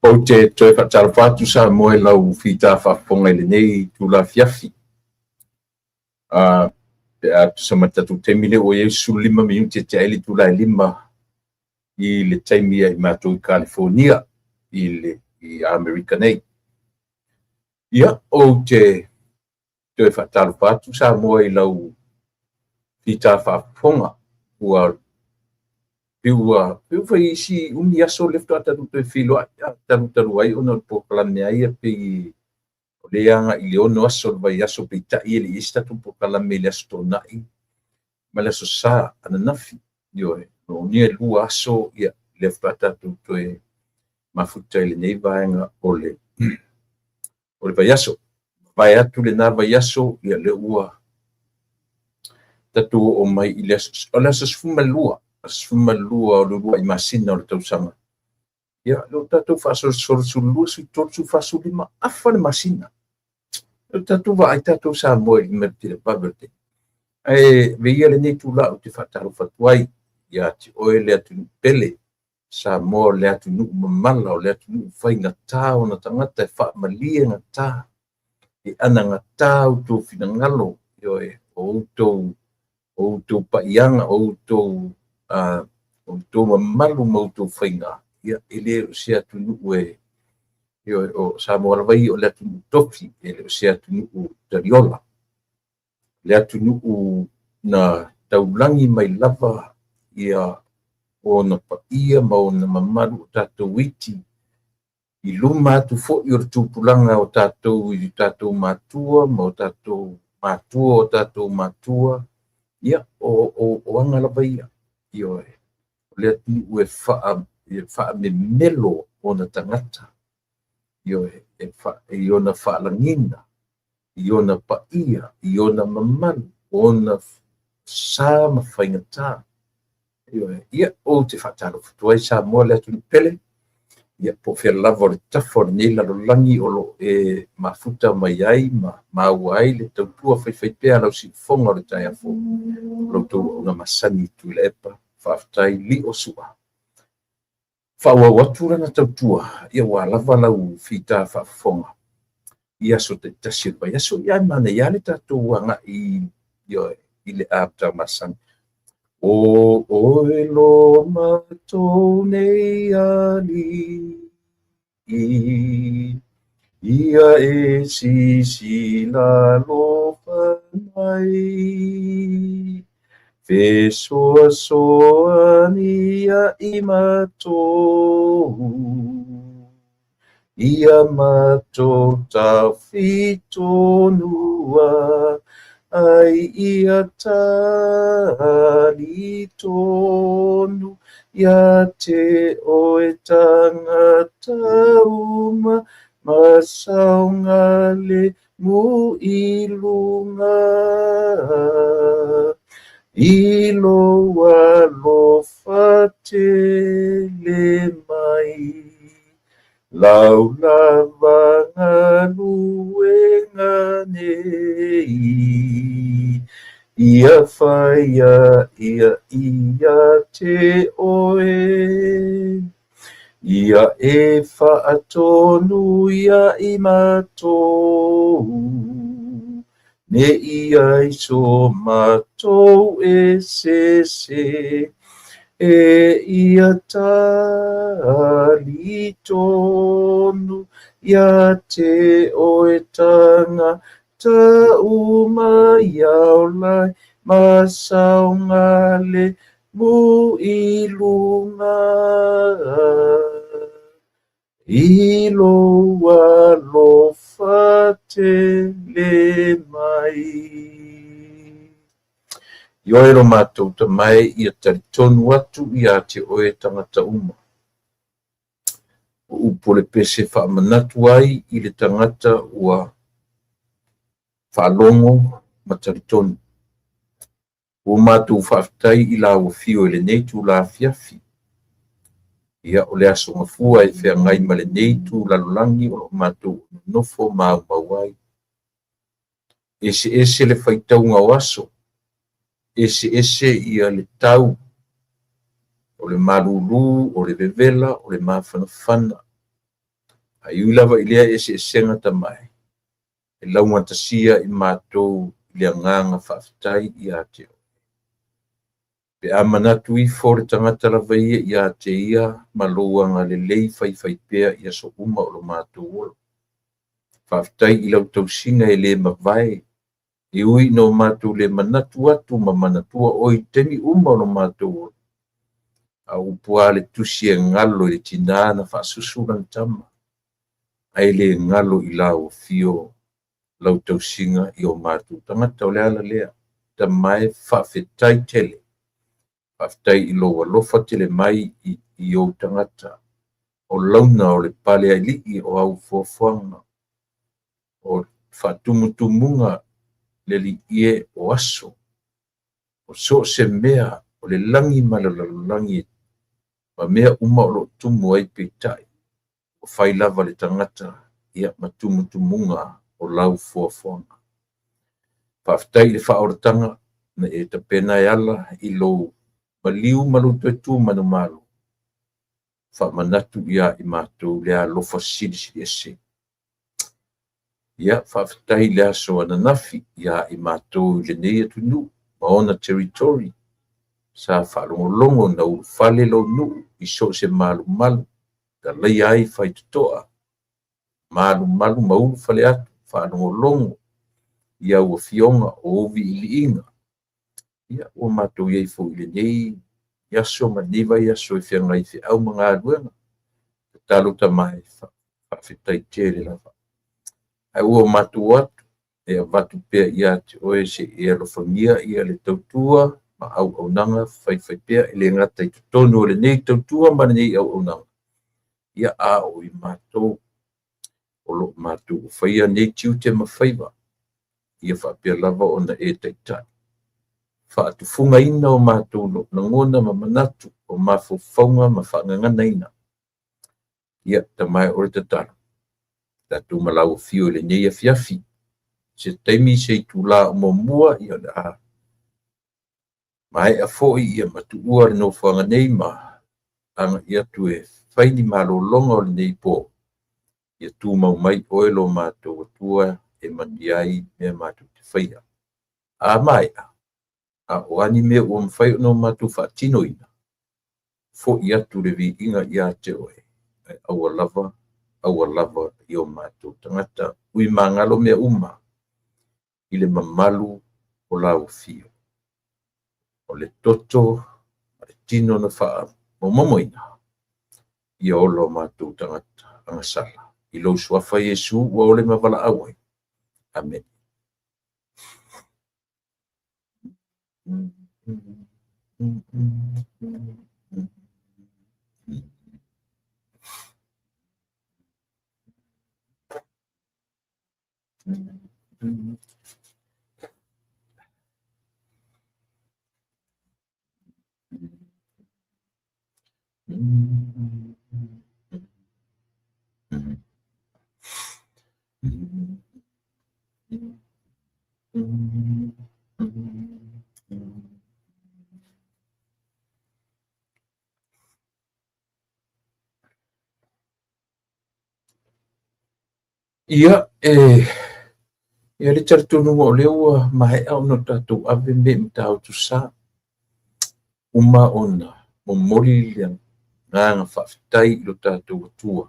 Ou te toe faatalofa atu Samoa i lau fita faafofoga i lenei itula afiafi. Pe a tusa ma le tatou taimi lea ua i ai 15 minute e tea ai le itula e 5 i le taimi ia i matou i Kalifonia i Amerika nei. Ia, ou te toe faatalofa atu Samoa i lau fita faafofoga ua piu piu foi isi umi aso le faatoa tatou toe feiloai talu talu ai ona o le polokalame a ia pei o lea agai i le 6 aso o le vaiaso, peitai e le i i ai se tatou polokalame i le Aso Toonai ma le Aso Sa ananafi. Ioe, o ia 2 aso ia lea faatoa tatou toe mafuta i lenei vaega o le vaiaso. Vae atu lena vaiaso, ia lea ua tatou oo mai i le aso, o le aso 12, aso 12 o le uluai masina o le tausaga. Ia, lea ua tatou faasolosolo 12, 13, 14, 15, afa le masina. O tatou vaai tatou Samoa i le televave o le taimi. Ae avea ia lenei itula ou te faatalofa atu ai ia te oe le atunuu pele, Samoa o le atunuu mamala, o le atunuu faigata ona tagata e faamaliegata, e anagata outou finagalo, ioe, o outou paiaga, o outou mamalu ma outou faiga. Ia, e le o se atunuu e, ioe, o Samoa lava ia o le atunuu tofi, e le o se atunuu taliola. Le atunuu na taulagi mai lava ia ona paia ma ona mamalu o tatou iti i luma atu foi o le tupulaga o tatou i tatou matua ma o tatou matua o tatou matua. Ia, o aga lava ia. Ioe, o le atunuu e faamemelo ona tagata. Ioe, i ona faalagiga, i ona paia, i ona mamalu, ona sa ma faigata. Ioe, ia, ou te faatalofa atu ai Samoa le atunuu pele. Ia, po o fea lava o le tafa o lenei lalolagi o lo o e mafuta mai ai ma maua ai le tautua faifaipea a lau siufofoga o le taeao fou. O la outou auauna masani Tuilaepa, faafetai lio sua. Faaauau atu lana tautua, ia ua lava lau fita faafofoga i aso taitasi o le vaiaso. Ia, ae manaia lava le tatou agai i le amataga masani. O oe lo matou nei Alii, ia e sisila alofa mai, fesoasoani ia i matou, ia matou taofi tonua, ai ia talitonu ia te oe tagata uma, ma saogalemu i luga, i lou alofa tele mai. Lau lava galuega nei, ia faia ia ia te oe, ia e faatonu ia i matou, ne i ai so matou e sese, e ia talitonu ia te oe tagata uma ia ola ai ma saogalemu i luga, i lou alofa tele mai. Ioe lo matou tamae, ia talitonu atu ia te oe tagata uma. O upu o le pese faamanatu ai i le tagata ua faalogo ma talitonu. Ua matou faafetai i lau afio i lenei itula afiafi. Ia, o le aso gafua e feagai ma lenei itu lalolagi o lo o matou nonofo maumau ai. Eseese le faitauga o aso, eseese ia le tau, o le malulu, o le vevela, o le mafanafana. Ae ui lava i lea eseesega Tama e, e laugatasia i matou i le agaga faafetai ia te oe. Pe a manatu ifo le tagata lava ia ia te ia ma lou agalelei faifaipea i aso uma o lo matou ola. Faafetai i lau tausiga e le mavae, e ui ina o matou le manatu atu ma manatua oe i taimi uma o lo matou ola. A o upu a le Tusi e galo i le tina na faasusu lana tama, ae le galo i lau afio lau tausiga i o matou tagata. O le ala lea, Tama e, faafetai tele. Faafetai i lou alofa tele mai i ou tagata. O launa o le palealii o au fuafuaga, o faatumutumuga le Alii e o aso, o so o se mea o le lagi ma le lalolagi ma mea uma o lo o tumu ai, peitai, ua fai lava le tagata ia ma tumutumuga o lau fuafuaga. Faafetai i le faaolataga na e tapena e ala i lou maliu ma lou toe tu manumalo, faamanatu ia i matou le alofa silisili ese. Ia, faafetai i le aso ananafi ia i matou i lenei atunuu ma ona territory sa faalogologo na ulufale lou nuu i so o se malumalu, dalaia ai faitotoa, malumalu ma ulufale atu, faalogologo i au afioga o ou viiviiga. Ia, ua matou i ai foi i lenei aso ma lenei vaiaso e feagai i feau ma galuega. Tatalo Tama e, faafetai tele lava. Ae ua matou o atu e avatu pea ia te oe se i e alofagia ia le tautua ma auaunaga faifaipea, e le gata i totonu o lenei tautua ma lenei auaunaga, ia a o i matou o lo o matou faia nei tiute ma faiva, ia faapea lava ona e taitai. Faatufugaina o matou lagona ma manatu, o mafaufauga ma faagaganaina. Ia, Tama e, o le tatalo, tatou ma lau afio i lenei afiafi, se taimi se itula o muamua, ia o le a maea foi ia ma tuua le nofoaga nei ma agai atu e fai ni malologa o lenei po, ia tumau mai oe lo matou Atua e manuia ai mea matou te faia. A maea, a o a ni mea ua mafai ona matou faatinoina, foi atu le viiga ia te oe, ae aua lava, aua lava i o matou tagata. Ui magalo mea uma i le mamalu o lau afio. O le toto ma le tino na faamaumamoina, ia ola o matou tagata agasala. I lou suafa Iesu ua ole ma valaau ai. Amene. Ia, e i ai le talitonuga o lea ua maea ona tatou ave me i Matautu Sa, uma ona momoli le agaga faafetai i lo tatou Atua,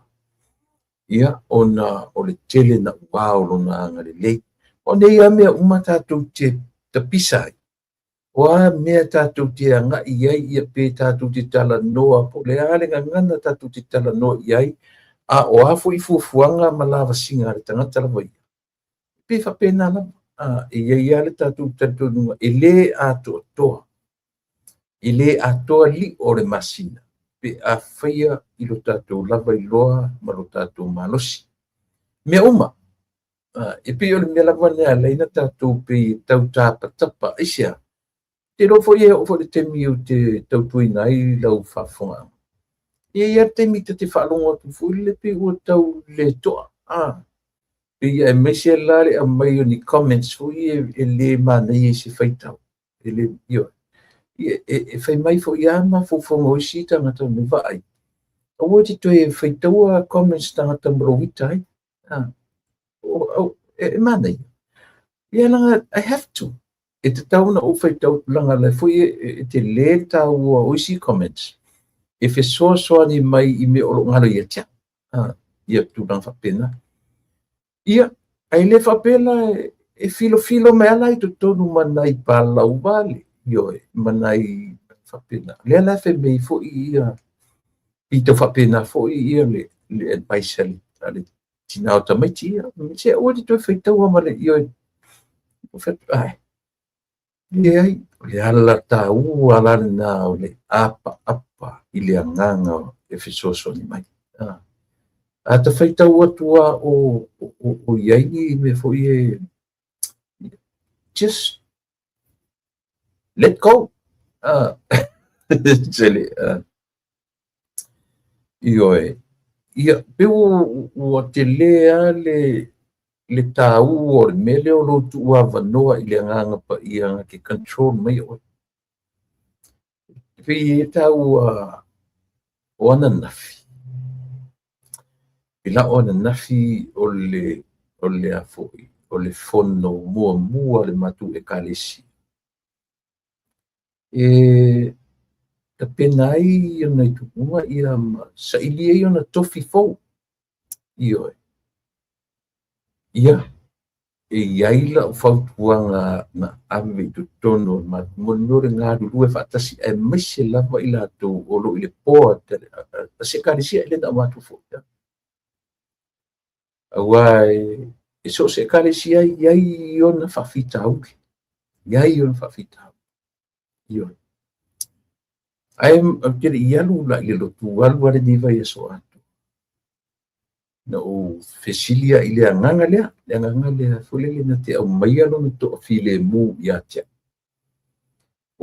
ia, ona o le tele naua o lona agalelei. O nei lava mea uma tatou te tapisa ai, o a mea tatou te agai i ai, ia pe tatou te talanoa, po o le a le gagana tatou te talanoa i ai, a o a foi fuafuaga ma lavasiga a le tagata lava ia, pe faapena lava. E i ai lava le tatou talitonuga e le atoatoa, e le atoa lio o le masina pe a faia i lo tatou lava iloa ma lo tatou malosi. Mea uma, e pei o le mea lava lea e ala ai ona tatou pei e tau tapatapa. Aisea? Te iloa foi e oo foi i le taimi ou te tautuaina ai lau faafofogaaga. E i ai lava le taimi ta te faalogo atu foi lele pei ua tau le toa. Pei aemaise la le aumai o ni comments foi ia e le manaia i se faitau. E le, ioe. E fai mai foi lava mafaufauga o isi tagata me vaai. Aua e te toe faitaua comments tagata ma lou ita ai. E manaia. Ia leaga I have to. E tatau ona ou faitau atu leaga o la foi e tele le taua o isi comments e fesoasoani mai i mea o lo o galo ia te au. Ia tulaga faapena. Ia, ae le faapea la e filofilo mai lava la i totonu ma nai palau vale, ioe, ma nai faapena. O lea la e fai mai foi ia, pei tau faapena foi ia le advice a le tina o tamaiti ia. Se aua te toe faitaua ma le ioe. Ai, leai, o le ala taua la lena o le apaapa i le agaga e fesoasoani mai. A ta faitau atu lava o i ai ni mea foi e just let go. Ioe. Ia, pei ua tele lava le taua o le mea lea o lou tuuavanoa i le agaga paia na te control mai oe. Pei e taua o ananafi. I lau ananafi o le a foi, o le fono muamua a le matou ekalesia. E tapena ai ona tuuga ia ma saili ai ona tofi fou. Ioe. Ia, e i ai lau fautuaga na ave i totonu o le matou mo le mea o le galulue faatasi aemaise lava i latou o lo o i le board a se ekalesia e le na o matou foi. Aua e so o se ekalesia e i ai ona faafitauli. I ai ona faafitauli. Ioe. Ae ou te le i alu la i le lotu alu a lenei vaiaso atoa. Na ou fesili ai i le agaga lea foi lele na te aumaia lona toafilemu ia te au.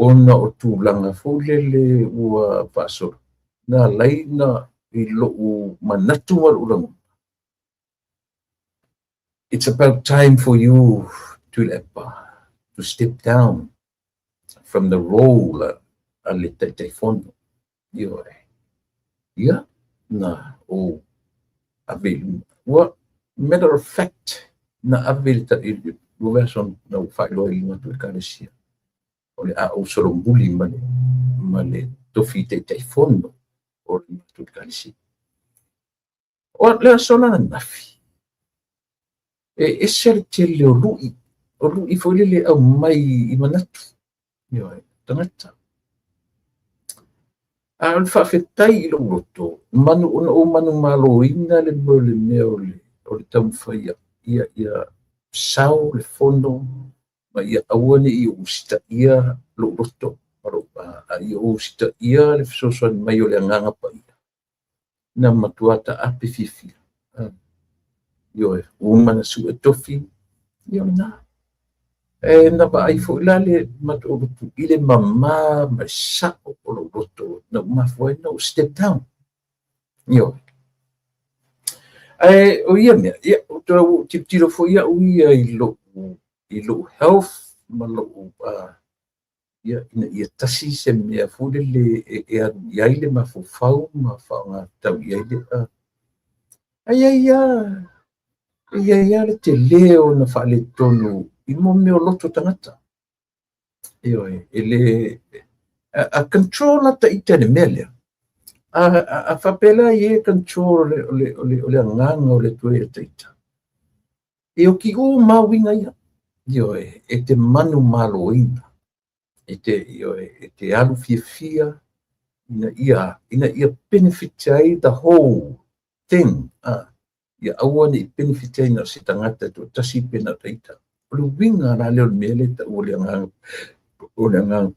Ona o tulaga foi lele ua faasolo, na alai na i lou manatu ma lou lagona. It's about time for you, Tuilaepa, to step down from the role a le Taitaifono. Ioe. Ia, na ou ave i luma. Ua, matter of fact, na ave i le vaiaso na ou faailoa i le matou ekalesia. O le a ou solomuli ma le tofi Taitaifono o le matou ekalesia. O le aso la ananafi, e ese le tele o lui, o lui foi lele e aumai i manatu. Ioe, tagata. A o le faafetai i lou loto, manu ona ou manumaloina le mea o le mea o le taumafai ia sao le fono ma ia aua ne i ou usitaia lou loto ma lou, a ia ou usitaia le fesoasoani mai o le agaga paia. Na matua taape fiafia. Ioe, ua uma ona sue tofi, ia o lena. E na vaai foi la le matou lotu i le mamā ma le sao o lou loto na ou mafua ai na ou step down. Ioe. Ae o ia mea, ia, ou toe ou tilotilo foi au ia i lou health ma lou, ia, ina ia tasi se mea foi lele e alu i ai le mafaufau ma faaaoga tatau i ai le, ai ai a le tele o na faaletonu i mo mea o loto tagata. Ioe, e le a control la ta ita le mea lea. A faapea la i e control o le agaga o le Atua ia ta ita. E oki uma uiga ia. Ioe, e te manumaloina. E te, ioe, e te alu fiafia ina ia benefit ai the whole thing. Ia aua ne i benefit ai na o se tagata e toatasi pe na o ta ita. O le uiga la lea o le mea lea e taua o le agaga. O le agaga.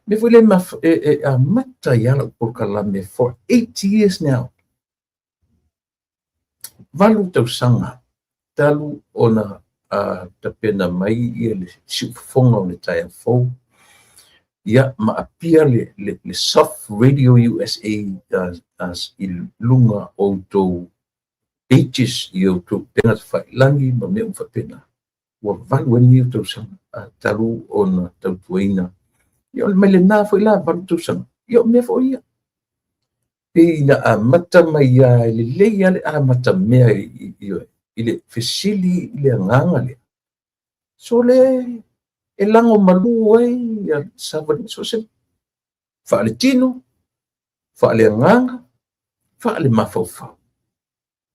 Mea foi le e amata ai lau polokalame for 8 years now. 8 tausaga talu ona tapena mai ia le siufofoga o le taeao fou. Ia, ma apia le Soft Radio USA i luga o outou pages i outou upega tafailagi ma mea uma faapena. Ua 8 ai nei o tausaga talu ona tautuaina. Ia, o le mai lena foi la 8 tausaga. Ia, o mea foi ia. Pei na amata mai lava e lelei lava le amata mea i le fesili i le agaga lea. Sole e lago malu ai ia savaliga so o se faaletino, faaleagaga, faalemafaufau.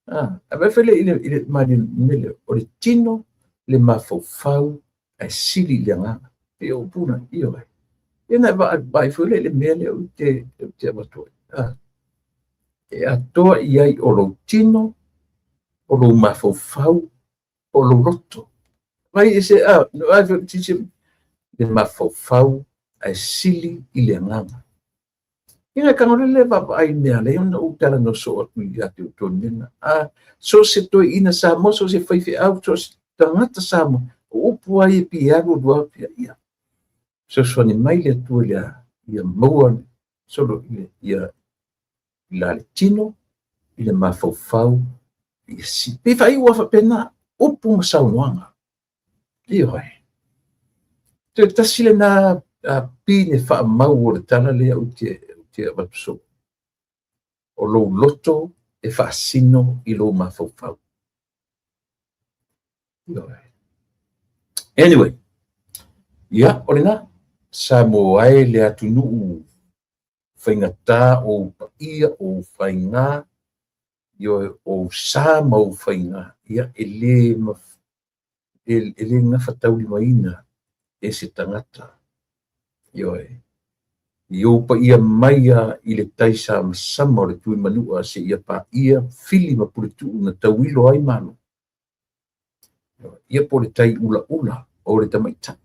Ae vaai foi i le mea lea, o le tino, le mafaufau, ae sili i le agaga. Pei o upu na, ioe. Ia na e vaai foi lea i le mea lea ou te avatu ai. E atoa i ai o lou tino, o lou mafaufau, o lou loto. Vai e se, vai foi le mafaufau, ae sili i le agaga. Ia e tago le vaavaai i mea lea ona ou talanoa soo atu ia te outou i le mea lena. So o se toeaina Samoa, so o se faifeau, so o se tagata Samoa, o upu lava ia e pei e alu alu lava, ia fesoasoani mai le Atua ia maua solo ia i la le tino, i le mafaufau, ia si. Pei faaiu lava faapena, upu ma saunoaga. Ioe. Toe tasi lena pine faamau o le tala lea ou te avatu soo. O lou loto e faasino i lou mafaufau. Ioe. Anyway, ia, o lena, Samoa e le atunuu faigata o ou paia, o ou faiga, ioe, o ou sa ma ou faiga, ia, e le gafataulimaina e se tagata. Ioe. I ou paia mai a i le tai samasama o le Tuimanua se ia paia fili ma puletuu na tauilo ai malo. Ia po le tai ulaula o le tamaitai.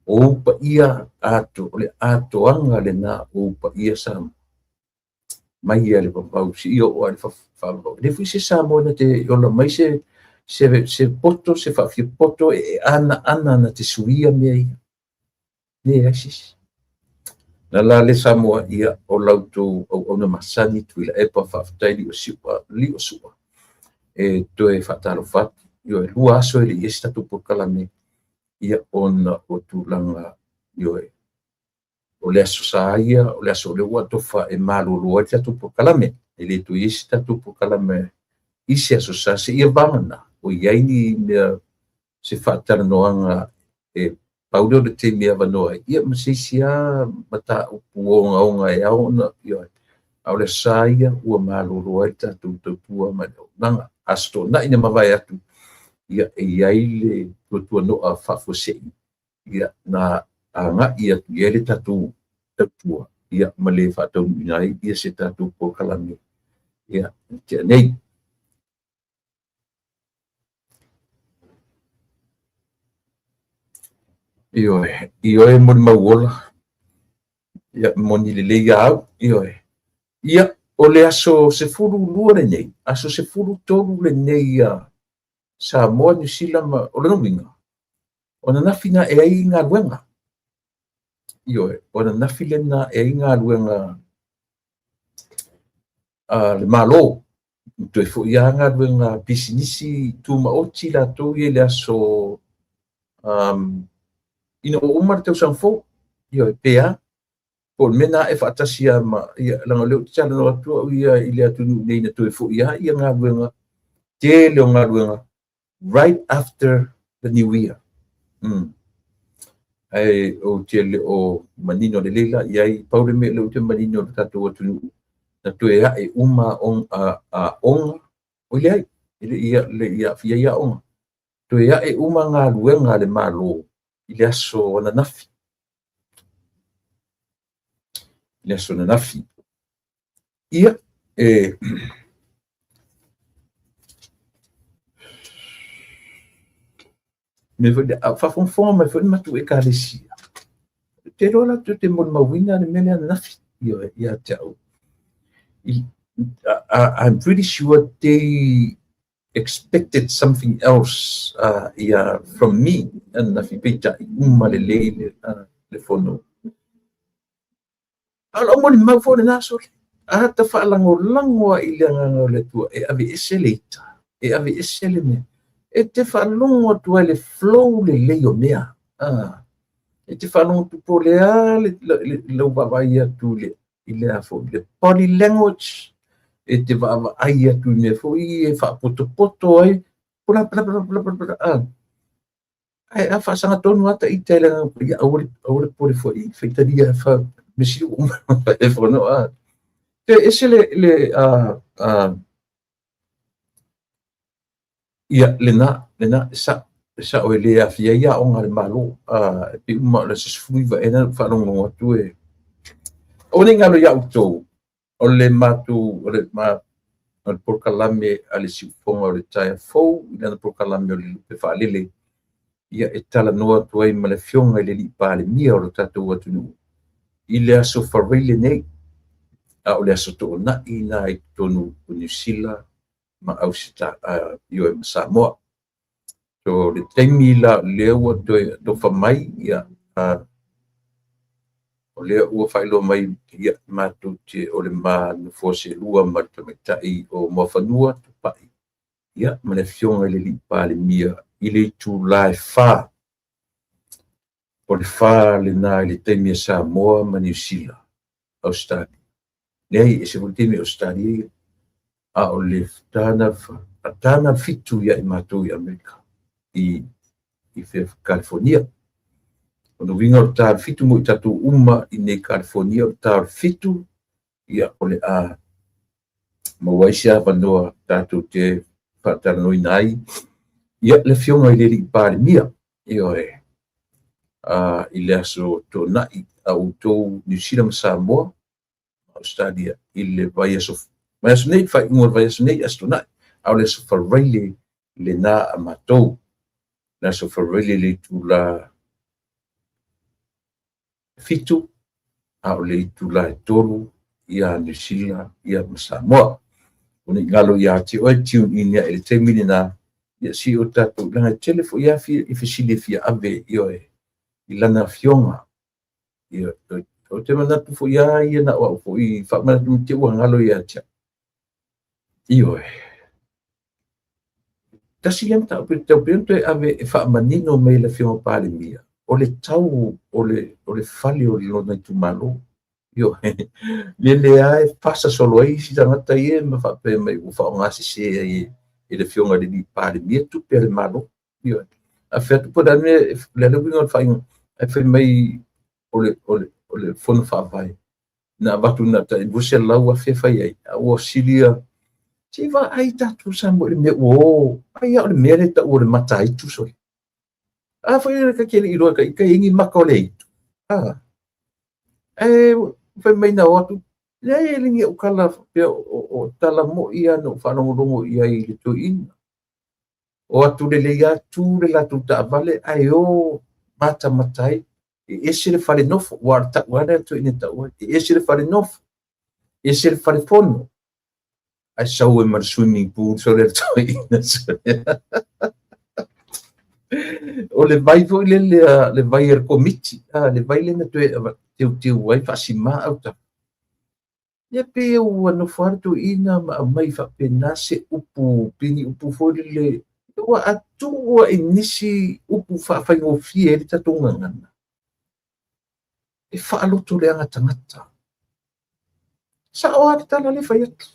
O ou paia ato, o le atoaga lena o ou paia Samoa. Mai ia le vavau, si ia o ale whaavau. Le fui se Samoa na te ola mai se poto, se whaafia poto, e ana ana na te suia mea ia. Ne ai sisi. Na la le Samoa ia o lautou au au na masani tui la epa whaaftai li o siua, li o sua. E toe whaatalo fatu. Ioe, lua aso e le i esi tatou polokalame ia ona o tulaga, ioe, o le aso sa ia, o le aso o le ua tofa e malolo ai le tatou polokalame. E le toe i ai se tatou polokalame i se aso sa se ia vagana, o i ai ni mea se faatalanoaga e pau lea o le taimi e avanoa ai, ia ma se isi lava mataupu ogaoga e ao ona, ioe, a o le aso sa ia ua malolo ai le tatou tautua ma le auaunaga. Aso Toonai na mavae atu, ia e i ai le tuatuanoa faafuasei, ia na agai atu i ai le tatou tautua, ia ma le faataunuuina ai ia se tatou polokalame, ia tea nei. Ioe, ioe mo le mauola, ia moni lelei au, ioe. Ia, o le aso 12 lenei, aso 13 lenei ia Samoa, Niu Sila ma o lona uiga, o ananafi na e ai galuega. Ioe, o ananafi lena e ai galuega a le Malo. Toe foi lava galuega pisinisi tumaoti latou ia i le aso ina ua uma le tausaga fou. Ioe, pe a, po o le mea na e faatasi lava ma, ia, leaga o lea ou te talanoa atu au ia i le atunuu nei na toe foi lava ia galuega, tele o galuega, right after the new year. Ae ou te le o manino lelei la i ai, pau le mea lea ou te manino le tatou atunuu, na toe ae uma aoga, oi leai, e le i aafia ai aoga. Toe ae uma galuega a le Malo i le aso ananafi. I le aso ananafi. Ia, e mea foi lea, a faafogafoga mai foi le matou ekalesia. Ou te iloa latou te molimauina le mea lea ananafi, ioe, ia te au. I'm pretty sure they expected something else yeah, from me ananafi, peitai uma lelei le fono. A o lau molimau foi lena sole. Ata faalagolago ai i le agaga o le Atua e aveese le ita, e aveese le mea. E te faalogo atu ai le flow lelei o mea. E te faalogo atu po o le a lau vaavaai atu i le i le a foi le body language, e te vaavaai atu i mea foi ia e faapotopoto ai, pula pula pula pula pula pula, a. Ae a faasaga tonu lava ita i le Agaga Paia, aua le, aua le popole foi, faitalia fa mea sili ua uma e fono a. E ese le, le a, a, ia, lena, lena, e sa'o, e sa'o e le aafia ai aoga a le Malo. E pei uma o le aso 19 ea na ou faalogologo atu e aua ne i galo ia outou, o le matou, o le, ma, o le polokalame a le Siufofoga o le Taeao Fou, i lana polokalame o le Lupe Faalele, ia e talanoa atu ai ma le Afioga i le Alii Palemia o le tatou atunuu i le aso Faraile nei, a o le aso Toonai lena i totonu o Niu Sila ma Auseta, ioe, ma Samoa. So le taimi la lea ua toe atofa mai, ia, o lea ua faailoa mai, ia, matou te o le ma nofoa seelua ma le tamaitai o Muafanua Tupai, ia, ma le Afioga i le Alii Palemia i le itula e 4. O le 4 lena i le taimi a Samoa ma Niu Sila, Ausetalia. Leai, e ese foi le taimi o Ausetalia ia. A o le tana, tana 7 ia i matou i Amerika, i Kalifonia. O le uiga o le ta 7 mo i tatou uma i nei Kalifonia, o le ta 7, ia, o le a maua ai se avanoa tatou te faatalanoaina ai, ia, le Afioga i le Alii Palemia, ioe, i le aso Toonai a outou Niu Sila ma Samoa, Australia, i le vaiaso, vaiaso nei, faaiuga o le vaiaso nei, aso Toonai, a o le aso Faraile lena a matou. Le aso Faraile le itula 7, a o le itula e 3 ia Niu Sila, ia ma Samoa. O nei galo ia te oe, tune in ia i le taimi lena, ia si o tatou, leaga e tele foi lava i fesili e fia ave, ioe, i lana afioga. Ia, o te manatu foi lava ia na o au foi faamanatu mai te ua galo ia te au. Ioe. Tasi lea mataupu e tatau pea ona toe ave e faamanino mai e le Afioga Palemia, o le tau o le fale o lona itumalo. Ioe. Le lea e fasa solo ai isi tagata ia ma faapea mai ua faaaoga sese ai e le Afioga i le Alii Palemia tupe a le Malo. Ioe. A fai atu po o le a le mea, le a le uiga o le faaiuga, ae fai mai o le fono faavae na avatu na tai 200,000 e fai ai, a ua silia. Se i vaai tatou Samoa i le mea ua o, ai a o le mea lea taua o le mataitu sole. A foi le ka te le iloa ka ika ingi maka o le itu. A. E fai mai na o atu, leai e le ni au tala faapea o tala moi ia na ou faalogologo i ai i le toeaina. O atu lelei atu le latou taavale ae o matamata ai. E ese le fale nofo, ua o le tau lava lea toeaina e tau ai. E ese le fale nofo, ese le fale fono. Ae sau ai ma le swimming pool sole le toeaina sole. O le vai foi lele, le vai a le komiti, le vai lea na toe teuteu ai faasima autafa. Ia pei ua nofo lava le toeaina ma aumai faapena se upu, pei ni upu foi lele, ua atua i nisi upu faafaigofie ai le tatou gagana. E faaloto leaga tagata. Sa'o lava le tala lea e fai atu.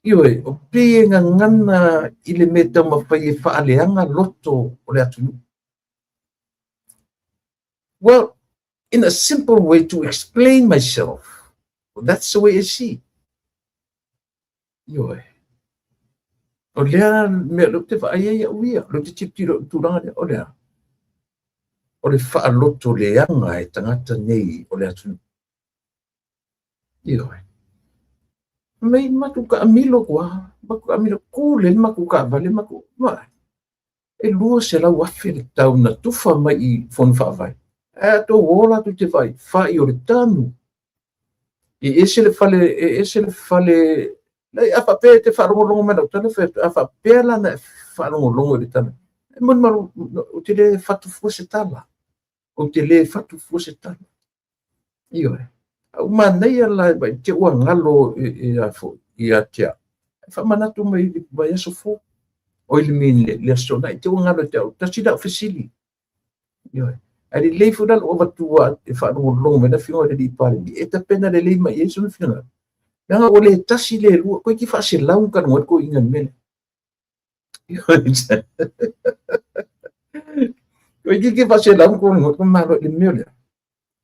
Ioe, o pei e gagana i le mea e taumafai e faaleaga loto o le atunuu. Well, in a simple way to explain myself, that's the way I see. Ioe. O lea mea lea ou te vaai ai au ia, lea ou te tilotilo i le tulaga lea, o lea. O le faaloto leaga e tagata nei o le atunuu. Ioe. Mai matou taamilo atu lava, matou taamilo, tu le matou taavale, matou, ma, e 200,000 le tau na tufa mai i fono faavae. Ae a tou o latou te vaai, fai o le tanu. E ese le fale, e ese le fale, lai, a faapea e te faalogologo mai lau tala, fai atu, a faapea la na e faalogologo i le tala, e molimau, ou te le fatu fua se tala. Ou te le fatu fua se tala. Ioe. A ua manaia la e te ua galo e a foi, ia te au. E faamanatu mai i le vaiaso fou. O i le mean le aso Toonai, te ua galo ia te au, tasi lau fesili. Ioe. Ae lelei foi la lou avatua e faalogologo mai le Afioga i le alii Palemia e tapena lelei mai i ai sona finagalo. Leaga ua le tasi le lua, toeitiiti faaselau ona talanoa ai le toeaina i le mea lea. Toeitiiti faaselau ona talanoa ai le Malo i le mea lea.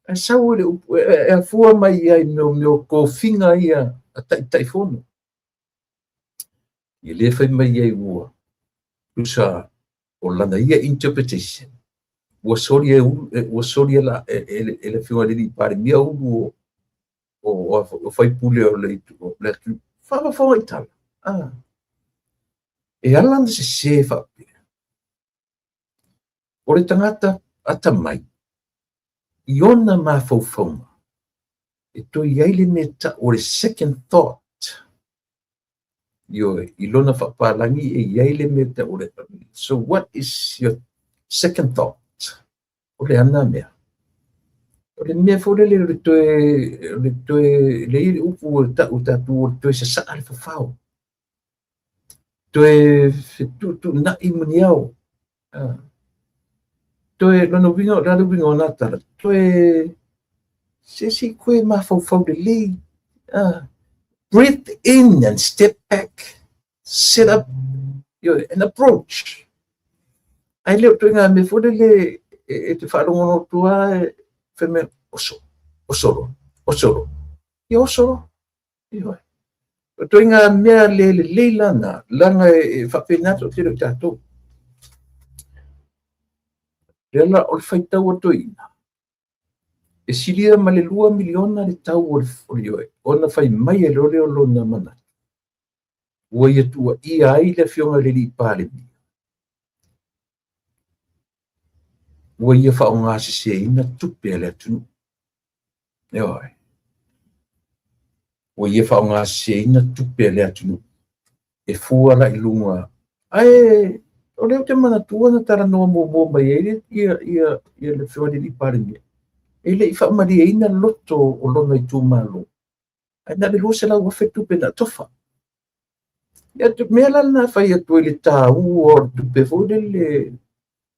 Ae sau i le upu, e afua mai ai i mea o tofiga ia a Taitaifono. E le fai mai ai ua tusa o lana ia interpretation, ua soli e, ua soli e, la, e, e, e le Afioga i le alii Palemia ulu o faipule o le atunuu. Faafofoga i tala. Ah. E ala ona sese faapea, o le tagata atamai i ona mafaufauga e toe i ai le mea tau o le second thought. Ioe, i lona faapalagi e i ai le mea tau o le, so what is your second thought? O le a na mea? O le mea foi lele o le toe, o le toe, le i le upu o le tau tatou o le toe sasaa le fafao. Toe fetuutuunai muniao. Toe, lona uiga, o le a le uiga o na tala? Toe, se se i toe mafaufau lelei. Breathe in and step back. Set up an approach. Ae le o ituaiga mea foi lele e te faalogologo atu lava e fai mai, oso, oso loa, oso loa. Ia oso loa. Ioe. O ituaiga mea le lelei la na, leaga e faapena le toatele o i tatou. Lea la o le faitau a toeaiina, e silia ma le $2 miliona le tau o le ioe, ona fai mai ai loa lea o lona manatu, ua ia tuuaia ai le Afioga i le alii Palemia, ua ia faaaogaseseina tupe a le atunuu. Ioe. Ua ia faaaogaseseina tupe a le atunuu e fua la i luga. Ae o lea ou te manatua na talanoa muamua mai ai le ia ia ia le Afioga i le alii Palemia, e le i faamalieina loto o lona itumalo, ae na o le $200,000 tupe na tofa. Ia, mea la lena e fai atu ai le taua o le tupe foi lele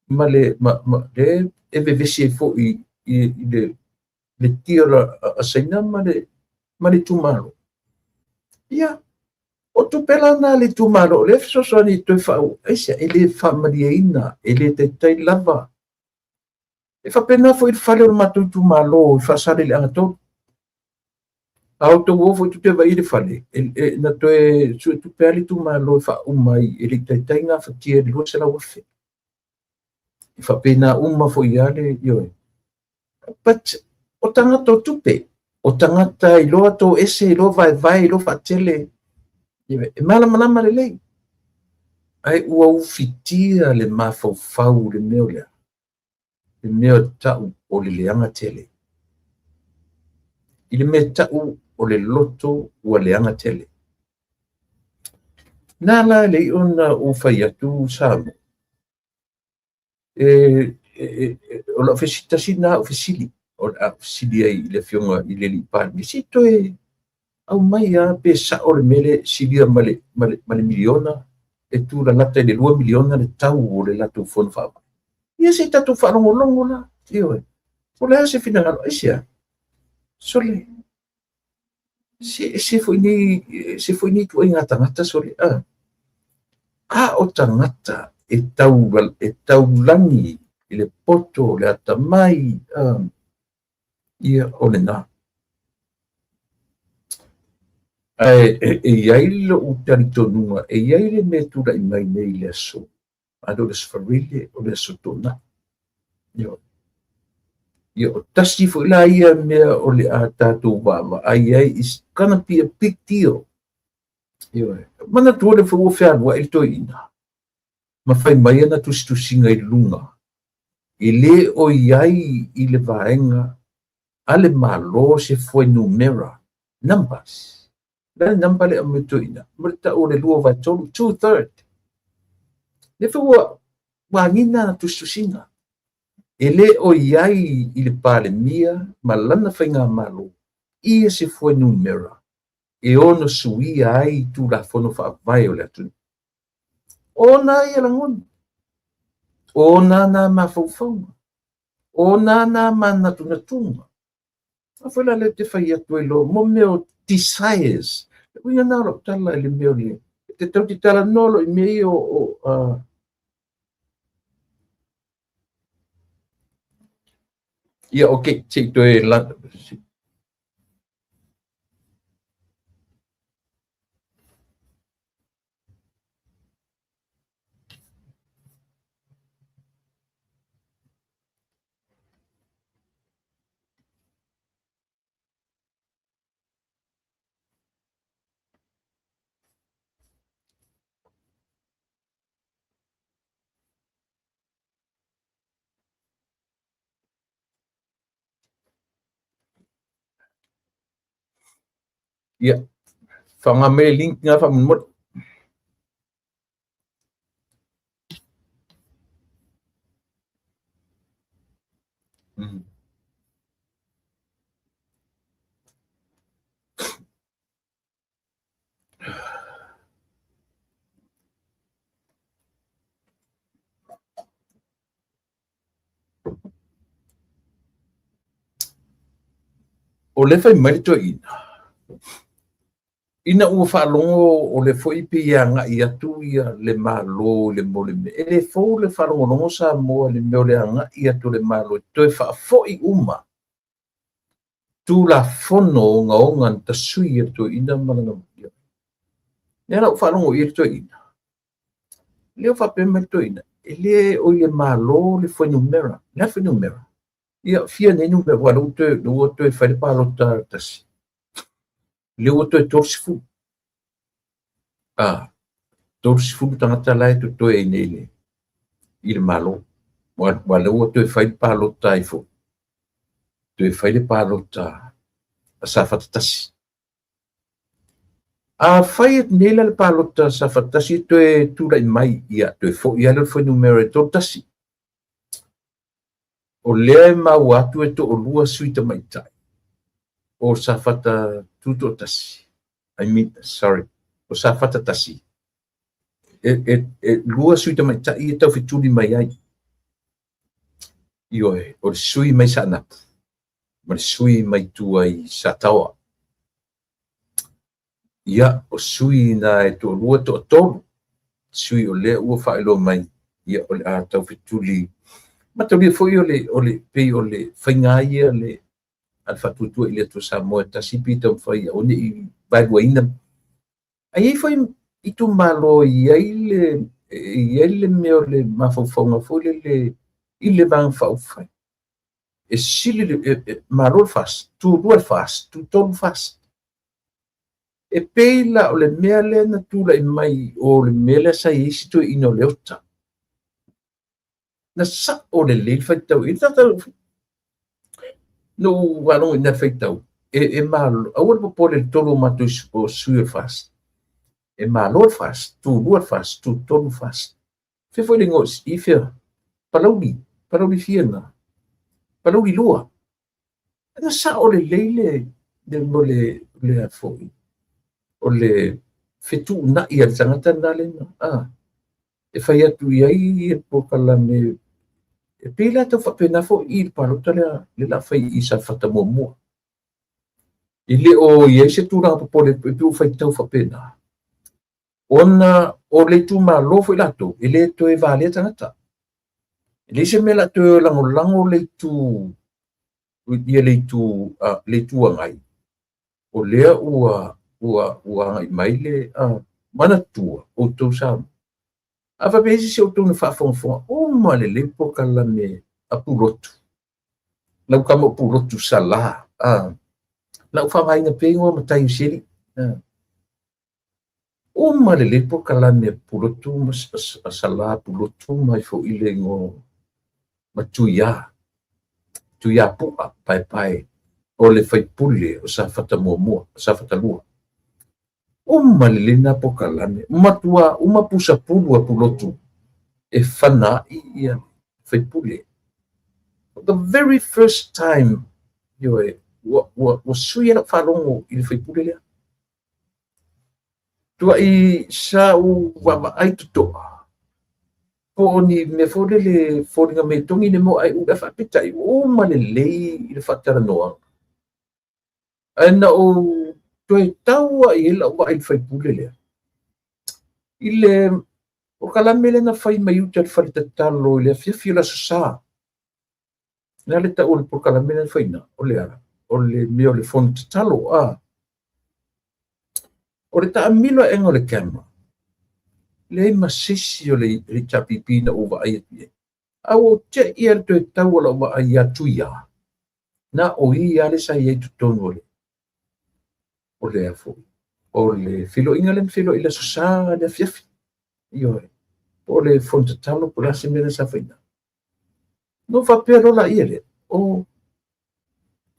ma le, ma, ma, le e vevesi ai foi i le deal a Saina ma le itumalo. Ia, o tupe la na a le itumalo, o lea e fesoasoani e toe faauu, aisea, e le faamalieina, e le taitai lava. E faapena foi i le fale o le matou itumalo i Faasaleleaga 3. A outou o foi tou te vaai i le fale, na toe suetupe lava le itumalo e faauma ai, e le i taitai gafatia i le $200,000. E faapena uma foi lava le, ioe. But o tagata o tupe, o tagata iloa toese, iloa vaevae, iloa faatele, e malamalama lelei. Ae ua ufitia le mafaufau i le mea lea. Le mea tau o le leaga tele. I le mea tau o le loto ua leaga tele. Na la le i ona ou fai atu Samoa, o lau fesili, tasi lena au fesili, o le a fesili ai i le Afioga i le alii Palemia, se i toe aumai lava pe sao le mea lea e silia ma le miliona, e tulalata i le $2 miliona le tau o le latou fono faavae. Ia se i tatou faalogologo la, ioe. Po o le a se finagalo, aisea? Sole, se ese foi nei, ese foi nei ituaiga tagata sole, a. A o tagata e tau, e taulagi i le poto, le atamai, a, ia o lena. Ae e i ai lou talitonuga, e i ai le mea e tulai mai nei i le aso, a le o le Aso Faraile, o le Aso Toonai. Ioe. Ia, o tasi foi la ia mea o le a tatou vaavaai ai, is gonna be a big deal. Ioe. Manatua le foi ua fealuai le toeaina, ma fai mai ana tusitusiga i luga, e le o i ai i le vaega a le Malo se fuainumera, numbers. Le a le number lea e aumai toeaina? Ma le tau o le 2/3, 2/3. Lea foi ua agiga ana tusitusiga. E le o i ai i le Palemia ma lana faigamalo ia se fuainumera e ono suia ai Tulafono Faavae o le atunuu. O ona ia lagona, o ona na mafaufauga, O nā nā manatunatuga. A foi la lea ou te fai atu ai loa, mo mea o desires. Le uiga na o lau tala i le mea o le, e te tau te talanoa loa i mea ia o, o ia, okay, se i toe la, Ia, faaaoga mai le link na faamolemole. O lea fai mai le toeaina, ina ua faalogo o le foi pei e agai atu ia le Malo i le mo le mea. E le fou le faalogologo Samoa i le mea o le agai atu o le Malo e toe faafoi uma Tulafono ogaoga na tasui e le toeaina ma lana ia. Lea la ua faalogo i ai le toeaina. Lea ua faapea mai le toeaina, e le o i le Malo le fuainumera. O le a le fuainumera? Ia, fia nei numera, aua lea ua toe, ua toe fai le palota tasi. Lea ua toe 30. A, 30 tagata la e totoe ai nei le, i le Malo. Aua lea ua toe fai le palota ai foi. Toe fai le palota a Safata 1. A fai atu nei la le palota a Safata 1 e toe tulai mai, ia toe foi lava lea o le fuainumera e 31. O lea e maua atu e toalua sui tamaitai o Safata Tutoatasi, I mean, sorry, o Safata 1, e lua sui tamaitai e taufetuli mai ai. Ioe, o le sui mai Saanapu ma le sui mai tua i Sataoa. Ia, o sui na e toalua, toatolu sui o lea ua faailoa mai, ia o le a taufetuli. Mataulia foi o le, o le, pei o le faiga ia le, a le Faatuatua i le Atua Samoa e tasi pei taumafai aua ne i vaeluaina. Ae i ai foi itumalo e i ai le, e i ai le mea o le mafaufauga foi lele i le Vaega Faaupufai. E sili le, e, malo le FAST, tulua le FAST, tutolu FAST. E pei la o le mea lea na tulai mai o le mea lea sa i ai si toeaina o Leota. Na sa'o lelei le faitau i le tagata na ou faalogo i na faitau e malo aua le popole i le tolu o matou o sui o le FAST. E malo le FAST, tulua le FAST, tutolu le FAST. Fea foi le igoa i fea? Palauli, Palauli fia na? Palauli lua. Na sa'o lelei le le mo le le foi o le fetuunai a le tagata na le a e fai atu i ai ia polokalame e pei la tau faapena foi i le palota lea le la fai i Safata muamua. E le o i ai se tulaga popole e pei ua faitau faapena. Ona o le itumalo foi latou, e le toe valea tagata. E leai se mea la toe lagolago le itu ia le itu le Itu Agai, o lea ua ua ua agai mai le manatua outou Samoa. A faapea e i ai se isi o outou na faafogafoga uma lelei polokalame a Pulotu, lau tama o Pulotu Sala, na ou faaaogaina pea igoa matai o si alii. Uma lelei polokalame a Pulotu ma Sala Pulotu mai foi le igoa ma Tuia, Tuia Pu'a Paepae o le faipule o Safata muamua, Safata lua. Uma lelei na polokalame, matua uma pusapulu a Pulotu e fana ai ia faipule. For the very first time, ioe, ua, ua, ua sui ai lau faalogo i le faipule lea. Tuai sa ou vaavaai totoa. Po o ni mea foi lele foliga metogi le mo ai u faapeitai ua uma lelei i le faatalanoaga. Ae na ou toe tau lava i ai lau vaai i le faipule lea, i le polokalame lea na fai mai uta i le fale tatalo i le afiafi o le Aso Sa. O le a le tau o le polokalame lea na fai i ina? O le a? O le mea o le fono tatalo. A. O le taamilo aega o le camera, leai ma se isi o le HRPP na ou vaai atu i ai. A ua ou te i lava i le toe tau o lau vaai ia Tuia, na o ia lava lea sa i ai i totonu o le o le a foi, o le feiloaiga lea na feiloai i le Aso Sa i le afiafi. Ioe. Po o le fono tatalo po o le a se mea lea sa fai i ina. Ona ou faapea loa laia lea, o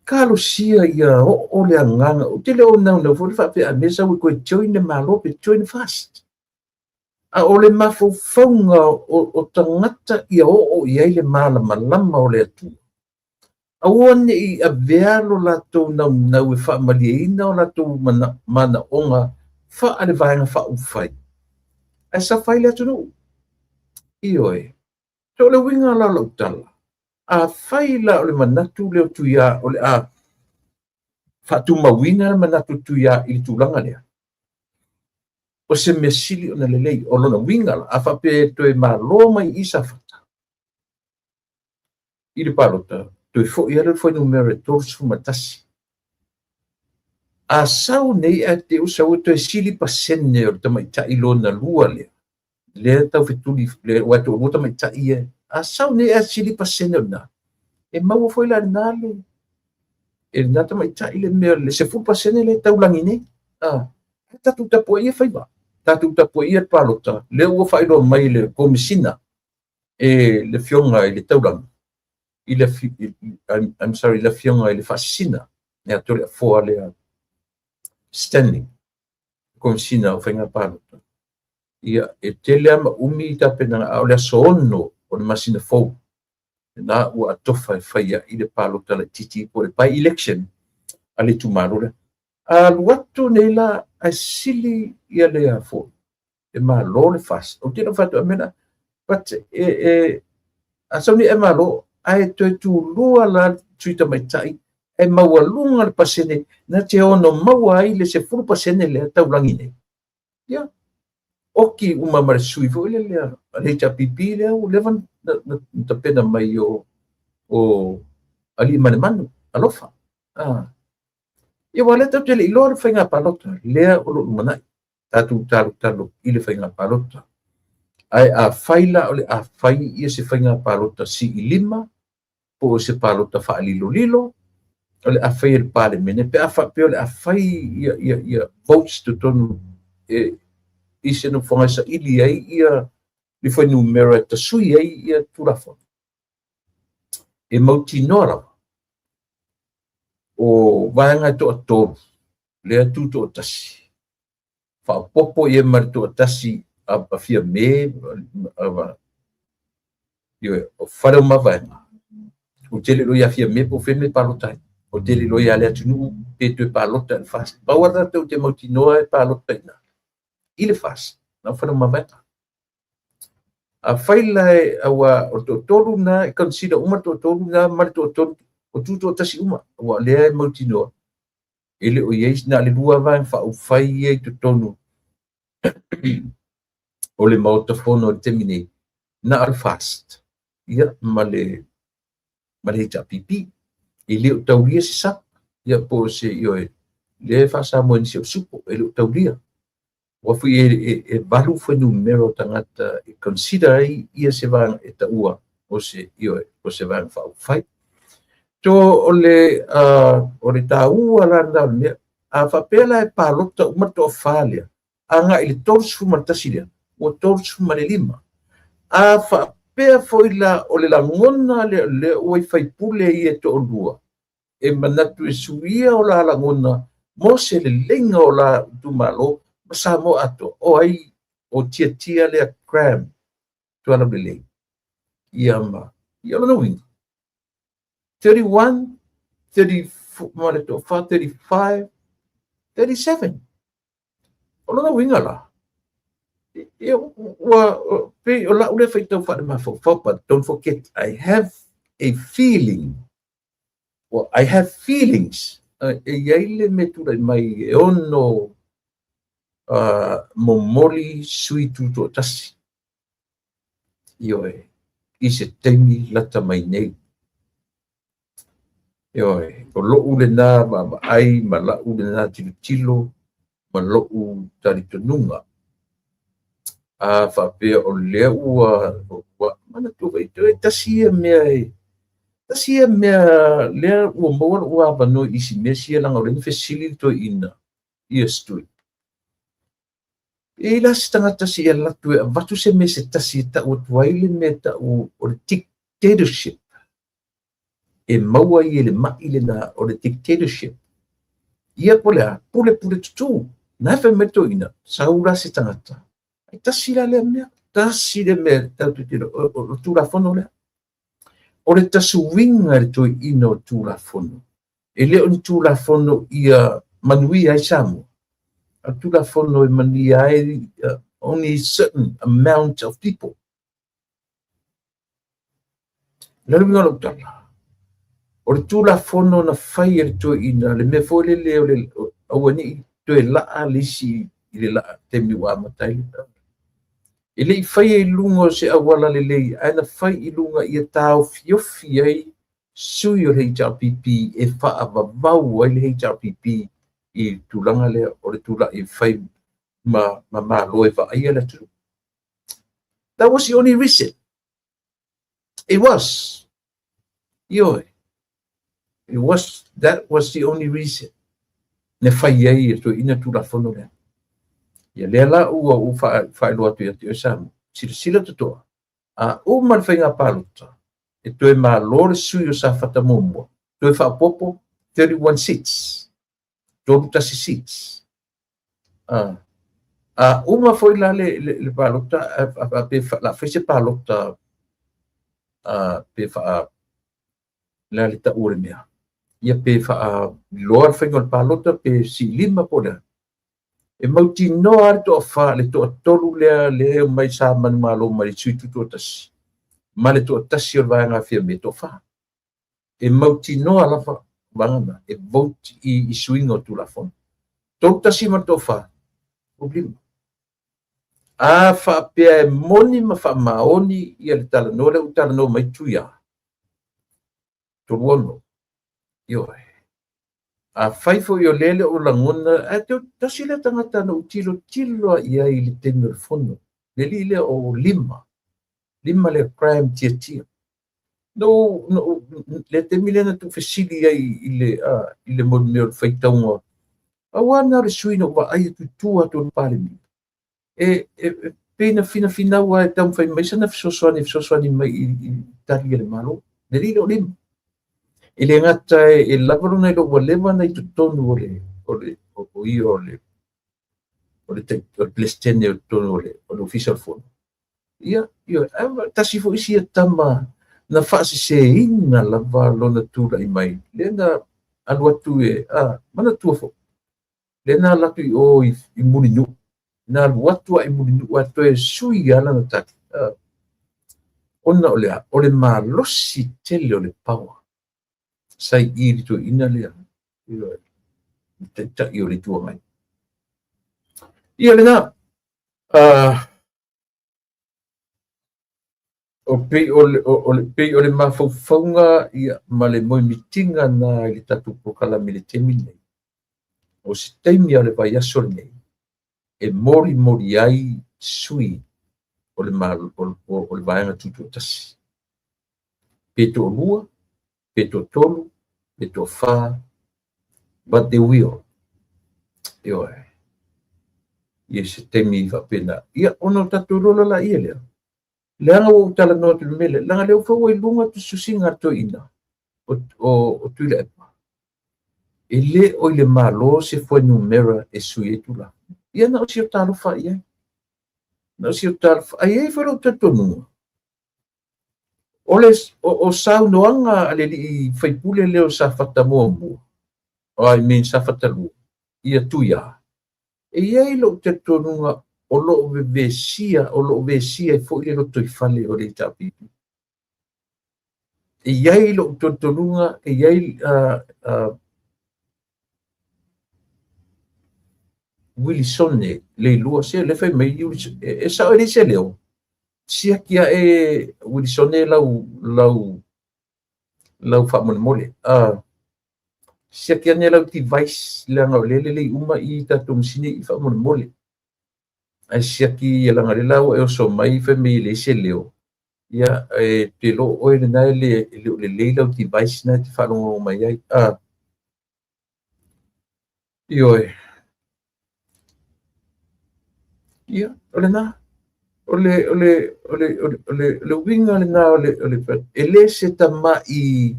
talosia ia oo le agaga, ou te le o naunau foi faapea a mea e sau e toe join le Malo pe join le FAST. A o le mafaufauga o tagata ia oo i ai le malamalama o le Atua. Aua ne i avea lo latou naunau e faamalieina o latou manaoga faale-vaega faaupufai, ae safa ai le atunuu. Ioe. So o le uiga la o lau tala, afai la o le manatu lea o Tuia o le a faatumauina le manatu o Tuia i le tulaga lea, o se mea sili ona lelei. O lona uiga la, a faapea e toe malo mai i Safata i le palota, toe foi lava lea o le fuainumera e 31. A sau nei ae te i ua sau e toe sili pasene o le tamaitai lona lua lea, lea e tau fetuli, aua e toalua tamaitai ia. A sau nei ae sili pasene o lena, e maua foi la e lena le e lena tamaitai le mea le 10% lea e taulagi nei. A, tatou tapuaia faiva, tatou tapuaia le palota, lea ua faailoa mai e le Komesina e le Afioga i le Taulagi, i le, I'm sorry, le Afioga i le Faasisina, ia Toleafoa lea Stanley, Komesina o Faiga Palota. Ia, e tele lava ma umi tapenaga, a o le aso 6 o le masina fou, lena ua atofa e fai ai le palota laitiiti po o le by-election a le itumalo lea. A alu atu nei la ae sili ia le a foi, e malo le FAST. Ou te le o fai atu a mea la, but e, e, a sau nei e malo, ae toe tulua la le sui tamaitai, e maualuga le pasene, na te ono maua ai le 10% lea taulagi nei. Ia, oki uma ma le sui foi lele a le HRPP lea ua leva na tapena mai o Aliimalemanu, alofa. Ah. Ia, aua o lea tatou te le i iloa le faiga palota lea o lo o lumanai. Tatou talotalo i le faiga palota. Ae afai la o le a fai ia se faiga palota sii lima, po o se palota faalilolilo, o le a fai e le Palemene, pe a faapea o le a fai ia, ia, ia votes i totonu e, i se nofoaga e saili ai ia le fuainumera e tasui ai ia Tulafono. E mautinoa lava, o vaega e toatolu, lea tu toatasi, faaopoopo i ai ma le toatasi a Fiame, ioe, o Faleomavaega, ou te le iloa ia Fiame po o fea le mea e palota ai. Ou te le iloa ia Leatinuu pe toe palota i le FAST. Pau lava tatou te mautinoa e palota i ina i le FAST, na o Faleomavaega. Afai la e, aua o le toatolu na e consider uma le toatolu na ma le toatolu o tu toatasi uma, aua o lea e mautinoa e le o i ai na o le lua vaega faaupufai ia i totonu o le Maota Fono i le taimi nei, na o le FAST ia, ma le, ma le HRPP. E le o taulia se SUPP, ia, po o se, ioe, lea e faa-Samoa e nisi o le SUPO, e le o taulia. Aua foi e, e, e valu fuainumera o tagata e consider ai ia se vaega e taua o se, ioe, o se vaega faaupufai. So, o le, o le taua la lena o le mea, a faapea la e palota uma le toafa lea, agai i le 31 lea, ua 35. A faapea foi la o le lagona lea, lea ua i faipule ia e toalua, e manatu e suia o la lagona mo se leleiga o la itumalo ma Samoa atoa, o ai o tiatia lea Graham Tualaulelei. Ia ma, ia lona uiga, 31, 34, ma le toafa, 35, 37. O lona uiga la, Ia, ua, pei o lau lea faitau faalemafaufau, but don't forget, I have a feeling, well, I have feelings, e i ai le mea tulai mai e ono momoli sui tutoatasi. Ioe, i se taimi lata mai nei. Ioe, o lo'u lenā vaavaai ma la'u lenā tilotilo ma lo'u talitonuga. A faapea o lea ua, ua manatua foi, toe tasi ia mea e, tasi ia mea lea ua maua lo'u avanoa i isi mea sia leaga o lea na fesili le toeaina ia Stui. E i ai la se tagata se i alu atu e avatu se mea se tasi e tau atu ai le mea e tau o le dictatorship e maua ai e le ma'i lenā o le dictatorship. Ia po o le a, pulepule tutū. Na e fai mai le toeaina, sau la se tagata. Ai tasi la lea mea, tasi lea mea tatou te iloa, o le Tulafono lea. O le tasuiga e le toeaina o Tulafono. E le o ni Tulafono ia manuia ai Samoa, a o le Tulafono e manuia ai only certain amount of people. O le a le uiga o lau tala? O le Tulafono na fai e le toeaina, le mea foi lele o le aua ne i toe laa le isi i le laa taimi ua amata ai le E le i faia i luga o se auala lelei, ae na fai i luga ia taofiofi ai sui o le HRPP e faavavau ai le HRPP i le tulaga lea o le tulai e fai ma, ma Malo e vaaia le atunuu. That was the only reason. It was. Ioe. It was, that was the only reason. Na fai ai e toeaina Tulafono lea. Ia lea la ua ou faailoa atu ia te oe Samoa. Silasila totoa, a uma le faiga palota, e toe malo le sui o Safata muamua, toe faaopoopo 31 seats, 31 seats. A, a uma foi la le, le, le palota, a, pe la fai se palota a, pe faa le a le tau o le mea. Ia pe faailoa le faiga o le palota pe siilima po o le a. E mautinoa lava le toafa, le toatolu lea lea e omai sa manumalo mai le sui tutoatasi ma le toatasi o le vaega a Fiame, toafa. E mautinoa lava vaega na e vote i, i suiga o Tulafono. 31 ma le toafa, 35. A faapea e moni ma faamaoni ia le talanoa lea ua talanoa mai Tuia, 36. Ioe. Afai foi o lea le o lagona, ae te tasi lea tagata na ou tilotilo lava i ai i le taimi o le fono, le alii lea o Lima, Lima lea Graham Tiatia. Na ou, na ou, le taimi lea na tuufesili ai i le, i le mea o le faitauga, aua na o le sui na ou vaai atu i tua atu o le Palemia. E, e, e pei na finafinau lava e taumafai mai sana fesoasoani, e fesoasoani mai i, i tali a le Malo. Le alii lea o Lima. E le gata e, e lava lona iloa ua leva ona i totonu o le, o le, o, o ia o le, o le, o le Peresetene o totonu o le, o le Ofisa o le Fono. Ia, ia, tasi foi sia tama na faaseseina lava lona tulai mai, lea na alu atu e, a, manatua foi, lea na alu atu i o i, i Mulinuu, na alu atu a i Mulinuu a toe sui lava lana tali, a, ona o le a, o le malosi tele o le power sa i i le toeaina lea, le taitai o le Itu Agai. Ia lena, o pei o le, o, le, pei o le mafaufauga ia, ma le moemitiga na i le tatou polokalame i le taimi lenei. O se taimi o le vaiaso lenei e molimoli ai sui o le, o, o, o le vaega tutoatasi. Pe toalua, pe toatolu, pe toafa, but they will. Ioe. Ia se taimi faapena. Ia, ona o tatou iloa laia lea. Leaga ua ou talanoa atu i le mea lea, leaga lea ua fau ai i luga tusitusiga a le toeaina o, o, o Tuilaepa. E le o i le Malo se fuainumera e sui ai Tulafono. Ia na o si o talofa i ai. Na o si o talofa. Ai ai foi lou talitonuga. O le o, o saunoaga a le alii faipule lea o Safata muamua, o I mean Safata 2, ia Tuia, e i ai lou talitonuga O lo o vevesia, o lo o vesia ai foi le lotoifale o le HRPP. E i ai lou talitonuga, e i ai Uilisone Leilua, se lea fai mai e sao e leai se leo. Siaki ae Uilisone lau lau lau faamolemole. Siaki ane lau device leaga o lea e lelei uma i tatou masini i faamolemole. Ae siaki ia leaga o lea la ua e oso mai fai mai e leai se leo. Ia, e te iloa o oe lena e le o lelei lau device na e te faalogologo mai ai. Ioe. Ia, o lena. O le, o le, o le, o le, o le, o le uiga lena o le, o le, e le se tama'i,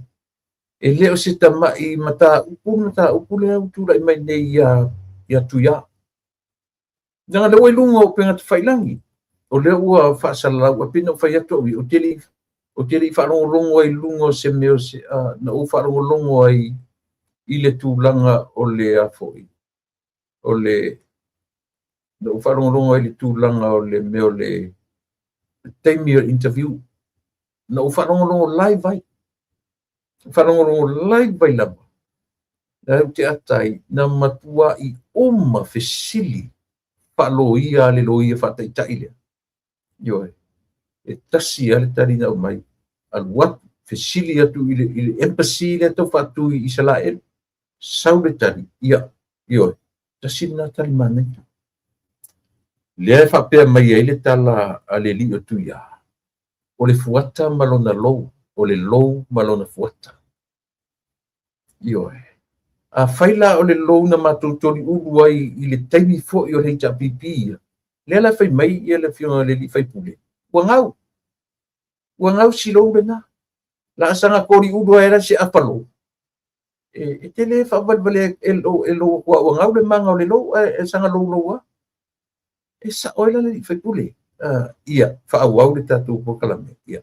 e le o se tama'i mataupu le mataupu lea ua tulai mai nei ia, ia Tuia. Leaga o lea ua i luga o upega tafailagi, o lea ua faasalalau, e pei ona ou fai atu au ia, ou te le i, ou te le i faalogologo ai i luga o se mea o se, na ou faalogologo ai i le tulaga o le a foi, o le, na ou faalogologo ai i le tulaga o le mea o le taimi o le interview, na ou faalogologo live ai, faalogologo live ai lava. Na ou te ata ai, na matuai uma fesili faaloia a le loia faataitai lea. Ioe. E tasi lava le tali na aumai. Alu atu, fesili atu i le, i le embassy lea tau faatu i Isalaelu. Sau le tali, ia, ioe, tasi lena tali manaia. Lea e faapea mai ai le tala a le alii o Tuia, o le fuata ma lona lou, o le lou ma lona fuata. Ioe. Afai la o le lou na matou toliulu ai i le taimi foi o le HRPP ia, lea la e fai mai ia le afioga i le alii faipule, ua gau. Ua gau si lou lena. La a saga toliulu ai la se afa lou. E, e te le faavalevalea e lou, e lou atu ua gau le maga o le lou, ae e saga loulou lava. E sao ai la le alii faipule. Ia, faaauau le tatou polokalame. Ia,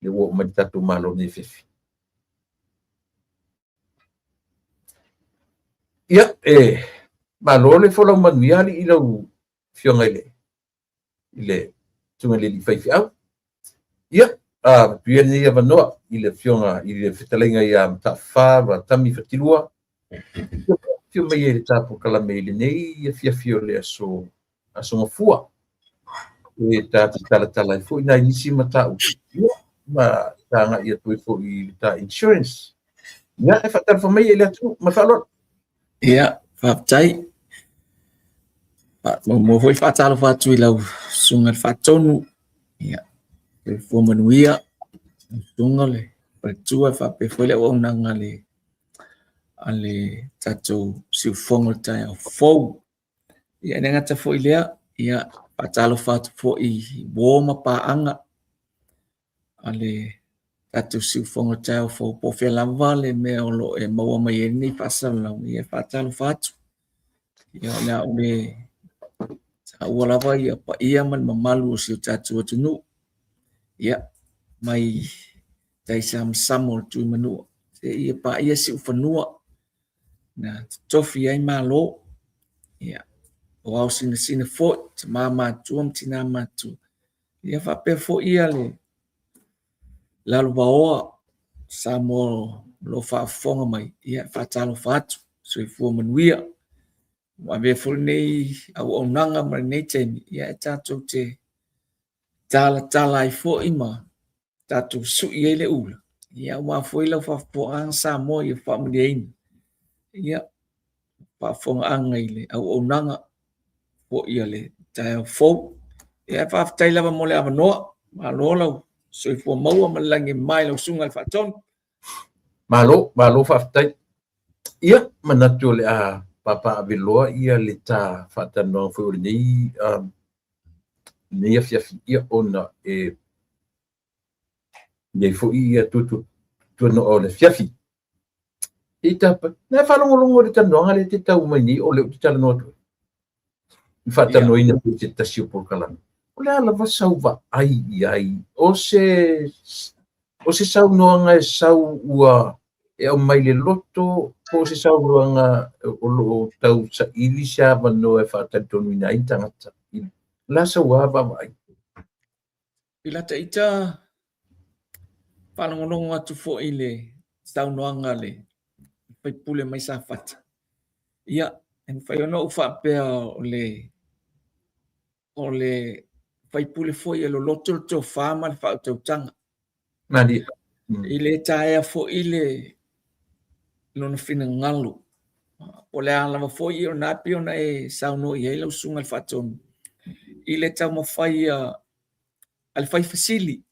le ua oo mai le tatou Malo nei afiafi. Ia, e malo le folau manuia alii i lau afioga i le i le susuga i le alii faifeau. Ia, avatu ia lenei avanoa i le afioga i le fetalaiga ia Mataafa Ratami Fatilua. Afio mai ai i le ta polokalame i lenei afiafi o le aso Aso Gafua. E ta te talatala ai foi nai nisi mataupu ma ta agai atu ai foi i le ta insurance. Ia, e faatalofa mai i le atunuu ma le faaaloalo. Ia, faafetai. Muamua foi faatalofa atu i lau susuga i le Faatonu, ia, soifua manuia, lau susuga le faletua faapea foi le auaunaga a le tatou siufofoga o le taeao fou. Ia e le gata foi i lea, ia faatalofa atu foi i uo ma paaga a le tatou siufofoga o taeao fou po o fea lava le mea o lo o e maua mai ai lenei faasalalauga, ia e faatalofa atu. Ia o le a ou le taua lava ia paia ma le mamalu o si o tatou atunuu, ia mai tai samasama o le Tuimanua seia paia siufanua na totofi ai Malo, ia, o ao sinasina foi, tama matua ma tina matua, ia faapea foi ia le lalovaoa Samoa o lo o faafofoga mai, ia faatalofa atu, soifua manuia. Ua avea foi lenei auaunaga ma lenei taimi, ia e tatou te talatala ai foi ma tatou sui ai le ula, ia aua foi lau faafofogaaga Samoa ia faamalieina, ia faafofogaaga i le auaunaga foi a le taeao fou. Ia faafetai lava mo le avanoa, malo lau soifua maua ma le lagi e mama i lau susuga i le Faatonu. Malo, malo faafetai. Ia, manatu o le a papaaveloa ia le ta faatalanoaga foi o lenei lenei afiafi, ia ona e i ai foi ia tuatuanoa o le afiafi. I tapa, na e faalogologo i le talanoaga lea e te tau mai nei o lea ou te talanoa atu ai. I faatalanoaina foi se tasi o polokalame. O le a lava sau vaai i ai, o se, o se saunoaga e sau ua e aumai le loto, Po o se saunoaga o lo o tau saili se avanoa e faatalitonuina ai ni tagata? O le a sau lava vaavaai? I lata ita faalogologo atu foi i le saunoaga a le faipule mai Safata, ia, e mafai ona ou faapea o le o le faipule foi e loloto le tofa ma le faautautaga. Malie. E le taea foi le lona finagalo. Po o le a lava foi, o lena e pei ona e saunoa i ai lau susuga i le Faatonu, i le taumafai a le fai fesili.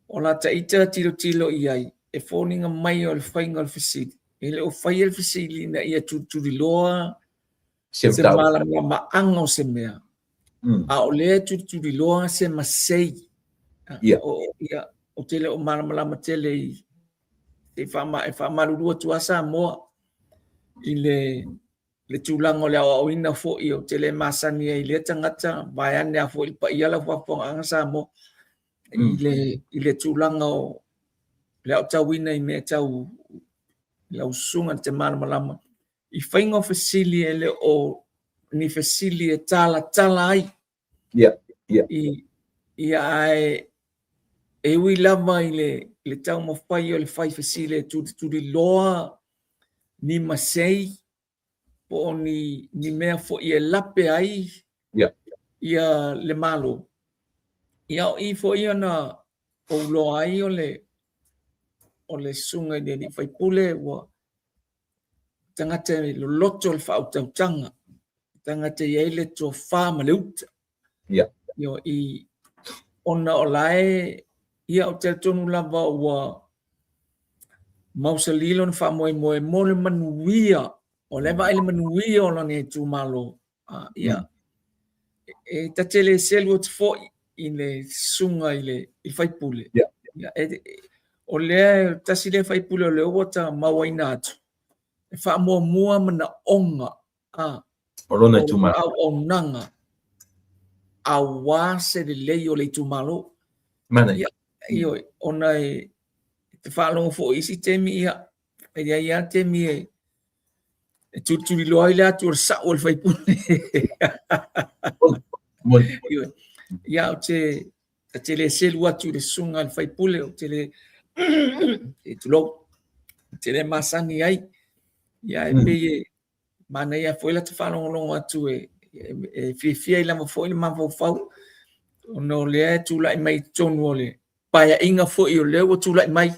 O lata ita tilotilo i ai, e foliga mai o le faiga o le fesili. E le o faia le fesili ina ia tulituliloa se malamalamaaga o se mea, a o lea e tulituliloa se masei. Ia, ou te le o malamalama tele i e faamalulu atu lava Samoa i le tulaga o le aoaoina foi, ou te le masani ai i lea tagata, vaeane a foi le paia lau faafofogaaga Samoa i le tulaga o le aotauina i mea tau lau susuga te malamalama i faiga o fesili, e le o ni fesili e talatala ai. Yeah. Ia, ae e ui lava i le taumafai o le fai fesili e tulituliloa ni masei po o ni mea foi e lape ai ia le Malo. Ia, o i foi ona ou iloa ai o le susuga i le alii faipule ua tagata e loloto le faautautaga, tagata e i ai le tofa ma le uta. Io, i ona o la e ia ou te talitonu lava ua mausali lona faamoemoe mo le manuia, o lea e vaai le manuia o lona itumalo. Ia, e ta te le selu atu foi i le susuga i le faipule. Ia, o lea tasi lea faipule o lea ua ta mauaina atu, e faamuamua manaoga o lona itumalo. Auaunaga aua se lelei o le itumalo. Mana. Ia, ioe, ona e te faalogo foi i isi taimi, ia, e i ai lava taimi e tulituliloa ai le atu o le sao o le faipule. Ioe. Ia, ou te le selu atu i le susuga i le faipule, ou te le, e tulou, ou te le masani ai. Ia, e pei e manaia foi lata faalogologo atu e fiafia ai lava foi le mafaufau, ona o lea e tulai mai i totonu o le paeaiga foi o lea ua tulai mai.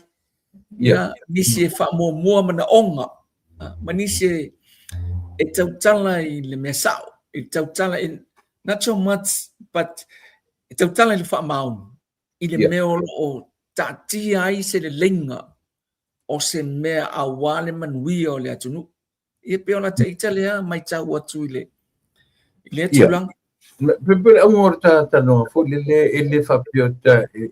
Ia, nisi e faamuamua manaoga, ma nisi e tautala i le mea sao, e tautala i, not so much, but e tautala i le faamaoni, i le mea o lo o taatia ai se leleiga o se mea aua le manuia o le atunuu. Ia, pei o lata ita lea matau atu i lea tulaga. Pe le auga o le talanoaga foi lele e le faapea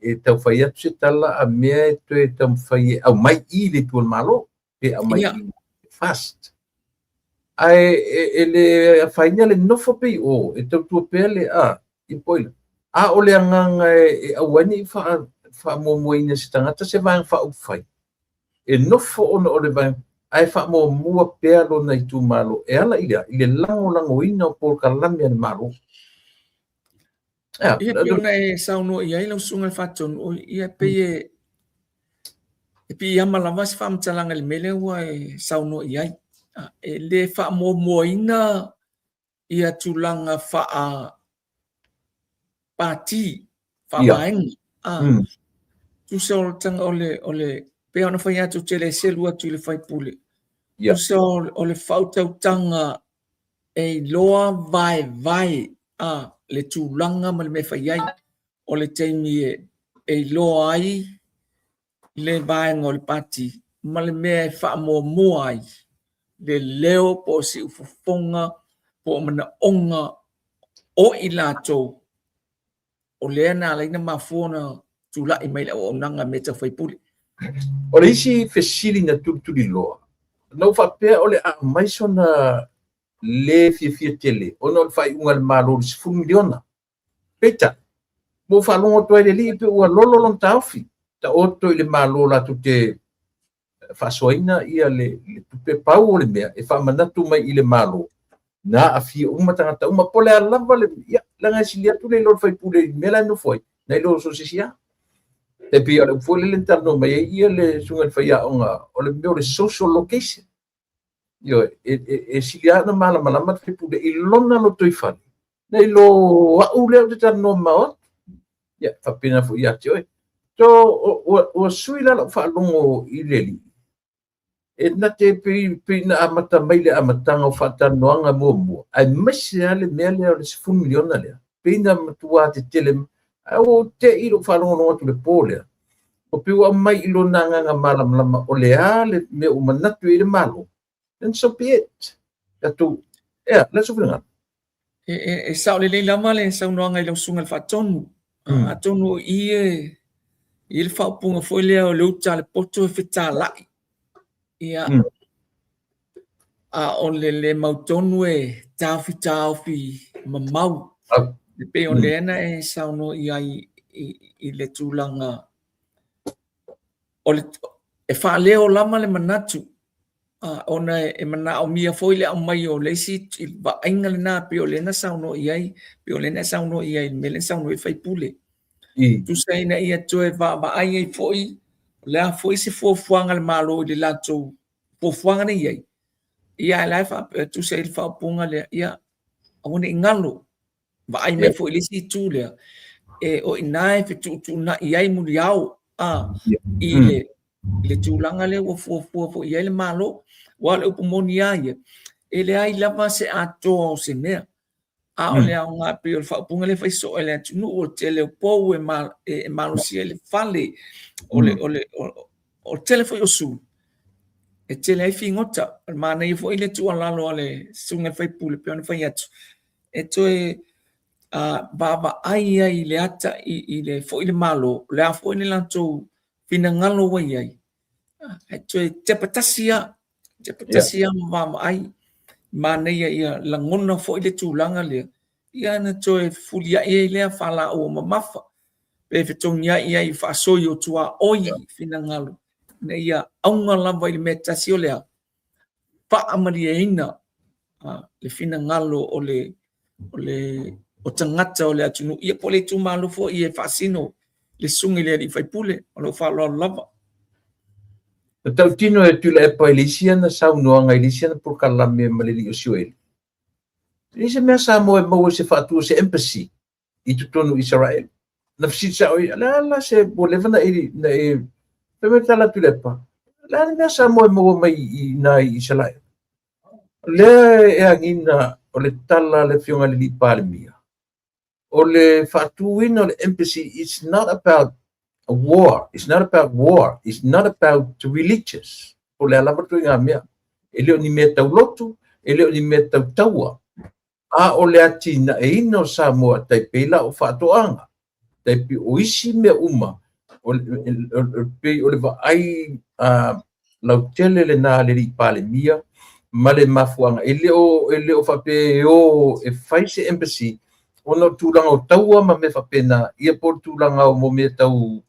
e taufai atu se tala a mea e toe taumafai e aumai i le itu o le Malo, pe aumai i fast. Ae e le afaina le nofo pe i o, e tautua pea le a, i poila. A o le agaga e aua ai ne i faamuamuaina se tagata se vaega faaupufai, e nofo ona o le vaega, ae faamuamua pea lona itumalo e ala i le a, i le lagolagoina o polokalame a le Malo. Ia, pei ona e saunoa i ai lau susuga i le Faatonu, ia pei e piiama lava se faamatalaga i le mea lea ua e saunoa i ai. E le faamuamuaina ia tulaga faa pati, faavaega. Tusa o le tanga o le pei ona fai atu, te le selu atu i le faipule. Tusa o le faautautaga e iloa vaevae le tulaga ma le mea e fai ai o le taimi e iloa ai le vaega o le pati ma le mea e faamuamua ai le leo po o siufofoga po o manaoga o i latou o lea na ala ai ona mafua ona tulai mai le auaunaga mea tau faipule. O le isi fesili na tulituliloa, na ou faapea o le a aumai sona le fiafia tele ona o le faaiuga a le Malo i le 10 miliona. Peitai, ua ou faalogo atu ai i le alii pe ua lolo lona taofi, taoto i le Malo latou te faasoaina ia le tupe. Pau o le mea e faamanatu mai i le Malo, na aafia uma tagata uma, po o le a lava le, ia, leaga e sili atu le iloa o le faipule i le mea la e nofo ai, nai lo so o se isi lava. E pei o le upu foi lele na talanoa mai ai ia le susuga i le faiaoga, o le mea o le social location. Ioe, e sili lava ona malamalama le faipule i lona lotoifale, nai lo au lea ou te talanoa mamao atu. Ia, faapena foi ia te oe. So, ua sui la lau faalogo i le alii, e na te pei na amata mai le amataga o faatalanoaga muamua, aemaise lava le mea lea o le $10 miliona lea, pei na matua tetele, ae ua ou te i lou faalogologo atu i le po lea, ua pei ua aumai i lona agaga malamalama o le a le mea ua manatu i ai le Malo, then so be it. Tatou, ea, le aso finagalo. E sao lelei lava le saunoaga i lau susuga i le Faatonu. Atonu o i e i le faaupuga foi lea o le uta a le poto e fetalai. Ia, a o le le mautonu e taofi taofi mamau. E pei o lea na e saunoa i ai i le tulaga o le, e faaleo lava le manatu ona e manaomia foi le aumai o le isi vaaiga lena pei o lea na saunoa i ai, pei o lea na saunoa i ai i le mea lea na saunoa i ai le sui usufono. Tusa ina ia toe vaavaai ai foi, o le a foi se fuafuaga a le Malo i le latou fuafuaga lea e i ai, ia ae la e faapea, tusa i le faaupuga lea, ia aua ne i galo, vaai mai foi i le isi itu lea, e, o i ina e fetuutuunai ai muliao a, i le, i le tulaga lea ua fuafua foi i ai le Malo. Aua o le upu moni lava ia, e leai lava se atoa o se mea. A o le aoga pei o le faaupuga lea e fai soo e le atunuu, o le tele o pou e, e malosia ai le fale, o le, o le, o le tele foi o sulu, e tele ai figota. O le manaia foi le tuualalo a le susuga i le faipule, pei ona fai atu, e toe vaavaai ai i le ata i le foi le Malo, o le a foi le latou finagalo ua i ai, ae toe tepa tasi lava, tepa tasi lava ma vaavaai, manaia ia lagona foi le tulaga lea, ia ona toe fefuliai ai lea faalaau o mamafa, pe fetogiai ai faasoi o tuaoi finagalo, ina ia auga lava i le mea tasi o le a? Faamalieina le finagalo o le o le o tagata o le atunuu, ia po o le itumalo foi e faasino le susuga i le alii faipule. O lou faaaloalo lava. Na tautino e Tuilaepa i le isi ana saunoaga i le isi ana polokalame ma le alii o Sioeli, e leai se mea Samoa e maua i se faatu o se embassy i totonu o Isaraelu. Na fesili sao ia, le a la se, ua leva na e, na e, fai mai le tala a Tuilaepa, o le a le mea Samoa e maua mai i ina i Isaraelu? O lea e agiga o le tala a le Afioga i le alii Palemia, o le faatuina o le embassy, it's not about a war, it's not about war, it's not about religious. Po o le a lava le ituaiga mea. E le o ni mea tau lotu, e le o ni mea tau taua, a o le atinaeina o Samoa tai pei la o faatoaga, tai pei o isi mea uma, o pei o le vaai lautele lena a le alii Palemia ma le mafuaaga. E le o faapea e o e fai se embassy ona o tulaga o taua ma mea faapena, ia po o le tulaga o mea tau,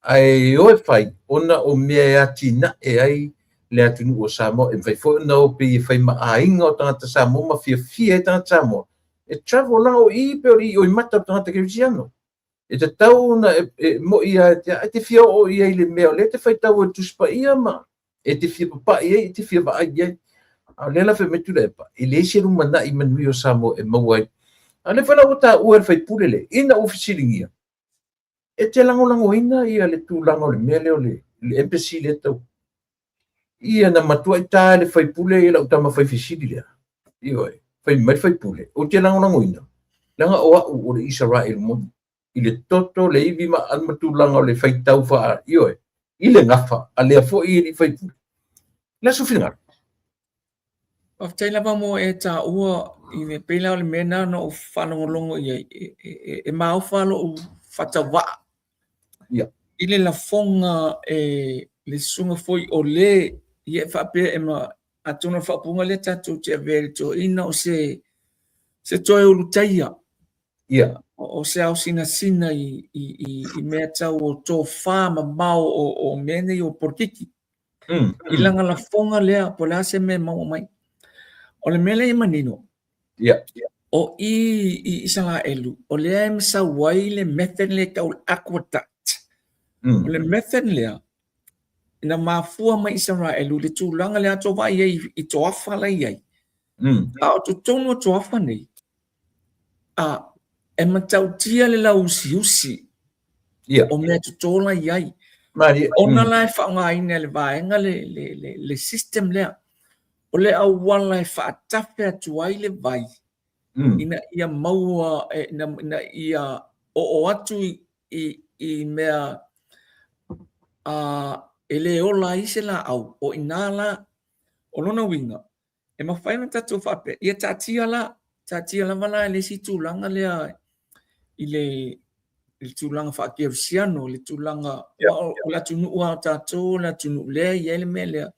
ae o e fai ona o mea e atinae ai le atunuu o Samoa. E mafai foi ona o pei e fai ma aiga o tagata Samoa ma fiafia ai tagata Samoa e travel, leaga o i pei o le ioimata o le tagata kerisiano. E tatau ona e moi lava e te fia oo i ai i le mea o lea e te faitau ai i le Tusi Paia ma e te fia papai ai, e te fia vaai i ai. A o lea la fai mai Tuilaepa, e leai se lumanai manuia o Samoa e maua ai. A o lea foi la ua taua e le faipule lea, ina ua fesiligia, e te lagolagoina ia le tulaga o le mea lea o le embassy lea tau. Ia na matuai ta e le faipule ia lau tama fai fesili lea. Ioe, fai mai le faipule, ou te lagolagoina, leaga o au o le Isaraelu moni, i le toto, le ivi ma, ma tulaga o le faitau faa, ioe, i le gafa a lea foi alii faipule. Le aso finagalo. Faafetai lava mo e taua i le pei la o le mea lena na ou faalogologo i ai, e maofa lou faatauvaa i le lafoga e le susuga foi o le ia e faapea e ma atonu o le faaupuga lea tatou te avea i le toeaina o se toe ulutaia o se ao sinasina i mea tau o tofa mamao o mea nei o polokiki. I lana lafoga lea, po o le a se mea e maua mai. O le mea lea e manino, o i i Isaraelu, o lea e masau ai le method lea e tau le aqueduct. O le method lea, na mafua mai Isaraelu le tulaga lea tou vaai ai i toafa la i ai. A o totonu o toafa nei, a, e matautia le lauusiusi o mea toto la i ai. Ona la e faaaogaina e le vaega le system lea. O le auala e faatafe atu ai le vai ina ia maua, ina ia oo atu i mea e le ola ai se laau, o i ina la. O lona uiga, e mafai ona tatou faapea, ia taatia la, taatia lava la i le isi tulaga lea i le tulaga faakerisiano, le tulaga o le atunuu lava o tatou, o le atunuu lea e i ai le mea lea,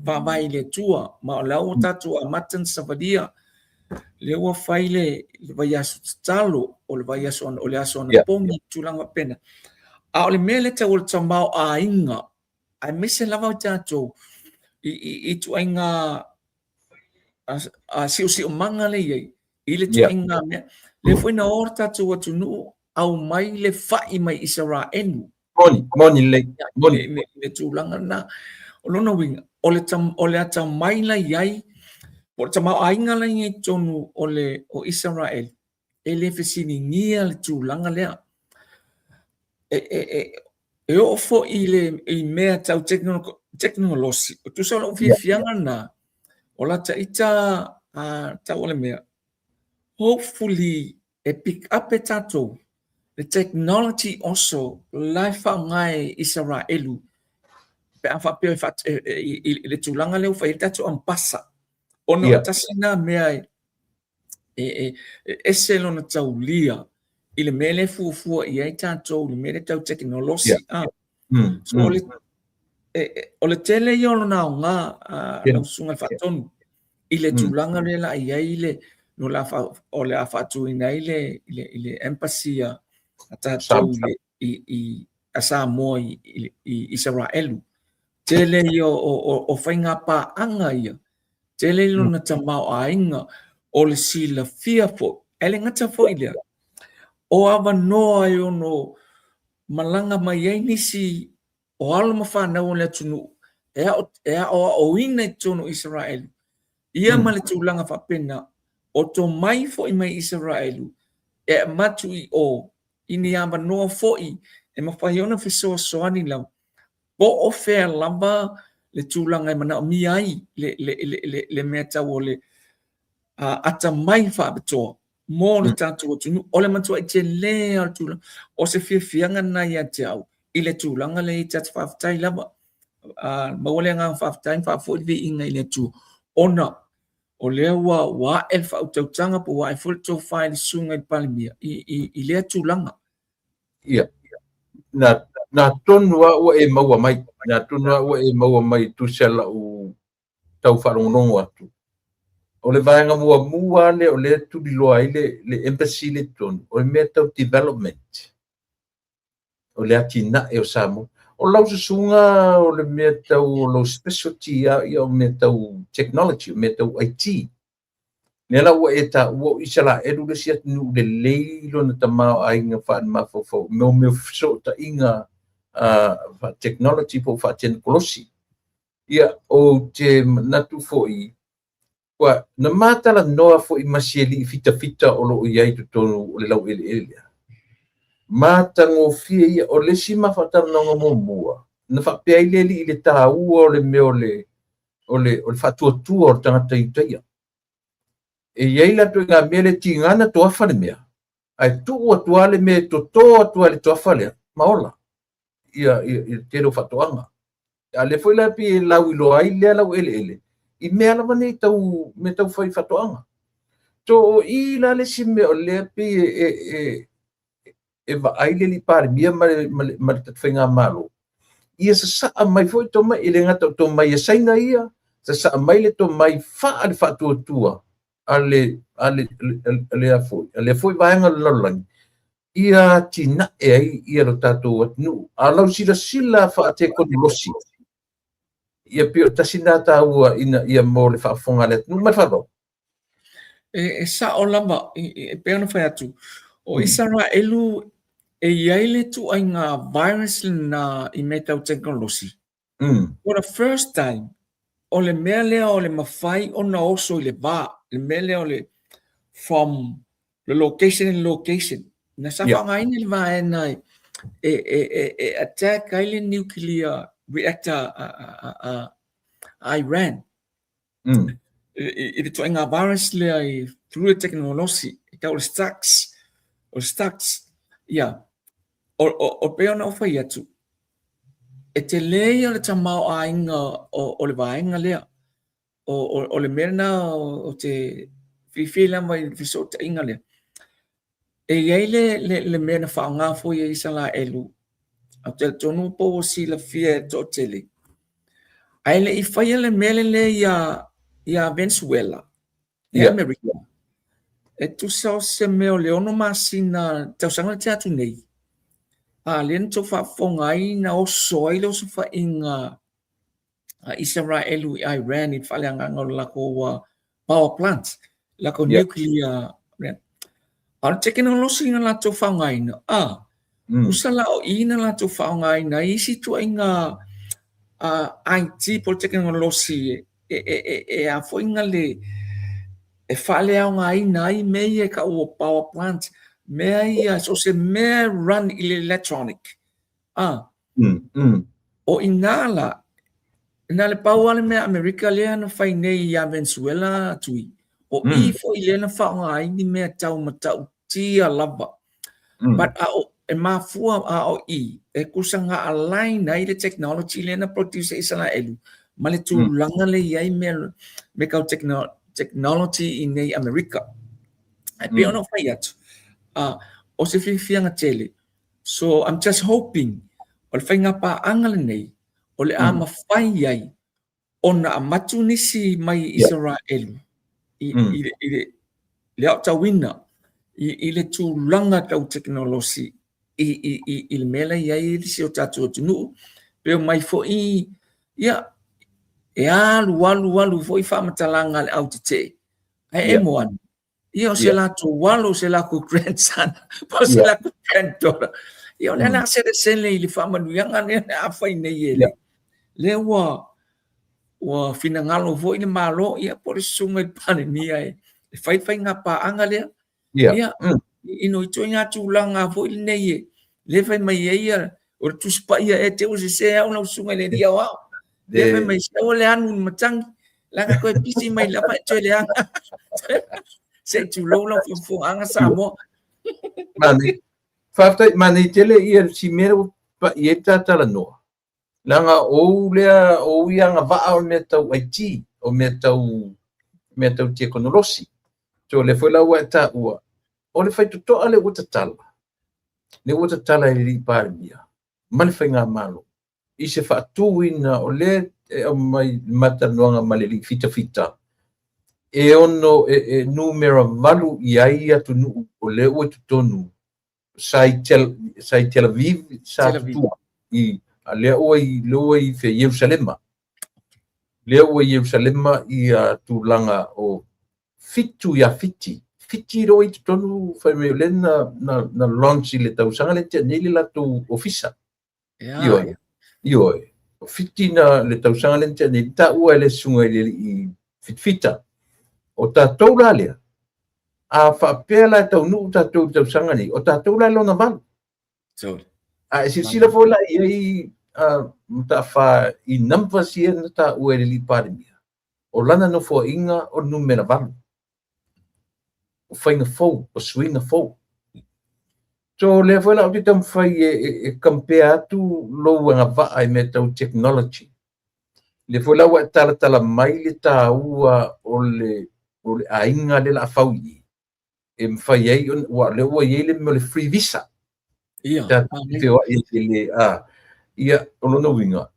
faavae i le Atua, ma o la ua tatou amata ona savalia, lea ua fai le vaiaso tatalo, o le vaiaso, o le aso anapogi, tulaga faapena. A o le mea lea tau o le tamaoaiga, aemaise lava o tatou i ituaiga siosiomaga lea e i ai, i le ituaiga mea. Lea foi na o le tatou atunuu aumai le fai mai Isaraelu. Moni, moni lelei, moni. Le tulaga lena. O lona uiga, o le atamai la i ai, po o le tamaoaiga la i ai i totonu o Isaraelu, e le fesiligia le tulaga lea. E oo foi i le i mea tau tekonolosi, tusa o lou fiafiaga lena, o lata ita tau o le mea, hopefully e pick up e tatou le technology also la e faaaoga e Isaraelu pe a faapea i le tulaga lea ua fai ai le tatou ampasa, ona o le tasi lena mea e ese lona taulia i le mea lea e fuafua i ai tatou i le mea lea tau tekonolosi. So, o le tele ia o lona aoga, lau Susuga i le Faatonu, i le tulaga lea la i ai le, no la o le a faatuina ai le embassy a tatou i a Samoa i Isaraelu. Tele ia o faiga paaga ia, tele lona tamaoaiga, o le silafia foi, ae le gata foi i lea, o avanoa e ono malaga mai ai nisi o alo ma fanau o le atunuu e aoaoina i totonu o Isaraelu, ia ma le tulaga faapena, o tomai foi mai Isaraelu e avatu i o i ni avanoa foi e mafai ona fesoasoani lava, po o fea lava le tulaga e manaomia ai le mea tau o le atamai faapitoa mo le tatou atunuu. O le matuai tele lava o le tulaga. O se fiafiaga lena ia te au i le tulaga lea i te atu faafetai lava. Maua le agaga faafetai ma faafoi le viiga i le Atua ona o lea ua ae le faautautaga po ua ae foi le tofa i le susuga i le Palemia i lea tulaga. Ia, na tonu lava ua e maua mai, na tonu lava ua e maua mai tusa lau tau faalogologo atu. O le vaega muamua lava lea o lea e tuliloa ai le embassy lea i totonu, o le mea tau development, o le atinae o Samoa. O lau susuga o le mea tau o lou specialty lava ia o mea tau technology, o mea tau IT. Lea la ua e taua o Isaraelu le isi atunuu lelei lona tamaoaiga faale-mafaufau i mea o fesootaiga faa-technology po o faa-tekonolosi. Ia, ou te manatu foi, ua na ma talanoa foi ma si alii fitafita o lo o i ai i totonu o le laueleele lea. Matagofie ia, o le isi ma faatalanoaga muamua, na faapea ai le alii i le taua o le mea o le faatuatua o le tagata Iutaia. E i ai la ituaiga mea lea e tiga ona toafa le mea, ae tuu atu lava le mea e toto atu ai le toafa lea, ma ola ia le tele o faatoaga. A lea foi la pei e lauiloa ai lea laueleele i mea lava nei tau mea tau fai faatoaga. So o i la le isi mea o lea pei e vaai le alii Palemia ma le tatou faigamalo, ia sasaa mai foi tomai, e le gata o tomai a Saina ia, sasaa mai le tomai faa le faatuatua a lea foi vaega o le lalolagi, ia atinae ai ia lo tatou atunuu. A o lau silasila faatekonolosi, Ia pei o tasi lena taua ina ia mo le faafofoga a le atunuu. Ma le faaaloalo. E sao lava, e pei ona fai atu, o Isaraelu e i ai le ituaiga virus lena i mea tau tekonolosi. For the first time, o le mea lea o le mafai ona oso i le va, le mea lea o le from the location in location. Na sa faaaogaina le vaega e attack ai le nuclear reactor a Iran. I le ituaiga virus lea i through le tekonolosi, e tau o le Stux, o le Stux. Ia, o pei ona ou fai atu, e tele ia o le tamaoaiga o le vaega lea. O le mea lena ou te fiafia lava i le fesootaiga lea. E i ai le mea na faaaoga foi e Isaraelu, ou te talitonu po ua silafia e le toatele, ae le i faia le mea lenei ia Venezuela, i Amerika, e tusa o se mea o le 6 masina tausaga na tea atu nei, a lea na tou faafofoga ai na oso ai le osofaiga a Isaraelu i Iran i le faaleagaga o le latou power plant, latou nuclear. A o le tekonolosi na latou faaaogaina, a, tusa la o i na latou faaaogaina ai isi ituaiga IT po o le tekonolosi e a foi na le e faaleaogaina ai mea ia e tau o power plant, mea ia, so o se mea e run i le electronic. A, o i ina la, na o le pau lava le mea Amerika lea na fai nei ia Venezuela Tui, o i foi lea na faaaoga ai ni mea tau matautia lava. But a o, e mafua a o i, e tusa na align ai le technology lea na produce e Isaraelu ma le tulaga lea i ai mea, mea tau technology i nei Amerika. Ae pei ona ou fai atu, o se fiafiaga tele. So I'm just hoping o le faigapaaga lenei o le a mafai ai ona avatu nisi mai Isaraelu i le aotauina i le tulaga tau tekonolosi i le mea la e i ai si o tatou atunuu, pe omai foi, ia, e alu alu alu foi faamatalaga a le autetee, ae emo ane. Ia, o se latou alo, o se latou grandson, po o se latou granddaughter. Ia, o lea o le a selesele i le faamanuiaga lea o le a fai nei e le. Lea ua finagalo foi le Malo, ia, po o le susuga i le Palemia e fai le faigapaaga lea. Ia, ino ituaiga tulaga foi lenei e lea fai mai ai ia, o le Tusi Paia ea te ua sese au lau susuga i le Alii Aoao. Lea fai mai se aua le anu i le matagi, leaga toe pisi mai lava e toe leaga. Se i tulou lau faafofoga Samoa. Manaia. Faafetai, manaia tele ia si mea ua pai ai le ta talanoa. Leaga o ou lea, o ou ia agavaa o mea tau IT, o mea tau tekonolosi. So lea foi la ua e taua, o le faitotoa lea ua tatala, lea ua tatala e le Alii Palemia ma le Faigamalo i se faatuina o lea e aumai le matalanoaga ma le Alii Fitafita, e ono e numera 8 i ai atunuu o lea ua i totonu sa i Tel, sa i Tel Aviv, sa tutua i, a lea ua i, lea ua i fea, Ierusalema. Lea ua i Ierusalema ia tulaga o 7 ia Fiti. Fiti lea ua i totonu, fai mai o lea na launch i le tausaga lea tea nei le latou ofisa. Ioe, ioe. O Fiti na le tausaga lea na tea nei, taua e le susuga i le alii Fitafita. O tatou la lea, a faapea la e taunuu tatou i le tausaga nei, o tatou la e lona 8. Sorry. A e silasila foi la i ai Mataafa i numbers ia na taua e le alii Palemia, o lana nofoaiga o le numera 8. O faiga fou, o suiga fou. So lea foi la ou te taumafai e compare atu lou agavaa i mea tau technology. Lea foi la ua e talatala mai le taua o le aiga lea o le a fau i i, e mafai ai ona, aua o lea ua i ai le mea o le free visa. Ia, Tatou te feoai i le, a, ia, o lona uiga,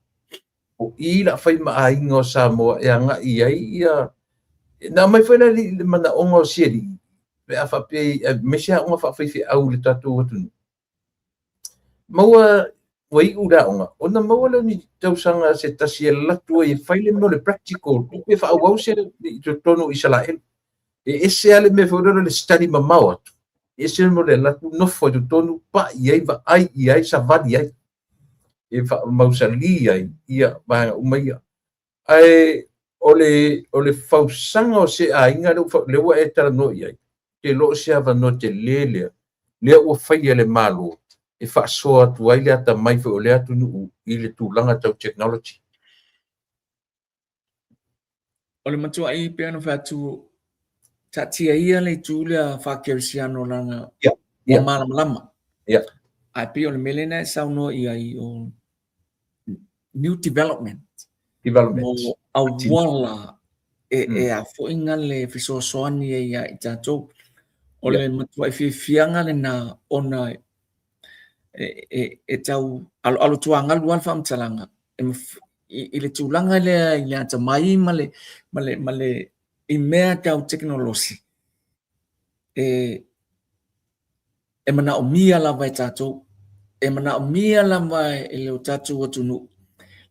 o i la fai ma aiga o Samoa e agai i ai ia, na aumai foi la le manaoga o si alii, pe a faapea aemaise aoga faafaifeau i le tatou atunuu. Maua Ua iu le aoga, ona maua lea o ni tausaga se tasi e alu atu ai e fai le mea o le practical, tupe faaauau se i totonu o Isaraelu. E ese lava le mea foi lele o le study mamao atu, e ese le mea o le alu atu nofo i totonu, pai i ai, vaai i ai, savali ai, e faamausali ai ia vaega uma ia. Ae o le, o le fausaga o se aiga lea ua e talanoa i ai, te iloa o se avanoa tele lea, lea ua faia e le Malo e faasoa atu ai le atamai foi o lea atunuu i le tulaga tau technology. O le matuai pei ona fai atu, taatia ia le itu lea faakerisiano leaga ua malamalama. Ae pei o le mea lea na e saunoa i ai o new development. Development. Mo auala e, mm. e a foi na le fesoasoani ai ia i tatou. O le matuai fiafiaga lena ona e, e, e tau aloalo tuagalu lava le faamatalaga e, i, i le tulaga lea i le atamai ma le, ma le, ma le i mea tau tekonolosi e, e manaomia lava e tatou, e manaomia lava e le o tatou atunuu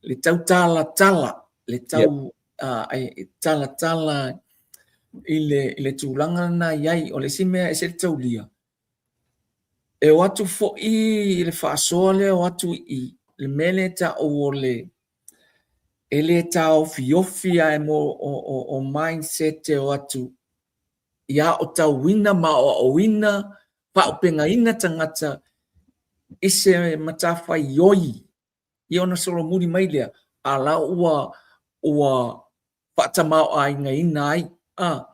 le tau talatala, le tau yeah. talatala i le, i le tulaga lena i ai. O le isi mea e ese le taulia, e o atu foi i le faasoa lea o atu i le mea lea e taou o le e le taofiofi ae mo o, o, o mindset e o atu ia aotauina ma aoaoina, faaaupegaina tagata i se matafaioi ia ona solomuli mai lea, a la ua ua faatamaoaigaina ai a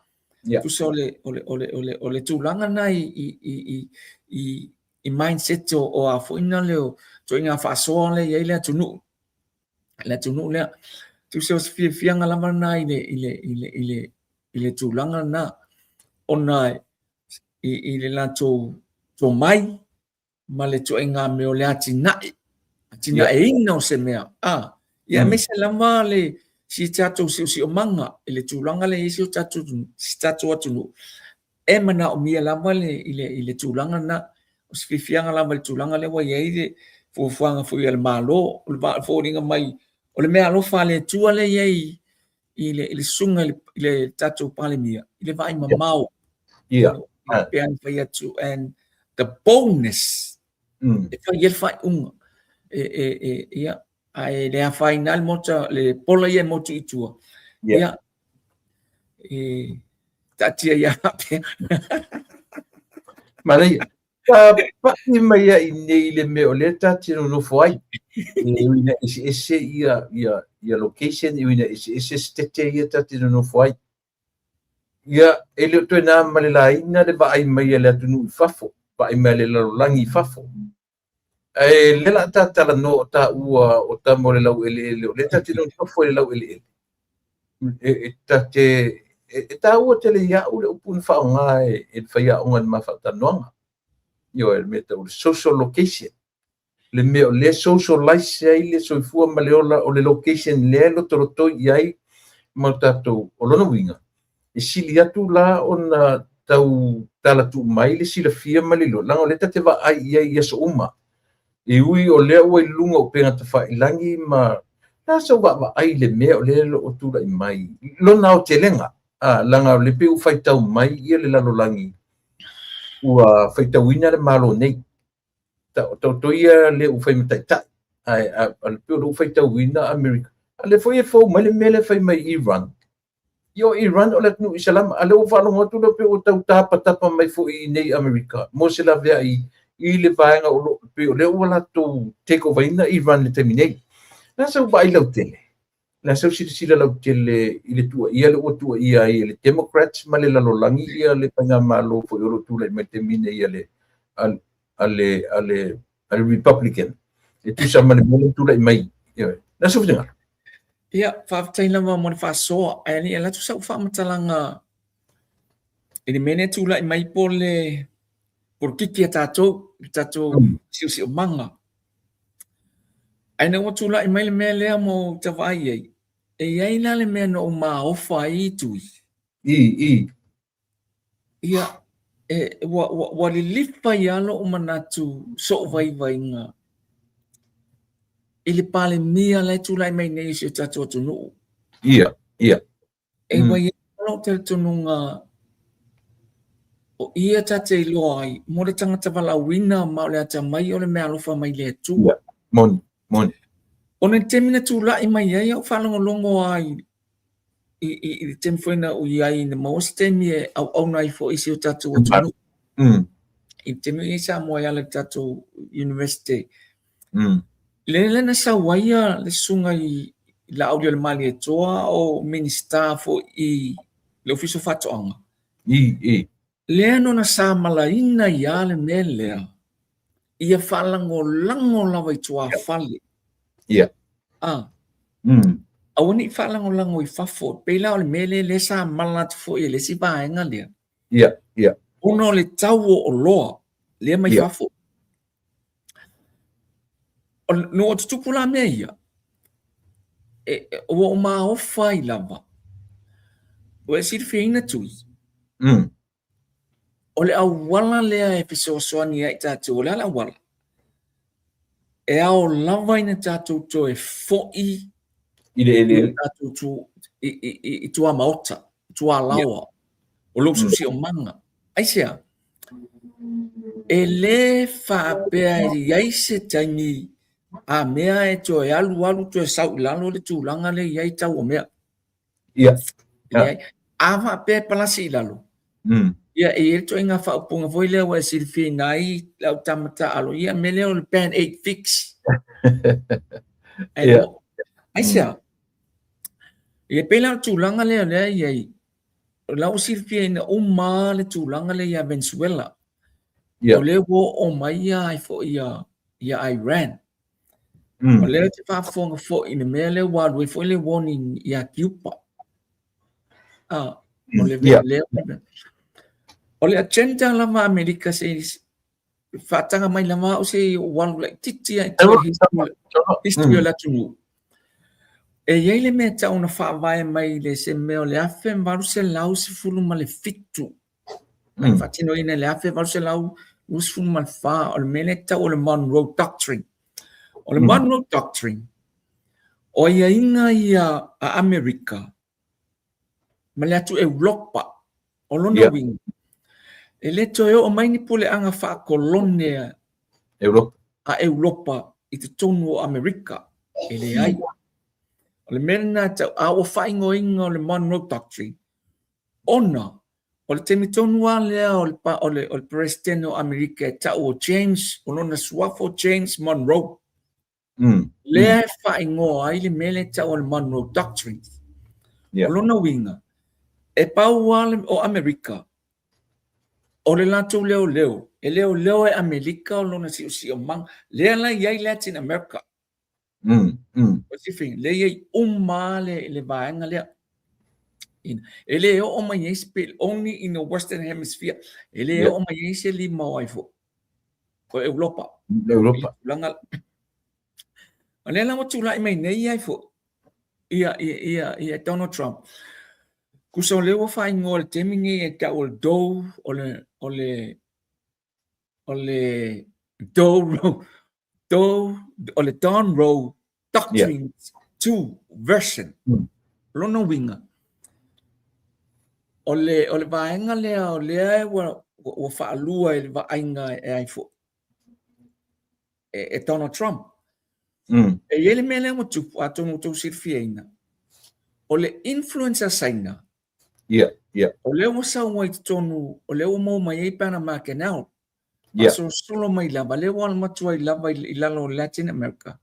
yeah. Tusa o le, o le, o le, o le, o le tulaga na i, i, i, i, i mindset o, o a foi na leo ituaiga faasoa lea i ai le atunuu le atunuu lea. Tusa o se fiafiaga lava lena i le, i le, i le, i le, i le tulaga lena, ona i, i le latou tomai ma le ituaiga mea o le atinae, atinaeina o se mea. A, ia aemaise lava le si tatou siosiomaga i le tulaga lea e i ai si o tatou, si tatou atunuu, e manaomia lava le, i le, i le tulaga lena. O se fiafiaga lava i le tulaga lea ua i ai le fuafuaga foi a le Malo, o le foliga mai o le meaalofa a le Atua lea e i ai i le, i le susuga i le, i le tatou Palemia, i le vaai mamao. Yeah. Pei ona fai atu, and the boldness e fai ai le faaiuga. E, e, e, ia, ae le afaina ai le mota, le pola ia e motu i tua. Yeah. Ia, e taatia ia faapea. Manaia. Ka paʻi mai ai nei le mea o lea ta te nonofo ai. E ui ina eseese ia, ia, ia location, e ui ina eseese sitete ia ta te nonofo ai. Ia, e le o toe na ma le laina le vaai mai a le atunuu i fafo, vaai mai a le lalolagi i fafo. Ae lea la ta talanoa o taua o tama o le laueleele, o lea ta te nonofo i le laueleele. E, e, ta te, e, e tāua tele ia'u le upu na faaaoga e, e le faiaoga i le ma faatalanoaga. Ioe, le mea tau o le social location. Le mea o lea socialize ai le soifua ma le ola o le location lea e lotolotoi i ai ma o tatou. O lona uiga, e sili atu la ona tau talatuu mai le silafia ma le iloa, leaga o lea ta te vaai i ai i aso uma. E ui o lea ua i luga o upega tafailagi ma la sau vaavaai i le mea o lea o lo o tulai mai lona aotelega, a, leaga o lea pei ua faitau mai ia le lalolagi ua faitauina le Malo nei. Taoto ia le ua fai ma taitai, ae pei o lea ua faitauina Amerika. A lea foi e fou mai le mea lea e fai mai Iran. Ia o Iran o le atunuu Isalama, a lea ua faalogo atu lea pei ua tau tapatapa mai foi i inei i Amerika mo se laveai i le vaega o lo pei o lea ua latou take over ina Iran i le taimi nei. O le a sau vaai lautele? O le a sau silasila lautele i le tuuaia lea ua tuuaia ai e le Democrats ma le lalolagi ia le faigamalo foi o lo o tulai mai i le taimi nei a le a le a le a le Republican e tusa ma le mea lea tulai mai. Ioe. Na sau finagalo. Ia, faafetai lava mo le faasoa. Ae le i alu atu sau faamatalaga i le mea lea e tulai mai po o le polokiki a tatou, le tatou siosiomaga. Ae ina ua tulai mai le mea lea ma ou vaai ai, e i ai la le mea na ou maofa ai i tui. I, i. Ia, e, ua, ua, ua lilifa ai lava lou manatu, sou vaivaiga. i le Palemia la e tulai mai nei i si o tatou atunuu. Ia, ia. E ua i ai lou talitonuga o ia ta te iloa ai mo le tagata valaauina ma o le atamai o le meaalofa mai le Atua. Ia, moni, moni. Ona i le taimi na tulai mai ai au faalogologo ai i le taimi foi na ou i ai na maua se taimi e auauna ai foi i si o tatou atunuu. I le taimi o i ai Samoa e ala i le tatou University. Le lea na sau ai le susuga i Laaulialemalietoa o Minisita foi i le Ofisa o Faatoaga. I. Lea nō na samalaina ai lava le mea lea, ia faalagolago lava i tuafale. Ia. Ah. Aua ne i faalagolago i fafo, e pei la o le mea lea lea sa mala atu foi e le isi vaega lea. Ia, ia. Ona o le tau o oloa lea mai fafo. Ina ua tutupu la mea ia, ua ou maofa ai lava. Ua e silifiaina Tui, o le auala lea e fesoasoani ai tatou, o le a le auala? E ao lava ina tatou toe foi i le eleele tatou i tuamaota, tualaoa, o lou siosiomaga. Aisea? E lē faapea e i ai se taimi a mea e toe alu alu toe sau i lalo le tulaga lea e i ai tau o mea. Ia. Leai. A faapea e palasi i lalo, ia e i ai le ituaiga faaupuga foi lea ua e silifiaina ai lau tama taalo, ia mea lea o le band aid fix. Ia. Aisea? Ia pei la o le tulaga lea o lea e i ai, O la ua silifiaina uma lava le tulaga lea ia Venezuela. O lea ua oo mai ai foi ia Iran. O lea ou te faafofoga foi i le mea lea ua alu ai foi le warning ia Kiupa. O le lea, o le agenda lava a Amerika se faataga mai lava au se i ou alu laitiiti lava i tua i history o le atunuu. E i ai le mea e tau na faavae mai i le se mea o le 1817, mai faatinoina i le 1824, o le mea lea e tau o le Monroe Doctrine. O le Monroe Doctrine, o aiaiga ia a Amerika ma le atu Europa, o lona uiga, e le toe oo mai ni puleaga faakolone a Europa i totonu o Amerika, e leai. O le mea lena e tau, a ua faaigoaina o le Monroe Doctrine, ona o le taimi tonu lava lea o le, o le Peresetene o Amerika e tau o James, o lona suafa o James Monroe. Lea e faaigoa ai le mea lea e tau o le Monroe Doctrine. O lona uiga, e pau lava o Amerika, o le latou leoleo, e leoleo e Amerika o lona siosiomaga, lea la e i ai Latin America. O se lea e i ai uma lava le vaega lea. E le oo mai ai se, only in the Western Hemisphere, e le oo mai ai se lima o ai foi. O Europa. Europa. Tulaga. O lea la ua tulai mai nei ai foi ia, ia, ia, ia Donald Trump. Tusa o lea ua faaigoa i le taimi nei e tau o le Doe, o le, o le, o le Doe, Doe, o le Donroe Doctrine 2 version. Lona uiga, o le, o le vaega lea o lea ua, ua faalua i le vaaiga e ai foi, e, e Donald Trump. E i ai le mea lea ua tupu, atonu ua outou silifiaina, o le influence a Saina, o lea ua sau ai i totonu, o lea ua maua mai ai Panama Canal, faasolosolo mai lava, lea ua alu atu ai lava i lalo o Latin America.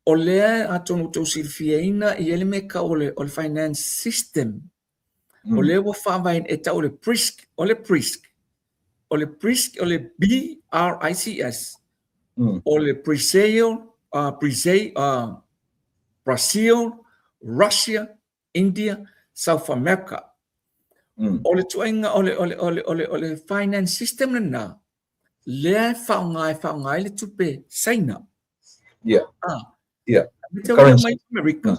O lea atonu ua outou silifiaina, e i ai le mea e tau o le, o le finance system. O lea ua faavae e tau o le BRICS, o le BRICS, o le BRICS, o le B-R-I-C-S, o le Brazil, Brazil, Brazil, Russia, India, South America. O le ituaiga, o le, o le, o le, o le, o le finance system lena, lea e faaaoga e faaaoga ai le tupe Saina. Te mai Amerika.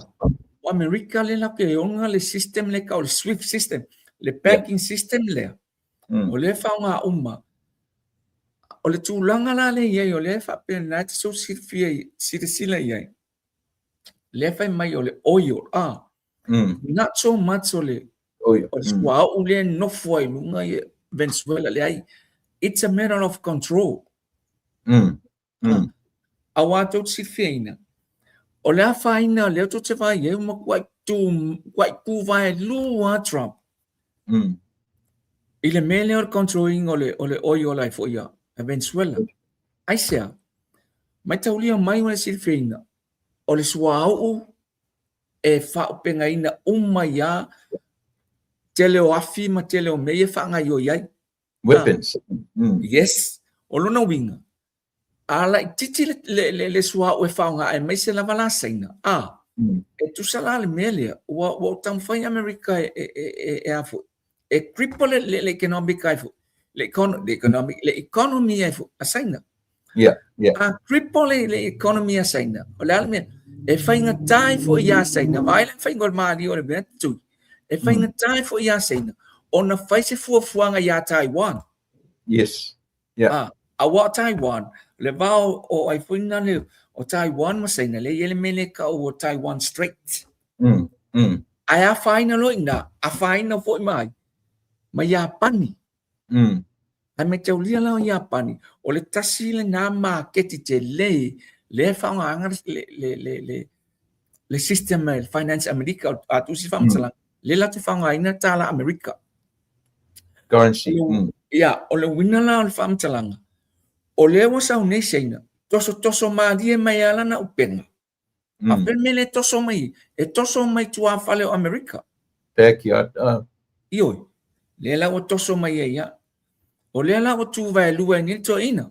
O Amerika lea latou te ona le system lea e tau o le SWIFT system, le banking system lea. O lea e faaaoga uma. o le tulaga la lea i ai, o lea e faapea na e te so silafia silasila i ai, lea fai mai o le oil, not so much o le oil, o le suauu lea e nofo ai i luga i Venezuela, leai, it's a matter of control. Aua tou te silifiaina, o le afaina lea tou te vaai ai, ua matuai tu, matuai tuvaelua lava Trump i le mea lea o le control ina o le oil ai foi a Venezuela. Aisea? Maitaulia mai ua e silifiaina, o le suauu e faaopegaina uma ai lava tele o afi ma tele o mea ia e faagaoioi ai. Weapons. Yes. O lona uiga, a laitiiti le suauu e faaaoga aemaise lava la Saina, a, e tusa la le mea lea, ua taumafai Amerika e a foi, e cripple le economic ai foi, le economic, le economy ai foi a Saina. Yeah. A cripple le economy a Saina, o le a le mea, e faigata ai foi iā Saina, vaai la le faiga o le malie o le mea tui, e faigata ai foi iā Saina ona fai se fuafuaga iā Taiwan. Yes. Yeah. Aua o Taiwan, le va o ai foi na le o Taiwan ma Saina, le i ai le mea lea e tau o Taiwan Strait. Ae afaina loa i ina, afaina foi ma ai, ma Iapani. Ae maitaulia la o Iapani, o le tasi lena maketi tele lea e faaaogaina le system e le finance Amerika, a tusi faamatalaga, lea latou te faaaogaina le tala Amerika. Currency. Ia, o le uiga la o le faamatalaga, o lea ua sau nei Saina, tosotoso malie mai lava lana upega. A pea le mea lea e toso mai, e toso mai tuafale o Amerika. Backyard. Ioe, lea la ua toso mai ai ia. O lea la ua tuvaelua ai nei le toeaina.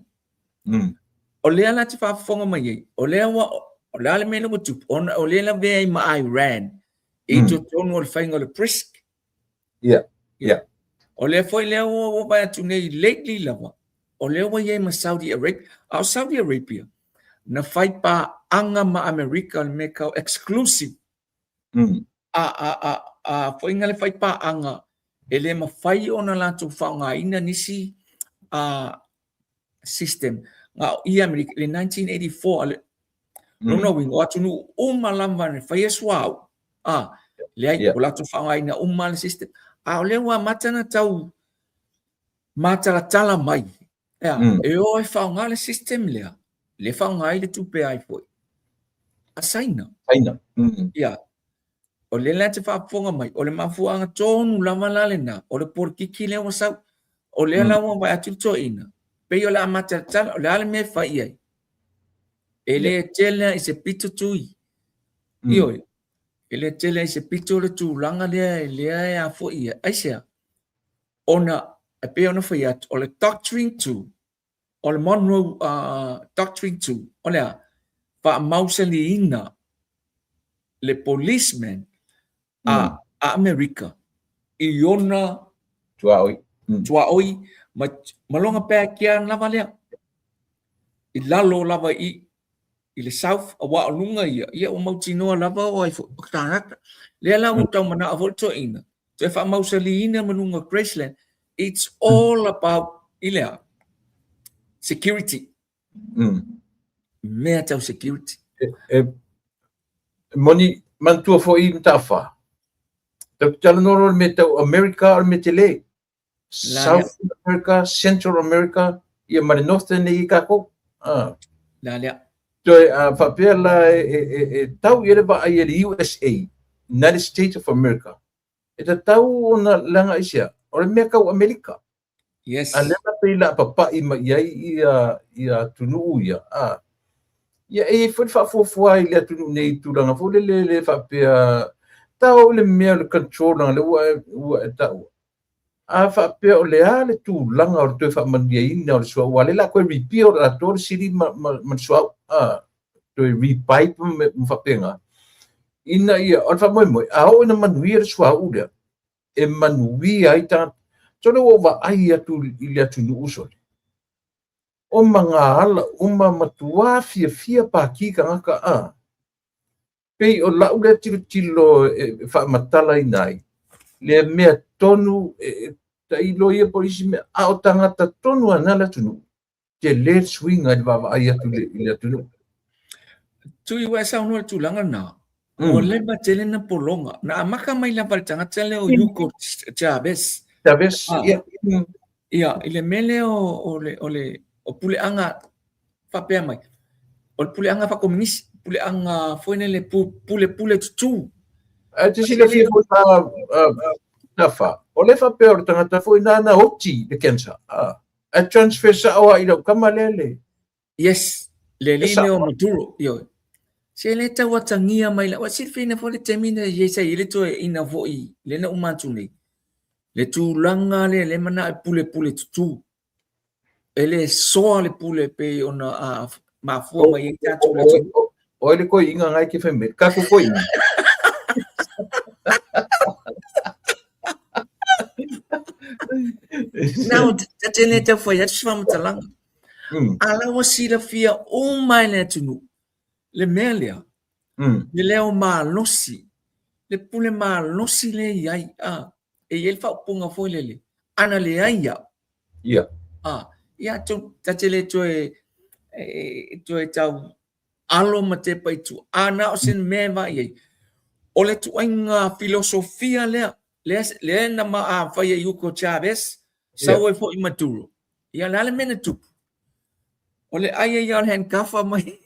O lea la te faafofoga mai ai, o lea ua, o le a le mea lea ua tupu, ona o lea la lavea ai ma Iran i totonu o le faiga o le BRICS. Yeah. O lea foi lea ua vaai atu nei lately lava, o lea ua i ai ma Saudi Arabia. A o Saudi Arabia, na fai paaga ma Amerika o le mea tau exclusive. A foi na le fai paaga, e le mafai ona latou faaaogaina nisi system na o i Amerika i le 1984. Le lona uiga, o atunuu uma lava na faia suauu, leai, ua latou faaaogaina uma le system. A o lea ua amata ona tau matalatala mai, e o e faaaoga le system lea, lea e faaaoga ai le tupe ai foi a Saina. Saina. Ia, o lea la te faafofoga mai, o le mafuaaga tonu lava la lena, o le polokiki lea ua sau. O lea la ua vaai atu le toeaina, pei o le a matalatala, o le a le mea e fai i ai. E le tele i se pito tui. Ioe, e le tele i se pito le tulaga lea, lea e a foi ia. Aisea? Ona, e pei ona fai atu, o le Doctrine 2, o le Monroe Doctrine 2, o le a? Faamausaliina le policeman a Amerika i ona tuaoi, tuaoi ma lona backyard lava lea, i lalo lava i le south, aua o luga ia, ia ua mautinoa lava o ai foi, o tagata. Lea la ua tau manao foi le toeaina, toe faamausaliina ma luga o Graceland. It's all about i le a? Security. Mea tau security. E moni, manatua foi i Mataafa. Tatou te talanoa loa i le mea tau America o le mea tele. South America, Central America, ia ma le Northern nei i kākou. La lea. Toe a faapea la e tau i ai le vaai a le USA, United States of America, e tatau ona leaga aisea, o le mea tau Amerika. Yes. A lea la pei la papai mai i ai ia atunuu ia, ia e i ai foi le faafuafua i le atunuu nei i tulaga foi lele le faapea tau le mea o le control leaga lea ua e taua. A faapea o le a le tulaga o le toe faamanuiaina o le suauu, aua o lea o le a toe repeal atoa le sili ma le suauu, toe repipe ma faapena, ina ia, o le faamoemoe, a oo ina manuia le suauu lea, e manuia ai tagata. Sole ua ou vaai atu i le atunuu sole, o magaala uma matua fiafia paki tagata, pei o lau lea tilotilo e faamatalaina ai le mea tonu e tailo ia po o isi mea, a o tagata tonu lava na le atunuu. Tele le suiga i le vaavaai atu i le atunuu. Tui ua e saunoa i le tulaga lena, ua leva tele na pologa. Na amata mai lava i le tagata lea o Hugo Chavez. Chavez, ia. Ia, i le mea lea o puleaga faapea mai, o le puleaga faakomunisi, puleaga foi lele pulepule tutū. Ae te silafia foi Tafa, o lea faapea o le tagata foi na na oti le cancer. Ae transfer sao lava i lau tama lea le. Yes, le alii lea o Maduro, ioe. Se le tau atagia mai la, ua silafia foi le taimi na i ai sa i ai le toeaina foi lea na uma atu nei. Le tulaga lea lea manao e pulepule tutū. E le soa le pule pei ona mafua mai ai tatou le atunuu. O ai le toeaina na e te fai mai? Tatou toeaina. Now, ta te le tau fai atu se faamatalaga. A la ua silafia uma e le atunuu le mea lea, le leo malosi, le pule malosi lea e i ai, e i ai le faaupuga foi lele, ana leai au. Ia. Ia, ta te le toe, toe tau alo ma tepa i tua. A na o se mea e vaai ai, o le ituaiga filosofia lea, lea, lea na fai ai Hugo Chavez, sau ai foi Maduro. Ia, o le a le mea na tupu? O le ai ai o le handcuff mai.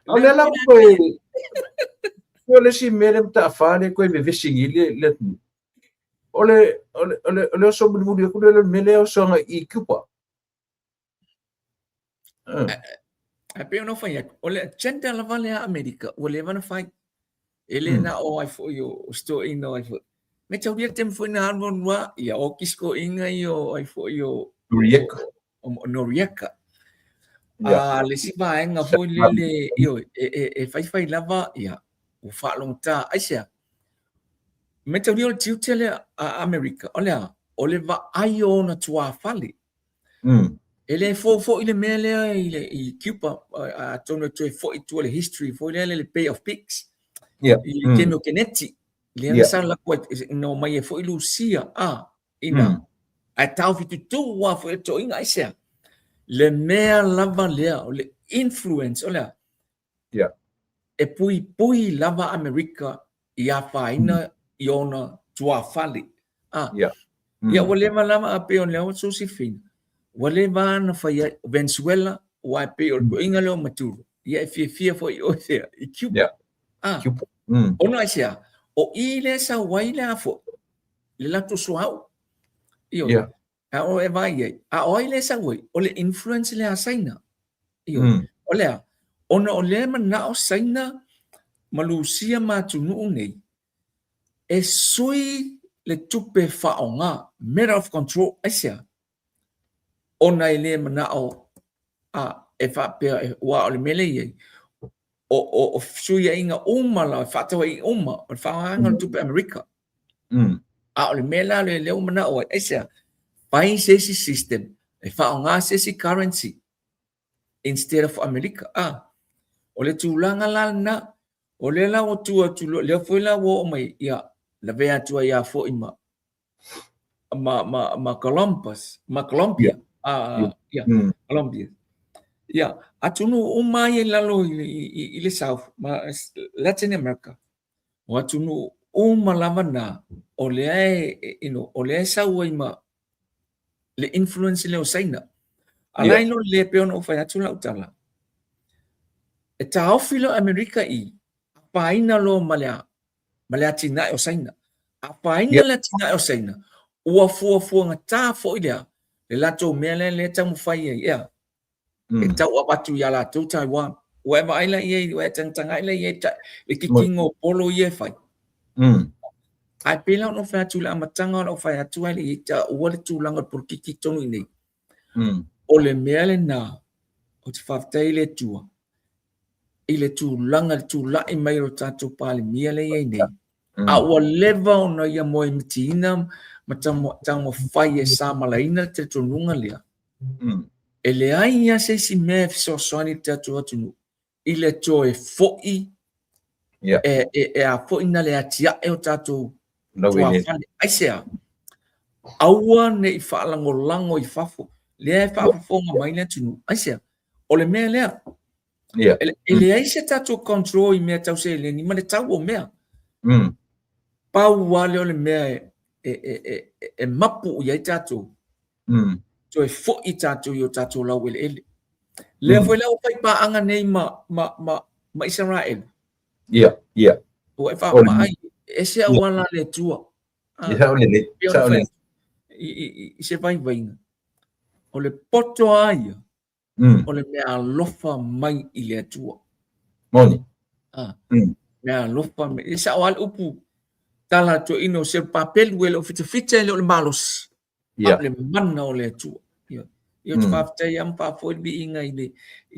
O lea la koe, o le isi mea lea mataafa lea koe vevesi nei le atunuu. O le, o le, o le, o le oso mulimuli atu lea o le mea lea oso agai i Cuba. Ae pei ona fai atu, o le agenda lava lea a Amerika, ua leva ona fai. E le na o ai foi o si toeaina o ai foi. Mataulia le taimi foi na alu alu lava, ia oki si toeaina ia o ai foi o Noriega. O Noriega. A le isi vaega foi lele, ioe, e faifai lava, ia, ua faalogogata. Aisea? Mataulia o le tiute lea a Amerika, o le a? O le vaai o ona tuafale. E le fou foi le mea lea i Cuba, atonu e toe foi i tua le history foi lea le Bay of Pigs. I le taimi o Keneti, lea na sa alu atu ai, na omai ai foi Lusia, ina, ae taofi tutū lava foi le toeaina, aisea? Le mea lava lea, o le influence, o le a? E puipui lava Amerika i afaina i ona tuafale. Ia ua leva lava a pei o lea ua Josephine, ua leva ona fai ai Venezuela, aua e pei o le toeaina lea o Maduro, ia e fiafia foi i o i Cuba. Cuba. Ona aisea? O i lea e sau ai le a foi, le latou suauu. Ioe. A o e vaai ai, a o ai lea e sau ai? O le influence lea a Saina. Ioe. O le a? Ona o lea e manao Saina ma Lusia ma atunuu nei e sui le tupe faaaoga, matter of control, aisea? Ona e le manao a e faapea, aua o le mea lea e i ai, o fesuiaiga uma lava, fefaatauaiga uma, o le faaaogaina o le tupe Amerika. A o le mea la lea ua manao ai, aisea? Fai se isi system e faaaoga se isi currency instead of Amerika. O le tulaga la lena, o lea la ua tu atu, lea foi la ua oo mai, ia, lavea atu ai lava foi ma ma ma ma Columbus, ma Colombia. Ia, Colombia. Ia, atunuu uma ia i lalo i le South, ma Latin America. O atunuu uma lava na, o lea e, you know, o lea e sau ai ma le influence lea o Saina. A la ilo le pei ona ou fai atu lau tala, e taofi loa Amerika i, afaina loa ma le, ma le atinae o Saina. Afaina le atinae o Saina, ua fuafuagatā foi lea, le latou mea lea lea e taumafai ai, ea, e tau avatu ia latou Taiwan. Ua e vaai la i ai, ua e tagatagai la i ai le kikiga o polo ia e fai. Ae pei la ona ou fai atu i le amataga o lau fai atu ai le i taua le tulaga o le polokiki i totonu i inei. O le mea lena, ou te faafetai i le Atua i le tulaga i le tulai mai o le tatou Palemia lea e i ai nei. A ua leva ona ia moemitiina ma taumafai e samalaina le talitonuga lea. E leai lava se isi mea e fesoasoani i le tatou atunuu i le toe foi e a foi na le atiae o tatou tuafale. Aisea? Aua ne i faalagolago i fafo. Lea e faafofoga mai le atunuu. Aisea? O le mea lea. E leai se tatou control i mea tau seleni ma le tau o mea. Pau lava lea o le mea e mapu i ai tatou. Toe foi tatou i o tatou laueleele. Lea foi la ua fai paaga nei ma Isaraelu. Ia, ia. Ua e vaavaai, ese auala a le Atua. Ia, sao lelei. Sao lelei. I se vaivaiga, o le poto lava ia, o le mea alofa mai i le Atua. Moni. Mea alofa mai. E sao lava le upu tala a toeaina o Serupapelu e le o fitafita e le o le malosi. A o le mana o le Atua. Ia, ou te faafetai lava ma faafoi le viiga i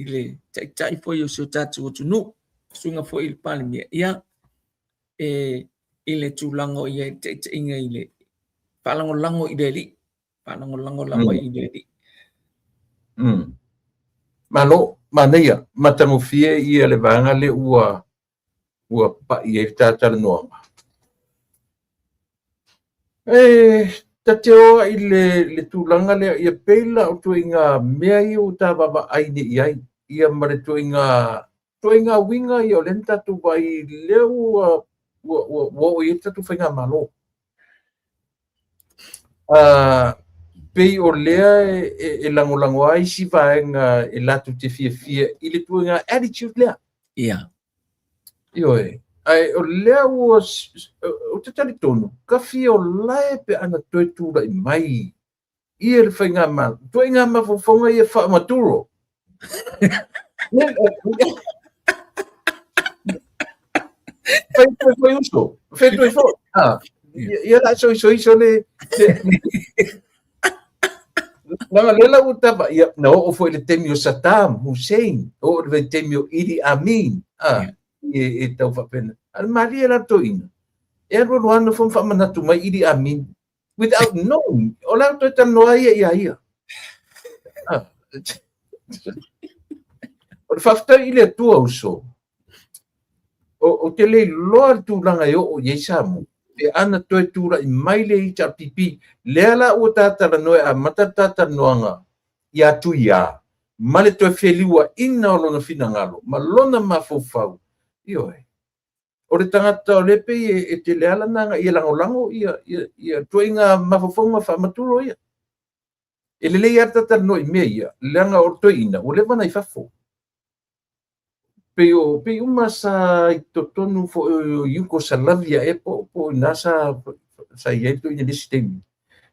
le taitai foi o si o tatou atunuu, susuga foi i le Palemia, ia, e, i le tulaga o i ai le taitaiga i le faalagolago i le Alii, faalagolago lava i le Alii. Malo, manaia, matagofie ia le vaega lea ua pai ai le ta talanoaga. E ta te o i le tulaga lea, ia pei la o ituaiga mea ia ua ta vaavaai nei i ai, ia ma le ituaiga uiga ia o lea na tatou vaai lea ua oo i ai le tatou faigamalo. Pei o lea e lagolago ai isi vaega e latou te fiafia i le ituaiga attitude lea. Ia. Ioe. Ae o lea ua, ou te talitonu, ka fia o lae pe ana toe tulai mai ia le faigamalo, ituaiga mafaufauga ia faa-Maduro. Fai toe foi uso, fai toe foi. Ia la soisoiso le Leaga lea la ua tava, ia, na oo foi le taimi o Saddam Hussein, oo le taimi o Idi Amin, e tau faapena. A le malie la le toeaina, e alu alu lava nofo ma faamanatu mai Idi Amin, without knowing, o le a toe talanoa ia ia ia. O le faafetai i le Atua uso, ou te le iloa le tulaga e oo i ai Samoa, pe ana toe tulai mai le HRPP, lea la ua ta talanoa e amata le ta talanoaga ia Tuia, ma le toe feliuaina o lona finagalo, ma lona mafaufau. Ioe. O le tagata o lea pei e tele lava lana aga ia lagolago ia ituaiga mafaufauga faamaturo ia. E lelei lava le ta talanoa i mea ia, leaga o le toeaina ua leva ona i fafo. Pei uma sa i totonu foi o Yugoslavia ea po o ina sa i ai le toeaina i le isi taimi.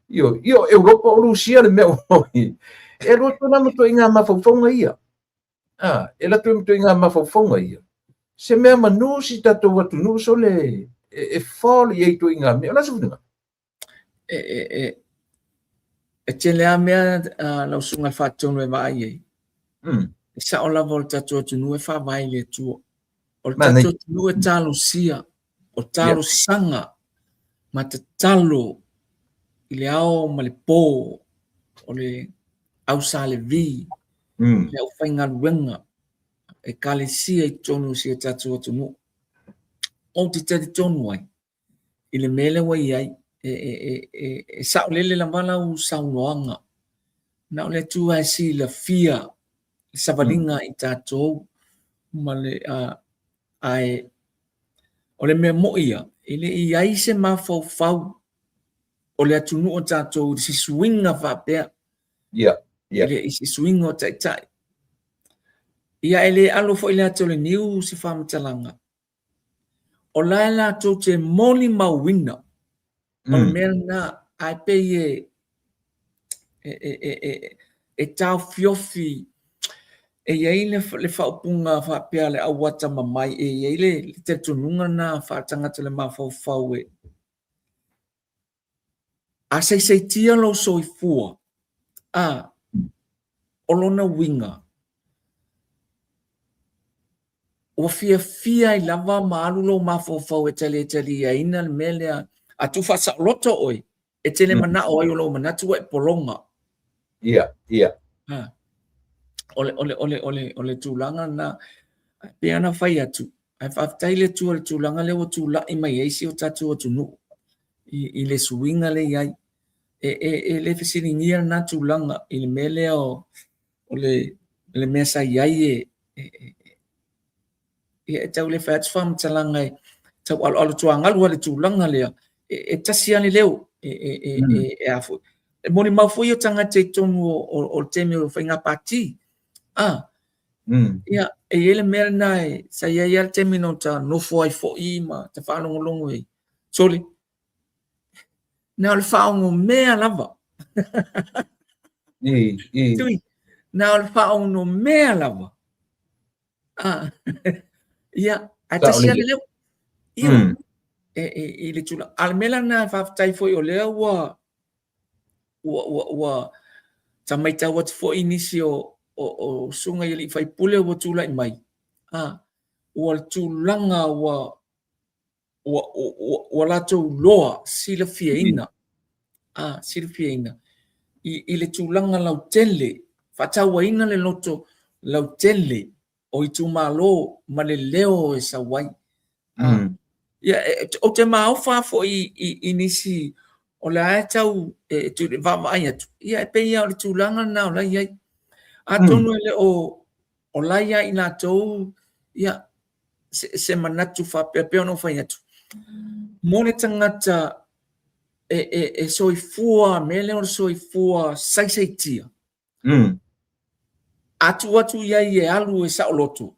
Ioe, ia o Europa o Rusia le mea ua i ai. E alu atu la ma ituaiga mafaufauga ia. E alu atu ma ituaiga mafaufauga ia. Se mea manu si tatou atunuu sole e fall i ai ituaiga mea. O le a se finagalo? E tele lava mea lau susuga i le Faatonu e vaai ai. E sao lava o le tatou atunuu e faavae i le Atua. O le tatou atunuu e talosia, o talosaga ma tatalo i le ao ma le po, o le au Sa Levi, le aufaigaluega, ekalesia i totonu o si o tatou atunuu. Ou te talitonu ai, i le mea lea ua i ai, e saolele lava lau saunoaga. Na o le Atua e silafia le savaliga i tatou ma le, ae o le mea moi ia, e le i ai se mafaufau o le atunuu o tatou i se suiga faapea. I se suiga o taitai. Ia e le alo foi le ata o le niu se faamatalaga. O la e latou te molimauina o le mea lena, ae pei e taofiofi, e i ai le faaupuga faapea le au atamamai, e i ai le talitonuga lena faatagata le mafaufau e a saisaitia lou soifua, a, o lona uiga, ua fiafia ai lava ma alu lou mafaufau e taliataliaina le mea lea, a tuufaasaoloto oe, e te le manao ai o lou manatu ua e pologa. Ia, ia. Ha. O le tulaga lena, pei ona fai atu, ae faafetai le Atua i le tulaga lea ua tulai mai ai si o tatou atunuu i le suiga lea i ai. E, e, e le fesiligia lena tulaga i le mea lea o, o le, le mea sa i ai e, e, e, ia e tau le fai atu faamatalaga e tau aloalo tuagalu a le tulaga lea, e, e tasi lava le leo, e, e, e, mm. e, e a foi. E molimau foi o tagata i totonu o, o, o le taimi o faiga pāti. Ah, mm. Ia, e i ai le mea lena e, sa i ai lava le taimi na ta nofo ai foi ma ta faalogologo ai. Sole, na o le faaogomea lava. I, i. Tui, na o le faaogomea lava. Ah, ia, ae tasi lava le leo. Ia, mm. e, e, i le tulaga. A o le mea la lena e faafetai foi o lea ua, ua, ua, ua ta matau atu foi nisi o, o, o susuga i alii faipule ua tulai mai. Ah, ua le tulaga ua, ua, ua, ua latou loa silafiaina, mm. Silafiaina i, i le tulaga lautele, faatauaina le loto lautele o itumalo ma le leo e sau ai. Mm. Ia, e, ou te maofa foi i, i, i nisi o le a e tau e, e vaavaai atu, ia e pei lava o le tulaga lena o la i ai. Atonu mm. e le o, o la ia i latou, ia, se, se manatu faapea pei ona ou fai atu. Mo le tagata e, e, e soifua, mea lea o le soifua saisaitia. Mm. A tuu atu i ai e alu e saoloto.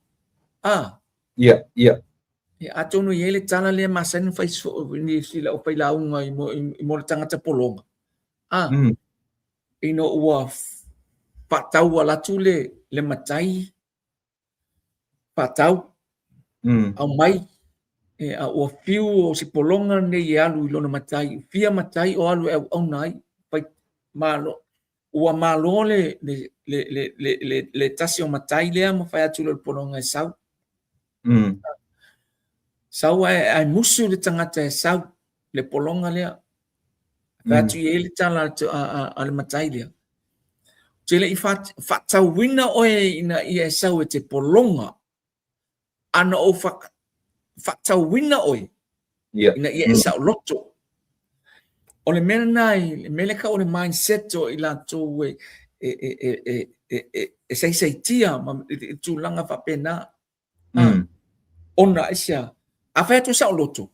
Ah. Ia, ia. E, atonu e i ai le tala lea masani ona fai nisi lau failauga i mo, i, mo le tagata pologa. Ah. Mm. Ina ua faatau atu le, le matai faatau, mm. aumai, e, a ua fiu o se pologa lenei e alu i lona matai, fia matai o alu e auauna ai, fai, malo, ua malo le, le, le, le, le, le, le tasi o matai lea ma fai atu le pologa e sau. Mm. Sau ae, ae musu le tagata e sau, le pologa lea. Fai atu i ai le tala a, a, a le matai lea. Te le i faatauina oe ina ia e sau e te pologa, a na ou faatauina oe yeah. ina ia e mm. saoloto. O le mea lena, le mea lea o le mindset o i latou e, e, e, e, e, e, e, e saisaitia ma e, tulaga faapena. Mm. Ona aisea, a fai atu saoloto,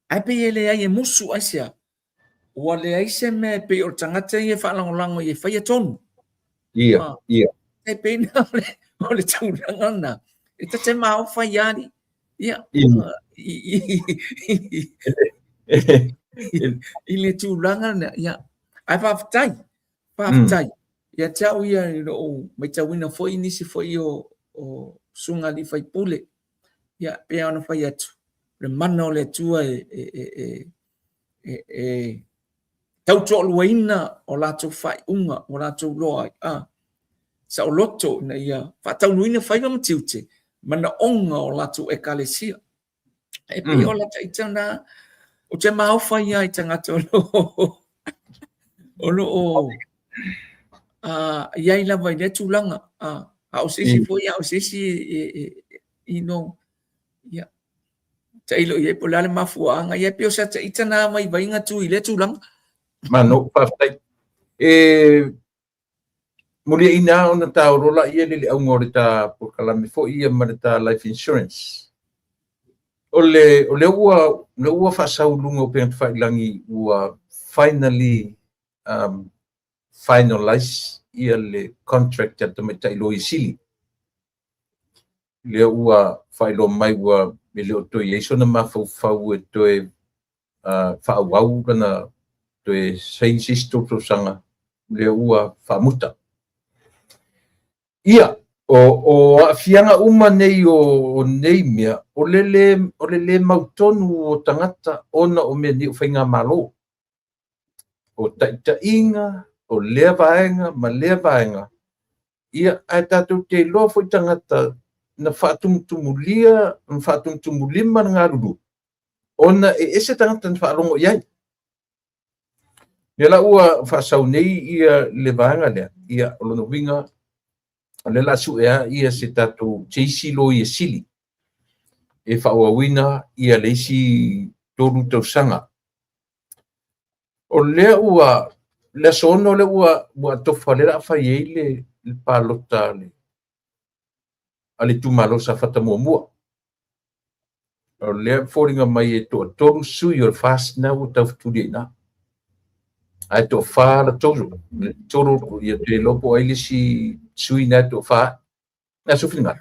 Ae pei e leai e musu aisea? Ua leai se mea e pei o le tagata ia e faalagolago i e faia tonu. Ia, ah. ia. E pei na o le, o le tulaga na. E ta te maofa i ali. Ia. I, i, i, i le tulaga na. Ia. Ae faafetai. Faafetai. Mm. Ia te au ia i lou matauina foi nisi foi o, o susuga alii faipule. Ia, pei ona fai atu, le mana o le Atua e, e, e, e, e, e tautoaluaina o latou faaiuga, o latou loa ai, a, saoloto ina ia faataunuuina faiva ma tiute, manaoga o latou ekalesia. E pei mm. o la taita na, o te maofa ia i tagata o lo o lo o i ai lava i lea tulaga. A o se isi foi, a o se isi e, e, you know, ia, tailo i ai po o le a le mafuaaga. Ia, e pei o se ita na vaivaiga tu i lea tulaga. Mano, faafetai. E muliaina ona ta olola ia le auga o le ta polokalame foi ia ma le ta life insurance. O le, o le ua, le ua faasau luga o upega tafailagi ua finally um, finalize ia le contract a le tamaitai loia sili. Lea ua faailoa mai ua e le o toe i ai sona mafaufau e toe uh, faaauau lana toe saini se isi tausaga, lea ua faamuta. Ia, o, o aafiaga uma nei o, o nei mea, o le lē, o le lē mautonu o tagata ona o mea nei o faigamalo. O taitaiga, o lea vaega ma lea vaega, ia, ae tatou te iloa foi tagata na faatumutumulima na faatumutumulima le galulue, ona e ese tagata na faalogo i ai. Lea la ua faasau nei ia le vaega lea, ia, o lona uiga, o lea la sue a ia se tatou, se isi loia sili e faaauauina ia le isi 3 tausaga. O lea ua, le aso 6 lea ua atofa lea o le a fai ai le palota a le itumalo Safata 1. O lea e foliga mai e toatolu sui o le FAST na ua taufetuli ai i ina. Ae toafa la total. Total ia te iloa po o ai le isi sui na e toafa. E aso finagalo.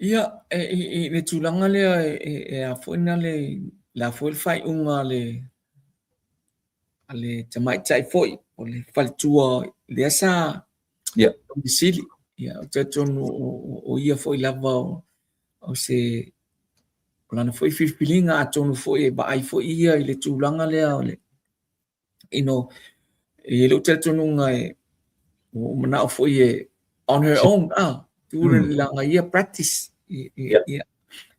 Ia, i le tulaga lea e a foi na le la foi le faaiuga a le tamaitai foi o le faletua lea sa sili. Ia, ou te talitonu o ia foi lava o se o lana foi filifiliga, atonu foi e vaai foi ia i le tulaga lea o le you know, e i ai lou talitonuga e ua ou manao foi e on her own, tuu le lana ia practice. Ia.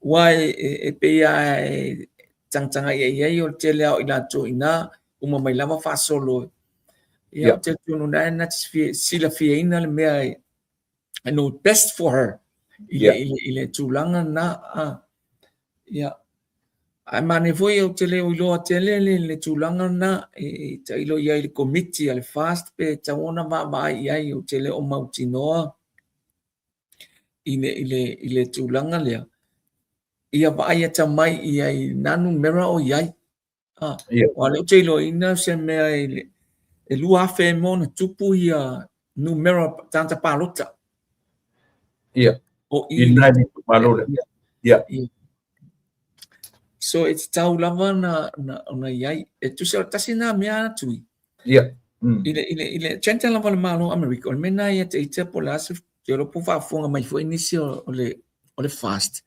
Aua e pei lava e tagatagai i ai o le tele lava o i latou i ina, uma mai lava faasolo. Ia, ou te talitonu na na te silafiaina le mea e best for her i le tulaga lena. Ia. Ae manaia foi ou te le o iloa tele le tulaga lena e tailo i ai i le komiti a le FAST pe tatau ona vaavaai i ai, ou te le o mautinoa i le tulaga lea. Ia vaai atamai i ai i nā numera o i ai. Aua o lea ou te iloaina se mea e 2,000 ma ona tupu ia numera tagata palota. Ia. O i le itumalo lea. Ia. So e tatau lava na i ai. E tusa o tasi nā mea a Tui. Ia. I le agenda lava o le Malo o Amerika, o le mea lena ia te ita po o le a se, te iloa po o faafofoga mai foi nisi o le FAST.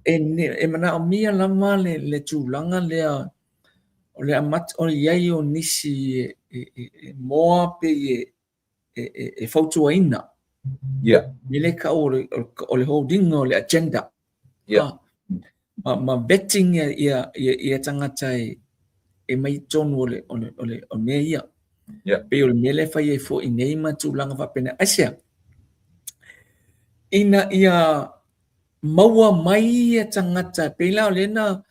E manaomia lava le tulaga lea o le amata o i ai o nisi e moa pe e fautuaina. Me le tau o le holding o le agenda. Ma vetting ia tagata e mai totonu o mea ia. Pei o le mea lea e fai ai foi nei ma tulaga faapena. Aisea? Ina ia maua mai ia tagata, pei la o lea na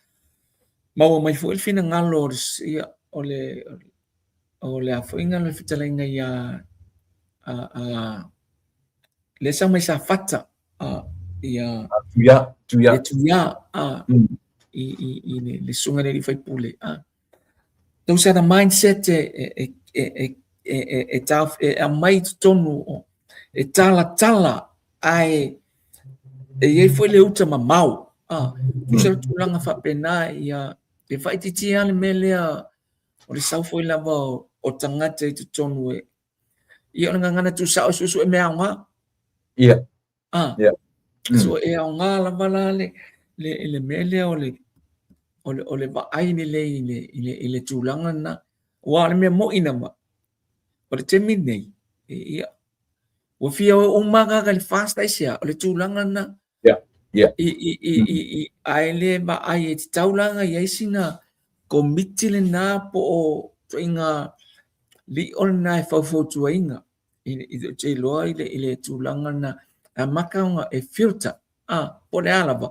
maua mai foi le finagalo o le a foi le fetalaiga ia a lea sa mai Safata ia. Tuia, Tuia. Tuia i le susuga i le alii faipule. Those are the mindset e aumai i totonu e talatala ae e i ai foi le uta mamao. Tusa o le tulaga faapena ia e faaitiitia lava le mea lea o le sau foi lava o tagata i totonu e ia o le gagana tuusao e suesue mea aoga. So e aoga lava la le mea lea o le vaai lelei i le tulaga lena. Aua o le mea moi lava, o le taimi lenei, ia, ua fia o uma tagata i le FAST aisea, o le tulaga lena. Ae le vaai e tatau la ona i ai sina komiti lena po o ituaiga lio lena e faufautuaina. Ou te iloa i le tulaga lena, e amata ona e filter, po o le a lava,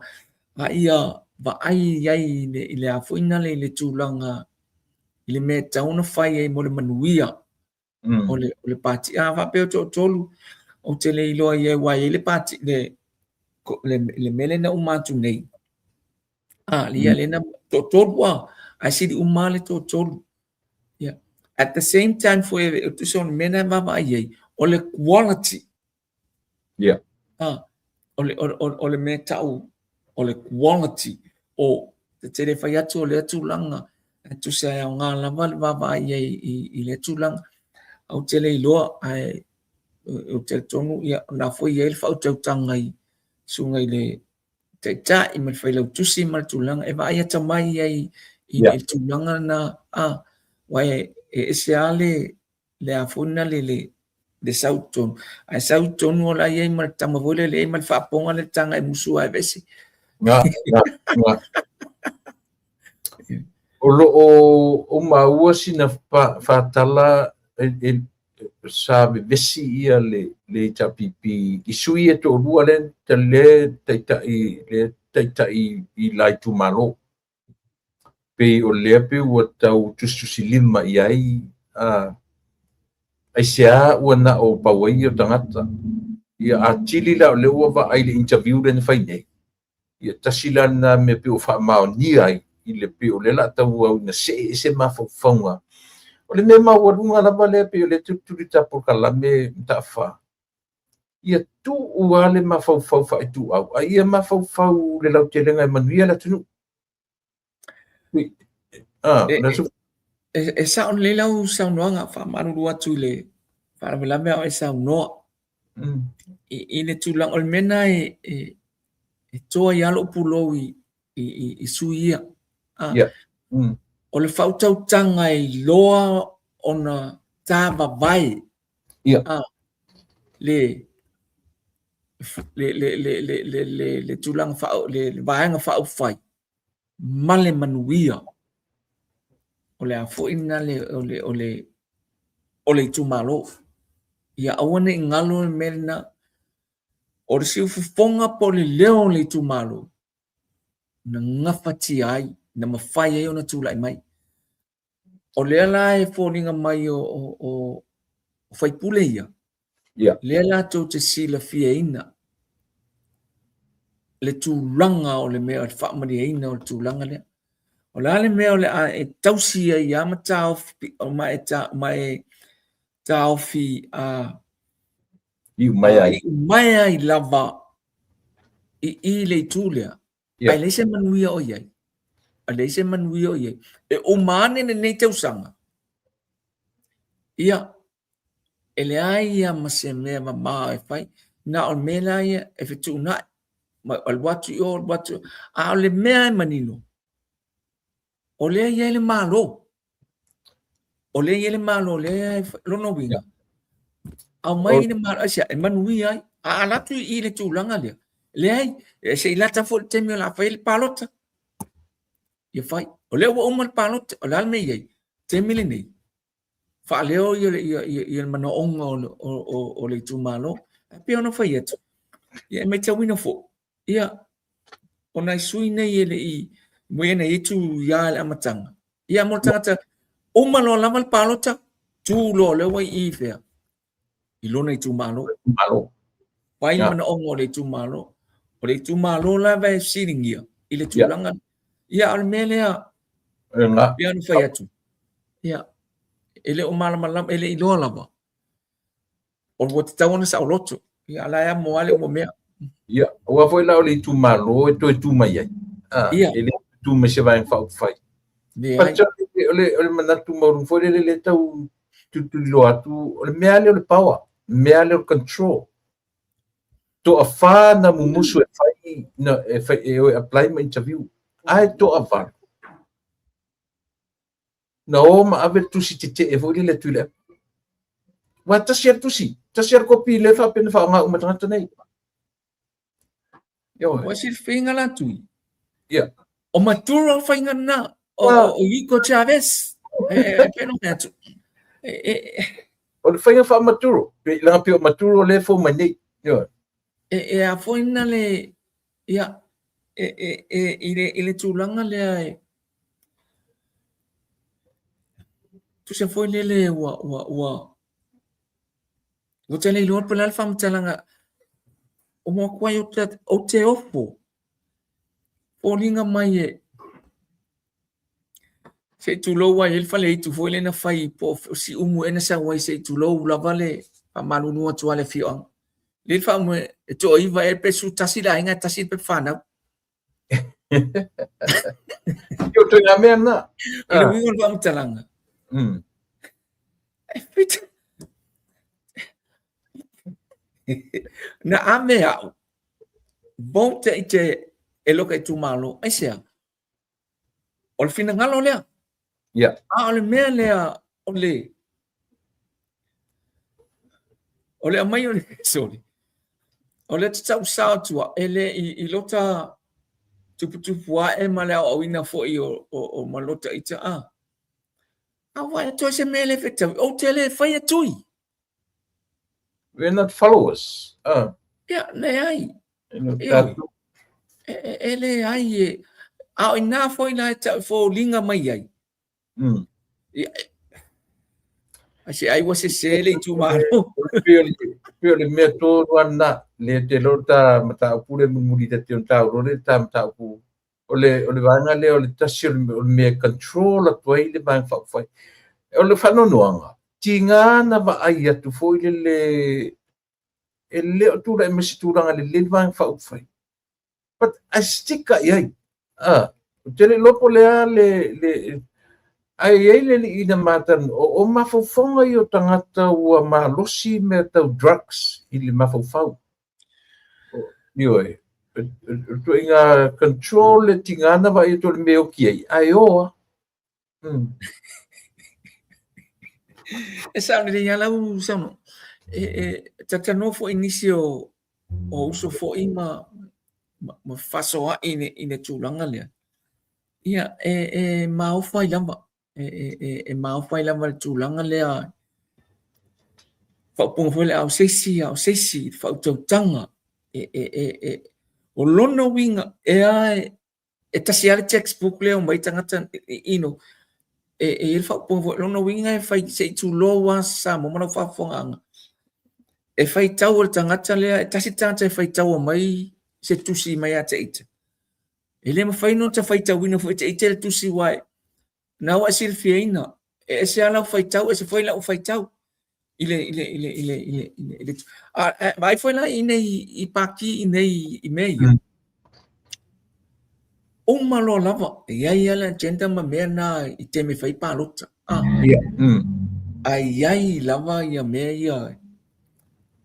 a ia vaai i ai i le a foi nale i le tulaga i le mea e tatau ona fai ai mo le manuia o le pati. A faapea o toatolu, ou te le iloa i ai, aua e i ai le pati, le mea lea na uma atu nei. Ia lea na toatolu ae sili uma le toatolu. Yeah. At the same time foi, e tusa o le mea na e vaavaai ai, o le quality. O le mea tau o le quality o te tele fai atu o lea tulaga, e tusa e aoga lava le vaavaai ai i lea tulaga. Ou te le iloa, ae ou te talitonu ia, o na foi e i ai le faautautaga i susuga i le taitai ma le failautusi ma le tulaga e vaai atamai ai i le tulaga lena, aua e ese lava le a foi lena le sau i totonu, ae sau i totonu o la e i ai ma le tama foi lea e i ai ma le faapoga le taga e musu ae aveese. Nga, nga, nga. O lo o maua sina faatala sa vevesi ia le HRPP i sui e toalua le taitai le taitai i la itumalo. Pei o lea pei ua tau tusitusilima i ai, a, aisea ua na o pau ai o tagata. Ia atili la o lea ua vaai i le interview lea na fai nei, ia tasi la lena mea pei ua faamaonia ai i le pei o lea o le a tauau ina see ese mafaufauga. O le mea maualuga lava lea pei o lea e tulituli ta polokalame Mataafa, ia tuu lava le mafaufau faaituau, a ia mafaufau le lautelega e manuia le atunuu. E sao lelei lau saunoaga, faamalulu atu i le faalavelave a o e saunoa. I le tulaga, o le mea lena e toa ai lava lou pulou i sui ia. O le faautautaga e iloa ona tavavae le le tulaga le vaega faaupufai ma le manuia o le a foi lena le o le o le o le itumalo. Ia aua ne i galo le mea lena. O le siufofoga po o le leo o le itumalo na gafatia ai, na mafai ai ona tulai mai. O lea la e foliga mai o faipule ia, lea latou te silafiaina le tulaga o le mea o le faamalieina o le tulaga lea. O le a le mea o le a e tausi ai lava ma taofi, ma e, ta, ma e taofi iu mai ai. Iu mai ai lava i le itu lea. Ae leai se manuia o i ai. Ae leai se manuia o i ai. E uma ane lenei tausaga, ia, e leai ia ma se mea mamao e fai. Na o le mea la ia e fetuunai, ma alu atu i o, alu atu i o. A o le mea e manino, o lea e i ai le Malo. O lea e i ai le Malo, lea e lona uiga, aumai le Malo, aisea, e manuia ai. A alu atu i le tulaga lea, leai, se i lata foi le taimi o le a fai ai le palota. Ia fai. O lea ua uma le palota, o le a le mea e i ai? Taimi lenei, faaleo ia, ia, ia, ia le manaoga o, o, o, o le itumalo. Ae pei ona fai atu, ia e matauina foi, ia, o nai sui nei e le i mui na i tu ia le amataga. Ia mo le tagata, uma loa lava le palota, tu loa lea ua i i fea, i lona itumalo. Itumalo. Fai le manaoga o le itumalo. O le itumalo lava e fesiligia i le tulaga. Ia, o le mea lea, pei ona fai atu, ia, e le o malamalama, e le i iloa lava. O ua tatau ona saoloto. Ia, a la e amo lava le uma mea. Ia, aua foi la o le itumalo e toe tu mai ai. Ia. E le tu mai se Vaega Faaupufai. Leai. O le manatu maualuga foi lele lea tau tulituliloa atu, o le mea lea o le power, mea lea o le control. Toafa na mumusu e fai, na, e fai, e o e apply ma interview. Ae toavalu. Na o ma ave le tusi tetee foi lele a Tuilaepa. Aua tasi lava le tusi, tasi lava le kopi lea faapea na faaaoga uma e tagata nei. Ioe. Ua silafia la Tui. Ia. O Maduro le faiga lena. O, o, o Hugo Chavez. E pei ona fai atu. E, O le faiga faa-Maduro, leaga pei o Maduro lea e fou mai nei. Ioe. E a foi na le, ia, e, i le tulaga lea e, tusa foi lele ua tele iloa po o le a le faamatalaga o makuai ou te ofo, foliga mai e se i tulou ai le faleitu foi lea na fai po o Siumu ea na sau ai se i tulou lava le faamalulu atu a le afioaga. Lea le faamoe e toaiva ea pe 11 le aiga e tasi le pepa fanau. Ia o ituaiga mea na. I le uiga o le faamatalaga. E pita. Na ave au. Vote i te e loka itumalo. Aisea? O le finagalo lea. A o le mea lea o le o le aumai o le sorry. O le tatau sao atu e le i lota tuputupu ae ma le aoaoina foi o ma lota ita a. A ua e toe se mea le fetaui, ou te le faia tui. We are not followers. Ia, leai. E leai e. A o ina foi la e tau foliga mai ai. Ia, ai se ai ua sese le itumalo. Pei o le mea tonu lava lena, le te iloa ta mataupu lea mulimuli ta te ona taua loa lea ta mataupu o le vaega lea o le tasi o le mea e control atu ai le Vaega Faaupufai. O le faanoanoaga, tiga na vaai atu foi lele e le o tulai mai se tulaga lelei le Vaega Faaupufai. But ae stick i ai. Ah, ou te le iloa po o le a le ae i ai le alii na matano o mafaufauga ia o tagata ua malosi mea tau drugs i le mafaufau. Ioe, o le ituaiga control le tiga na vaai atu o le mea e oki ai, ae o lava. E sao lelei lava lau saunoaga. E talatalanoa foi i nisi o uso foi ma fefaasoaai i le tulaga lea, ia e maofa ai lava, e maofa ai lava le tulaga lea, faaupuga foi lea, a o se isi, a o se isi, le faautautaga. O lona uiga, e a e tasi lava le textbook lea e omai tagata, you know, e i ai le faaupuga foi, lona uiga e fai, se i tulou lava Samoa ma lau faafofogaaga, e faitau e le tagata lea, e tasi le tagata e faitaua mai se tusi mai ia te ita. E le mafai ona ta faitauina foi e te ita le tusi aua na ua e silifiaina, e ese lava lau faitau, ese foi lau faitau. I le, i le, i le, i le, i le, i le, i le, a, vaai foi la i nei i paki i nei i mea ia. Uma loa lava, e i ai lava le agenda ma mea na i taimi e fai palota. Ah. Yeah. Ae i ai lava ia mea ia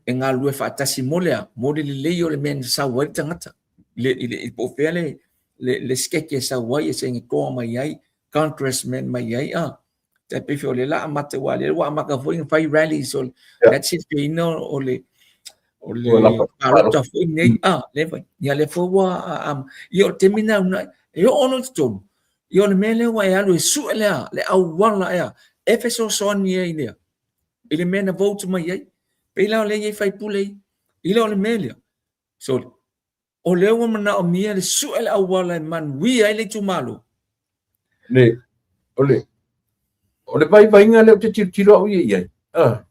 e galulue faatasi mo le a, mo le lelei o le mea na sau ai le tagata. I le, i le, po o fea le sikeke e sau ai, e senetoa mai ai, congressman mai ai, ah. Tai pei foi o lea la amata, aua o lea ua amata foi ona fai rallies o le that's it feina o le palota foi nei, ah, lea foi. Ia lea foi ua, ia o le taimi lena unai, e oo loa i totonu, ia o le mea lea ua e alu e sue le a, le auala ea, e fesoasoani ai lea, i le mea na vote mai ai. Pei la o lea e i ai faipule ia, i le o le mea lea, sorry, o lea ua manaomia le sue le auala e manuia ai le itumalo. Le, o le, o le vaivaiga lea ou te tilotilo au ia i ai, ah,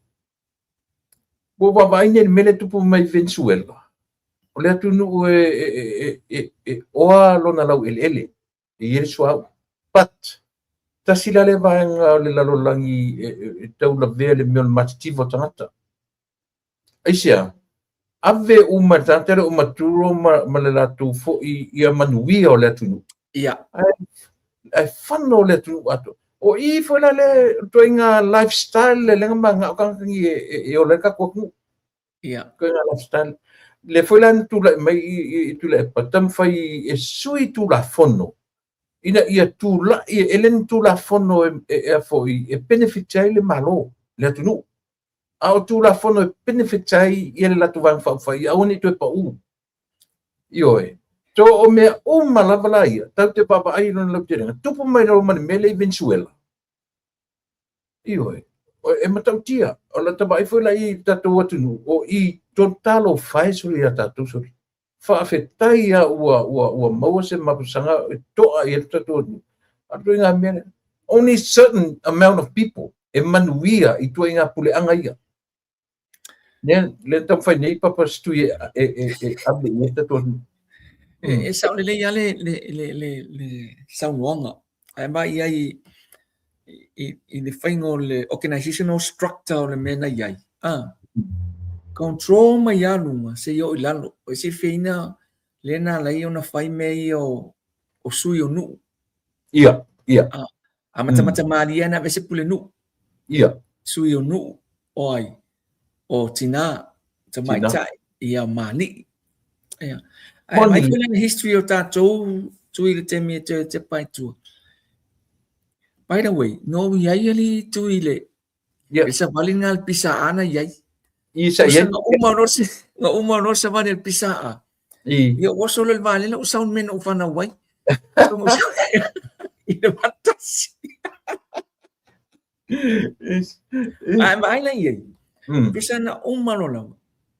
ua vaavaai nei i le mea lea e tupu mai Venezuela. O le atunuu e oa lona laueleele, e i ai le suauu. But, tasi la lea vaega o le lalolagi e taulavea le mea o le matitiva o tagata. Aisea? Ave uma e le tagata lea o Maduro ma le latou foi ia manuia o le atunuu. Ia. Ae fano le atunuu atoa. O i foi la le ituaiga lifestyle lea na mananao tagata nei e ola ai le tatou atunuu. Ia. Ituaiga lifestyle. Lea foi la na tulai mai i Tuilaepa, taumafai e sui Tulafono ina ia tulai, e le ni Tulafono e foi e benefit ai le Malo, le atunuu. A o Tulafono e benefit ai ia le latou Vaega Faaupufai, ia aua ne i toe pau. Ioe. So o mea uma lava la ia, tatou te vaavaai i lona lautelega, tupu mai lalo ma le mea lea i Venezuela. Ioe. E matautia. O la ta vaai foi la i tatou atunuu, o i talofa e soli ia tatou soli. Faafetai lava ua maua se mapusaga e toa i ai le tatou atunuu. A o le ituaiga mea lea, only certain amount of people e manuia i ituaiga puleaga ia. Lea lea na taumafai nei Papa Setui e ave i ai le tatou atunuu. E sao lelei lava le saunoaga. Ae vaai i ai i le faiga o le organizational structure o le mea na i ai. Ah, control mai lava luga seia oo i lalo. O e silifiaina lea na ala ai ona fai mea ia o sui o nuu. Ia, ia. Ah, a matamata malie ana aveese pulenuu. Ia. Sui o nuu, o ai? O tinā, tamaitai, ia ma alii. Ia. Ae vaai foi la i le history o tatou tui i le taimi e toe tepa ai tua. By the way, no i ai ali tui le Yeah. Le savali na le pisa a na i ai. I sa i ai. Nga uma no se nga uma no savali le pisa a. I. Ia ua solo le vale u sound men u whanau ai. I le matasi. Ae vaai la i ai. Pisa na uma loa lava.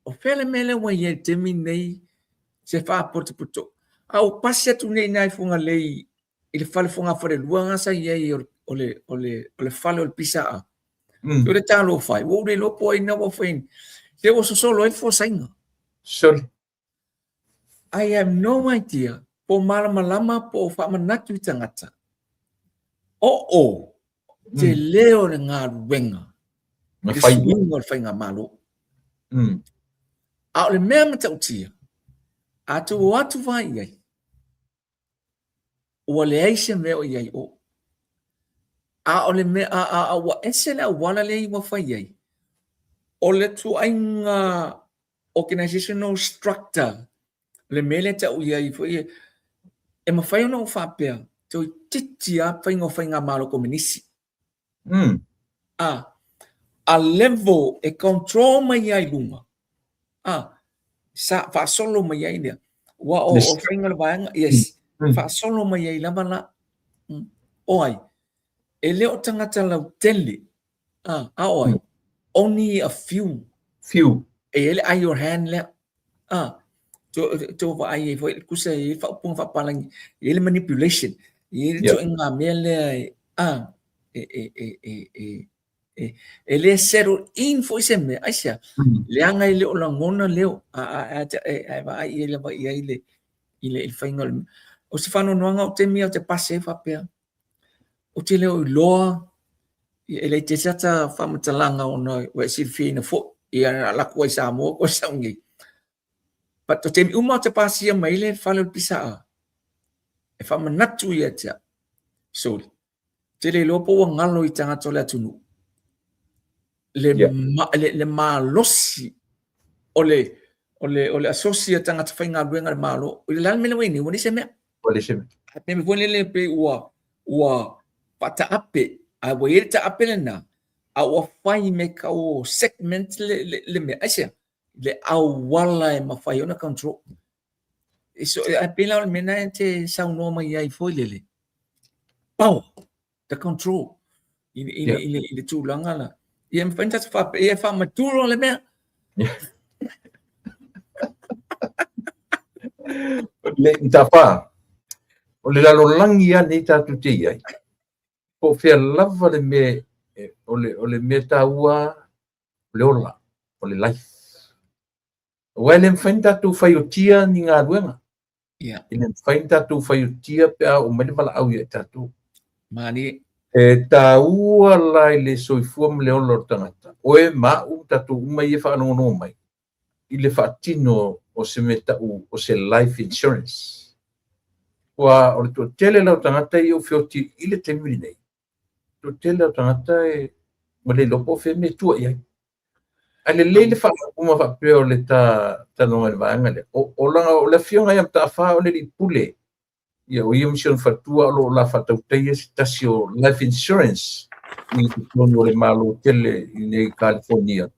O fea le mea lea ua i ai i le taimi lenei se faapotopoto. A ua pasi atu nei i ina i Fugalei. i le fale fogafalelua na sa i ai o le, o le, o le, o le fale o le PSA. O le talofa ai, ua ou le iloa po o ai na ua fai, se ua sosolo ai le fuasaina. Soli. I have no idea po o malamalama po o faamanatu i tagata. Oo, tele o le galuega Na i le fai. suiga o le faigamalo. A o le mea matautia, a tou o atu vaai i ai, ua leai se mea o i ai o. A o le mea, a, a, a ua ese le auala lea ua fai ai, o le tuaiga organizational structure, le mea lea tau i ai foi, e mafai ona ou faapea, toeitiiti lava faiga o faigamalo kominisi. A, a level e control mai ai luga, a, sa faasolo mai ai lea. Ua o, o faiga o le vaega, yes, faasolo mai ai lava la. O ai, e le o tagata lautele, a, a o ai, only a few. Few. E i ai le eye your hand lea. A, to vaai ai foi, tusa e i ai faaupuga faapalagi, e i ai le manipulation, e i ai le ituaiga mea lea e, a, e, e, e, e, e, e, e le settle in foi se mea, aisea, leaga e le o lagona leo, a, a, a, a, a, a vaai i ai lava i ai le, i le, i le faiga o le mea. O se faanoanoaga o taimi ia ou te pasi ai faapea, ou te le o iloa, e le tele ata faamatalaga ona ua e silifiaina foi, ia na alu atu ai i Samoa koe sau nei. But o taimi uma ou te pasia mai le fale o le PSA, e faamanatu ia te au, sorry, te le iloa po ua galo i tagata o le atunuu le, yeah. ma, le, le malosi o le, o le, o le asosi a tagata faigaluega le Malo. I le la le mea nei, ua leai se mea. Ua leai se mea. A mea foi lele pei ua, ua faataape, a ua i ai le taape lena, a ua fai me kau segment le, le, le mea. Aisea? Le auala e mafai ona control. So, e pei la o le mea lena e te saunoa mai ai foi lele. Power, the control i, i, yeah. i, i, i le tulaga la. Ia, e mafai ona tatou faapea, ia e faamaturo le mea. Yeah. Le Matafa, o le lalolagi lava lenei tatou te i ai, po o fea lava le mea, o le, o le mea taua o le ola, o le life. Aua e le mafai ona tatou faiotia ni galuega. Yeah. E le mafai ona tatou faiotia pe a oo mai le valaau ia i tatou. Malie. E taua la i le soifua ma le ola o le tagata, oe ma au, tatou uma ia e faalogologo mai, i le faatino o se mea tau o se life insurance. Aua o le toatele la o tagata ia ua feoti i le taimi lenei, toatele o tagata e ua le iloa po o fea mea e tua i ai. Ae lelei le faaupuga faapea o le ta talanoaga i le vaega lea. O, o leaga o le afioga ia Mataafa o le alii pule, ia o ia ma si ona faletua o lo o la faatautaia se tasi o life insurance i totonu o le Malo tele i nei California.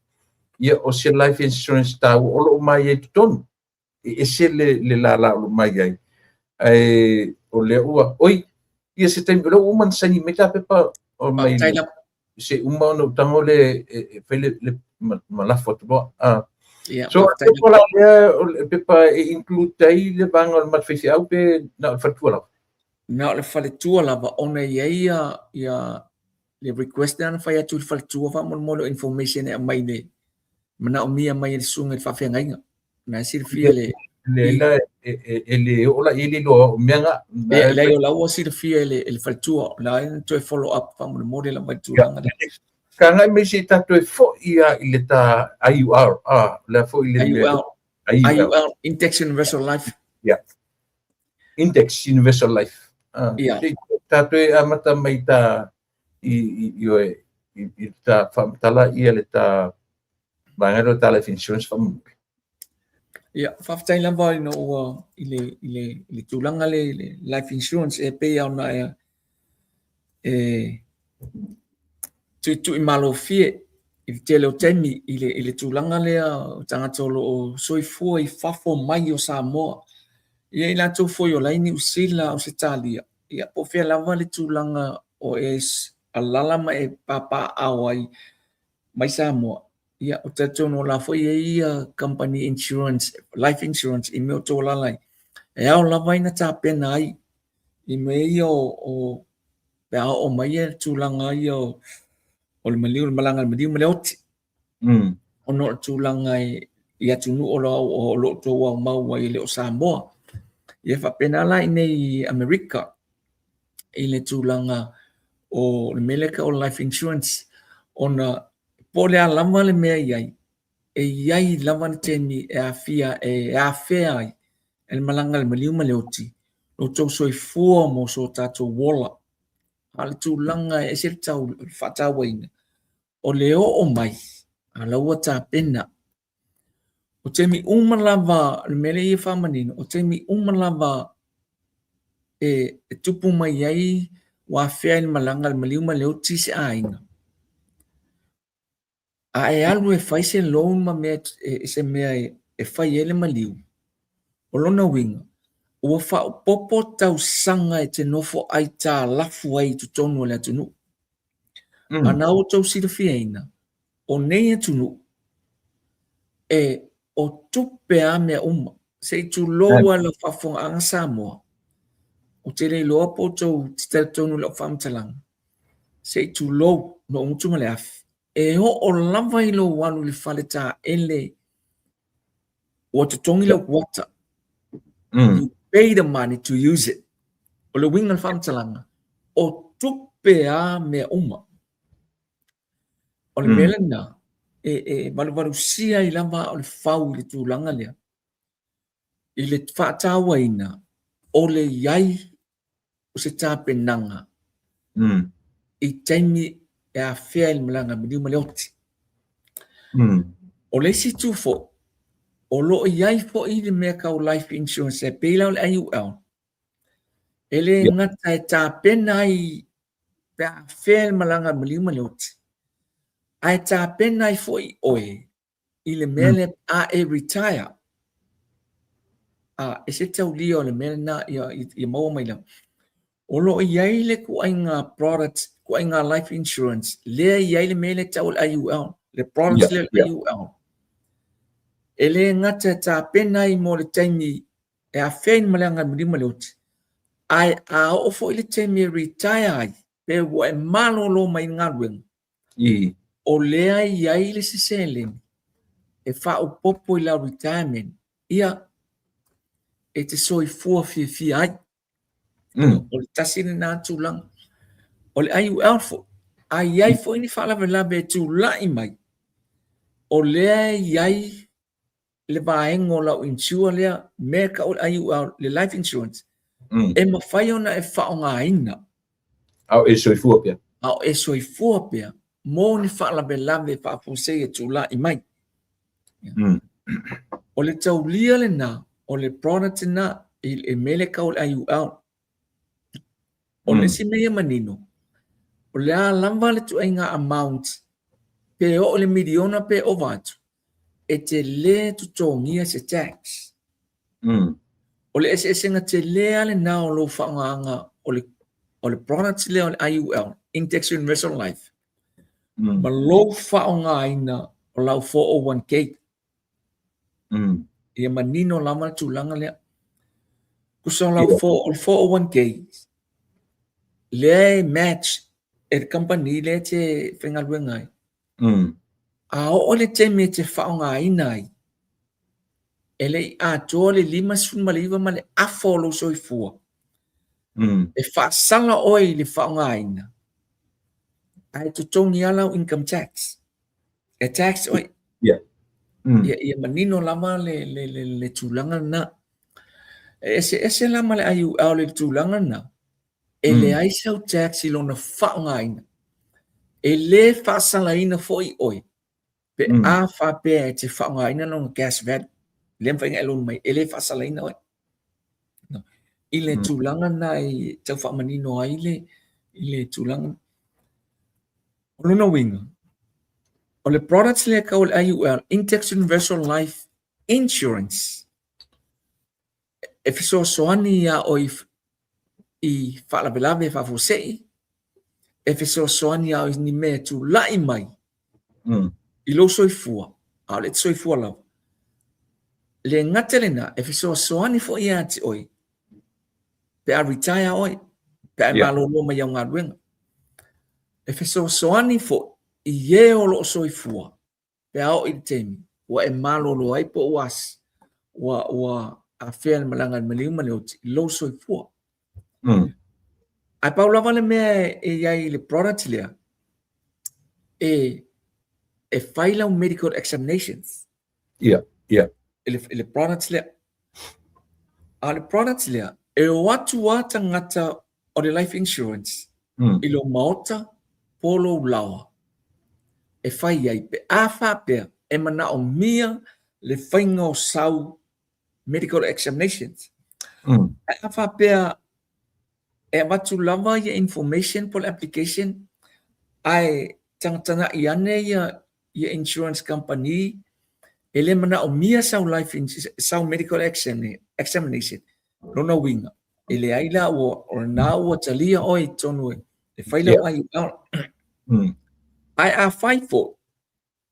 Ia o se life insurance taua o lo o ma i ai i totonu. E ese le, le lala o lo o mai ai. Ae o lea ua, oi, ia se taimi, o lea ua uma ona saini mai ta pepa o mai Faafetai lava. se uma ona ou tago le e, e fai le, le ma, ma lafo atu loa. Ah. Ia, So, faafetai pepa la lea, o le pepa e include ai le vaega o le matou faifeau pe na o le faletua lava? Na o le faletua lava ona e i ai ia, ia le request lea na fai atu i le faletua faamolemole o information e aumai le manaomia mai e le susuga i le faafeagaiga. Na e silafia le Le la e le oo la i ai le iloa o mea na. E leai o la ua silafia e le, e le faletua, o la e toe follow up faamolemole lava i le tulaga lea. Ka agai mai se i tatou e foi lava i le ta IUR, ah, o le a foi le mea. IUL, IUL, Index Universal Life. Yeah. Index Universal Life. Ah, yeah. Se i tatou e amata mai ta i, i, i, i, i ta faamatala ia le ta vaega lea o ta life insurance faamolemole. Ia, faafetai lava ina ua i le, i le, i le tulaga lea i le life insurance e pei ona e, e tuitui malofie i le tele o taimi i le, i le tulaga lea o tagata o lo o soifua i fafo mai o Samoa. Ia i latou foi o la i Niu Sila, Ausetalia, ia po o fea lava le tulaga o e alala ma e papaaao ai mai Samoa, ia ou te talitonu o la foi e i ai ia company insurance, life insurance i mea o outou alaala ai. E ao lava ina tapena ai i mea ia o pe a oo mai le tulaga ia o le maliu, le malaga a le maliu ma le oti. Ona o le tulaga i atunuu o lo o outou aumau ai e le o Samoa. Ia faapena la i inei i Amerika i le tulaga o le mea lea e tau o le life insurance, ona po o le a lava le mea e i ai, e i ai lava le taimi e aafia e afea ai e le malaga a le maliu ma le oti lo outou soifua mo so tatou ola. A o le tulaga e ese le tau faatauaina, o le oo mai a la ua tapena. O taimi uma lava, o le mea lea e faamanino, o taimi uma lava e tupu mai ai ua afea i le malaga a le maliu ma le oti se aiga, a e alu e fai se loan ma mea, se mea e fai ai le maliu, o lona uiga, ua faaopoopo tausaga e te nofo aitalafu ai i totonu o le atunuu. A na ua outou silafiaina, o nei atunuu, e o tupe a mea uma. Se i tulou lava lau faafofogaaga Samoa, ou te le iloa po o outou te talitonu i lau faamatalaga, se i tulou lou gutu ma le afi, e oo lava i lou alu i le fale taele ua totogi lau kuata. You pay the money to use it. O le uiga o le faamatalaga, o tupe a mea uma. O le mea lena, e valuvalusia ai lava o le fau i le tulaga lea, i le faatauaina o le i ai o se tapenaga i taimi e afea i le malaga maliu ma le oti. O le isi itu foi, o lo o i ai foi le mea tau life insurance e pei la o le IUL, e le gata e tapena ai pe a afea le malaga maliu ma le oti, ae tapena ai foi oe i le mea lea a e retire. A, e se taulia o le mea lena ia maua mai lava. O lo o i ai le ituaiga product, ituaiga life insurance, lea e i ai le mea lea e tau o le IUL, le product lea o le IUL. E le gata e tapena ai mo le taimi e afea i le malaga maliu ma le oti, ae a oo foi le taimi e retire ai, pe ua e malolo mai le galuega, o lea e i ai le isi seleni e faaopoopo i lau retirement, ia, e te soifua fiafia ai. O le tasi lena tulaga. O le IUL foi, a i ai foi ni faalavelave e tulai mai, o lea e i ai le vaega o lau insure lea, mea e tau o le IUL, le life insurance, e mafai ona e faaaogaina. A o e soifua pea. A o e soifua pea mo ni faalavelave faafuasei e tulai mai. O le taulia lena, o le product lena, i mea lea e tau o le IUL. O le isi mea ia manino, o le a lava le ituaiga amount, pe oo i le miliona pe ova atu, e te le totogia se tax. O le eseesega tele lava lena o lou faaaogaina o le, o le product lea o le IUL, Index Universal Life, ma lou faaaogaina o lau 401k. Ia manino lava le tulaga lea. Tusa o lau 401k, lea e match e le kamupani lea e te faigaluega ai. A oo le taimi e te faaaogaina ai, e le i atoa le 59 ma le afa o lou soifua, e faasala oe i le faaaogaina, ae totogi lava lau income tax. E tax oe. Ia manino lava le tulaga lena. E eseese la ma le IUL i le tulaga lena, e leai sau tax i lona faaaogaina. E le faasalaina foi oe pe a faapea e te faaaogaina lona cash value. Le mafai ona e loan mai, e le faasalaina oe. I le tulaga lena e tau faamanino ai le tulaga. O lona uiga, o le products lea e tau o le IUL, Index Universal Life Insurance, e fesoasoani iā oe i faalavelave faafuasei, e fesoasoani iā oe i ni mea e tulai mai i lou soifua, a o lea e te soifua lava. Le gata i lena, e fesoasoani foi ia te oe. Pe a retire oe, pe a e malolo mai au galuega. E fesoasoani foi i e o lo o soifua pe a oo i le taimi ua e malolo ai po ua ua ua afea le malaga i le maliu ma le oti i lou soifua. Ae pau lava le mea e i ai i le product lea, e fai lau medical examinations. I le product lea. A o le product lea, e o atu lava tagata o le life insurance i lou maota po o lou laoa e fai ai pe a faapea e manaomia le faiga o sau medical examinations. Ae a faapea e avatu lava ia information po o le application ae tagatagai ane ia insurance company e le manaomia sau life sau medical examination, lona uiga e leai la ua o lena ua talia oe i totonu e fai lau IUL. Ae a fai foi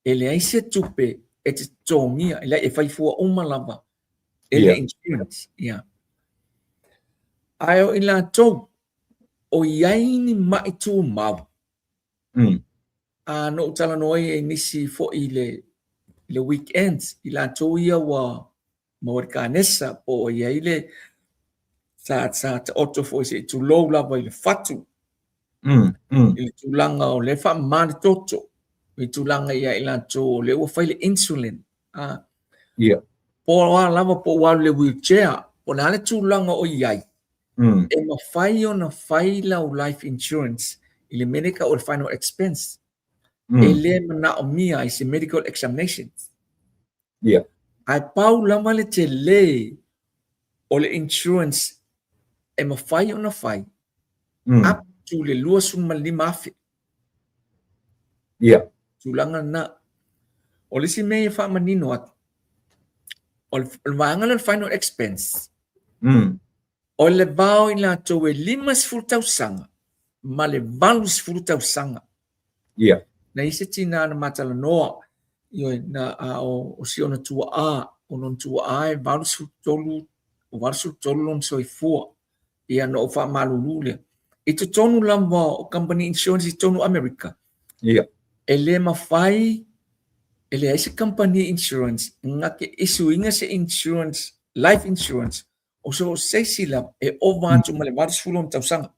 e leai se tupe e te totogia, e leai e fai fua uma lava e le insurance. Yeah. Ae o i latou o i ai ni mai tumau, a na ou talanoa ai i nisi foi i le weekend, i latou ia ua maua i le kanesa, po o i ai le sa taoto foi se i tulou lava i le fatu, i le tulaga o lea e faamama le toto, i le tulaga ia i latou o lea ua fai le insulin. Po o a lava po ua alu i le wheelchair, po o le a le tulaga o i ai, e mafai ona fai lau life insurance i le mea lea e tau o le final expense. E le manaomia ai se medical examination. Ae pau lava le tele o le insurance e mafai ona fai up to le $25,000. Tulaga lena. O le isi mea e faamanino atu, o le vaega lea o le final expense, o le va o i latou e 50 tausaga ma le 80 tausaga. Na i ai se tina na ma talanoa, ioe, na a o si ona tuaa, o lona tuaa e 83, o 83 lona soifua. Ia na ou faamalulu lea. I totonu lava o company insurance i totonu o Amerika, e le mafai, e leai se company insurance na te issue ina se insurance, life insurance, o so o se isi lava e ova atu ma le 80 ona tausaga.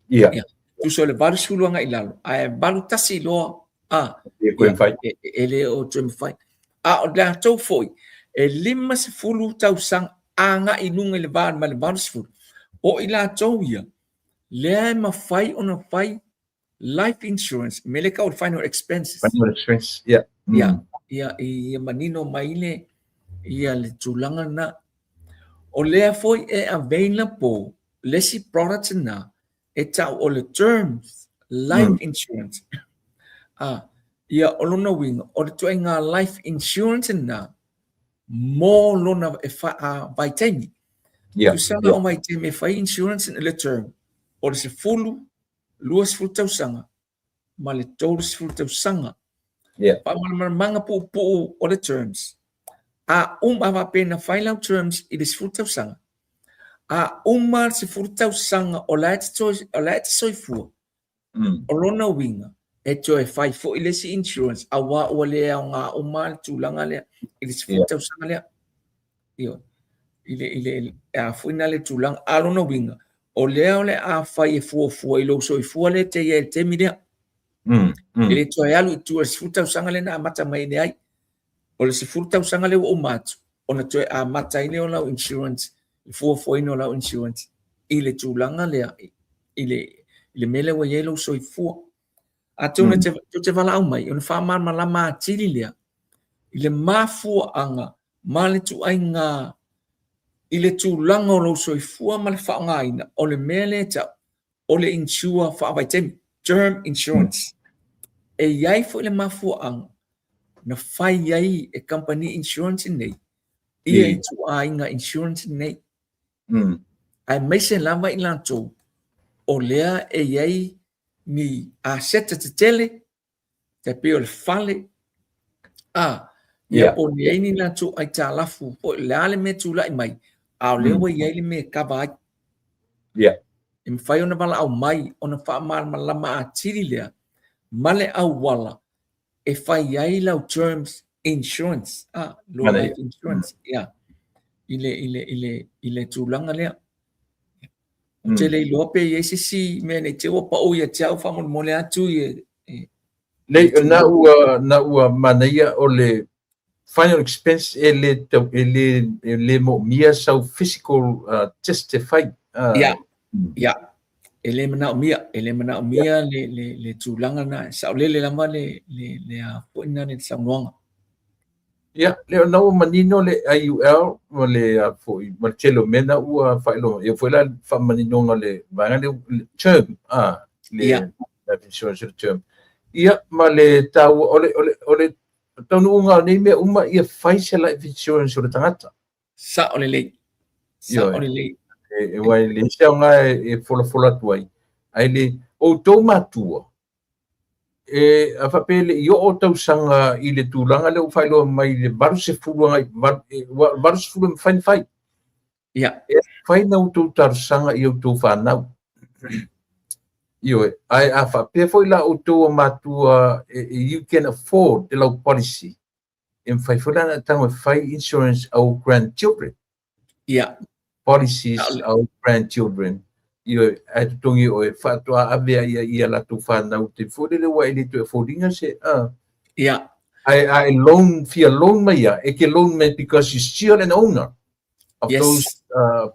Ia. Tusa o le 80 agai i lalo, ae 81 loa, a, E koe mawhai. E le o toe mawhai. A o latou foi, e 50 tausaga agai i luga i le va ma le 80, o i latou ia, lea e mafai ona fai life insurance, me le tau o le final expenses. Final expense, yeah. Ia, ia, ia manino mai le, ia le tulaga lena. O lea foi e available le isi product na e tau o le terms life insurance. A, ia o lona uiga, o le ituaiga life insurance na mo lona e fa, a, vaitaimi. Tusa la o vaitaimi e fai insurance le term, o le 10, 20 tausaga ma le 30 tausaga. Faamalamalamaga puupuu o le terms. A uma faapea na fai lau terms i le 10 tausaga, a uma le 10 tausaga o la e te soifua, o lona uiga, e toe fai foi le isi insurance aua ua le aoga uma le tulaga lea i le 10 tausaga lea. Ioe. I le a foi na le tulaga. A lona uiga, o lea o le a fai e fuafua i lou soifua lea e te i ai i le taimi lea. E le toe alu i tua i le 10 tausaga lea na amata mai ai. O le 10 tausaga lea ua uma atu, ona toe amata ai lea o lau insurance, le fuafuaina o lau insurance i le tulaga lea, i le mea lea ua i ai lou soifua. Atonu tou te valaau mai, ona faamalamalama atili lea i le mafuaaga ma le ituaiga i le tulaga o lou soifua ma le faaaogaina o le mea lea e tau o le insure faavaitaimi, term insurance. E i ai foi le mafuaaga na fai ai e kamupani insurance nei ia ituaiga insurance nei. Aemaise lava i latou o lea e i ai ni aseta tetele, tai pei o le fale, a, ia po o i ai ni latou aitalafu foi, o le a le mea e tulai mai, a o lea ua i ai le mea e kava ai. Yeah. E mafai ona valaau mai ona faamalamalama atili lea ma le auala e fai ai lau terms insurance, ah, lo life insurance, yeah. I le, i le, i le, i le tulaga lea. Ou te le iloa pe i ai se isi mea ne i te i ua pau ia te au faamolemole atu i e, Nei, na ua, na ua manaia o le final expense e le, tau, e le, e le moomia sau physical test e fai. Ia, ia. E le manaomia, e le manaomia le, le, le tulaga na. Saolele lava le, le, le a foi na le saunoaga. Ia, le ona ua manino le IUL ma le a foi, ma le tele o mea na ua faailoa. Ia foi la faamaninoga le vaega lea, le term, ah, le life insurance le term. Ia, ma le taua, o le, o le, o le taunuuga o nei mea uma, ia fai se life insurance o le tagata. Sao lelei. Sao lelei. E, e, e le se aoga e, e folafola atu ai. Ai le, outou matua, E, a faapea e le i oo tausaga i le tulaga lea ua faailoa mai i le 80 agai, 80 e mafai ona fai. Ia. E fai na outou talosaga i outou fanau. Ioe, ae a faapea foi la outou o matua, you can afford te lau policy, e mafai foi la ona tago e fai insurance our grandchildren. Ia. Policies our grandchildren. Ioe, ae totogi oe, faatoa ave ai ia ia latou fanau te foi lele ua e le toe affordinga se, Ia. Ae a e loan, fia loan mai ia, e ke loan mai because you still an owner of those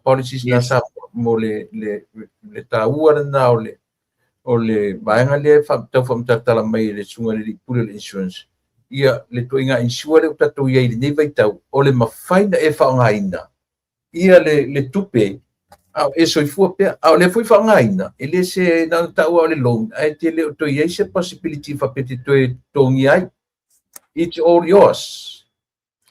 policies na sa mo le, le, le taua lena o le, o le vaega lea e tau faamatalatala mai e le Susuga i le Alii Pule o le Insurance, ia le ituaiga insure lea ua tatou i ai i lenei vaitau, o le mafai ona e faaaogaina ia le, le tupe a o e soifua pea, a o lea foi faaaogaina, e le se na ona taua o le loan, ae te le o toe i ai se possibility faapea te toe totogia ai. It's all yours.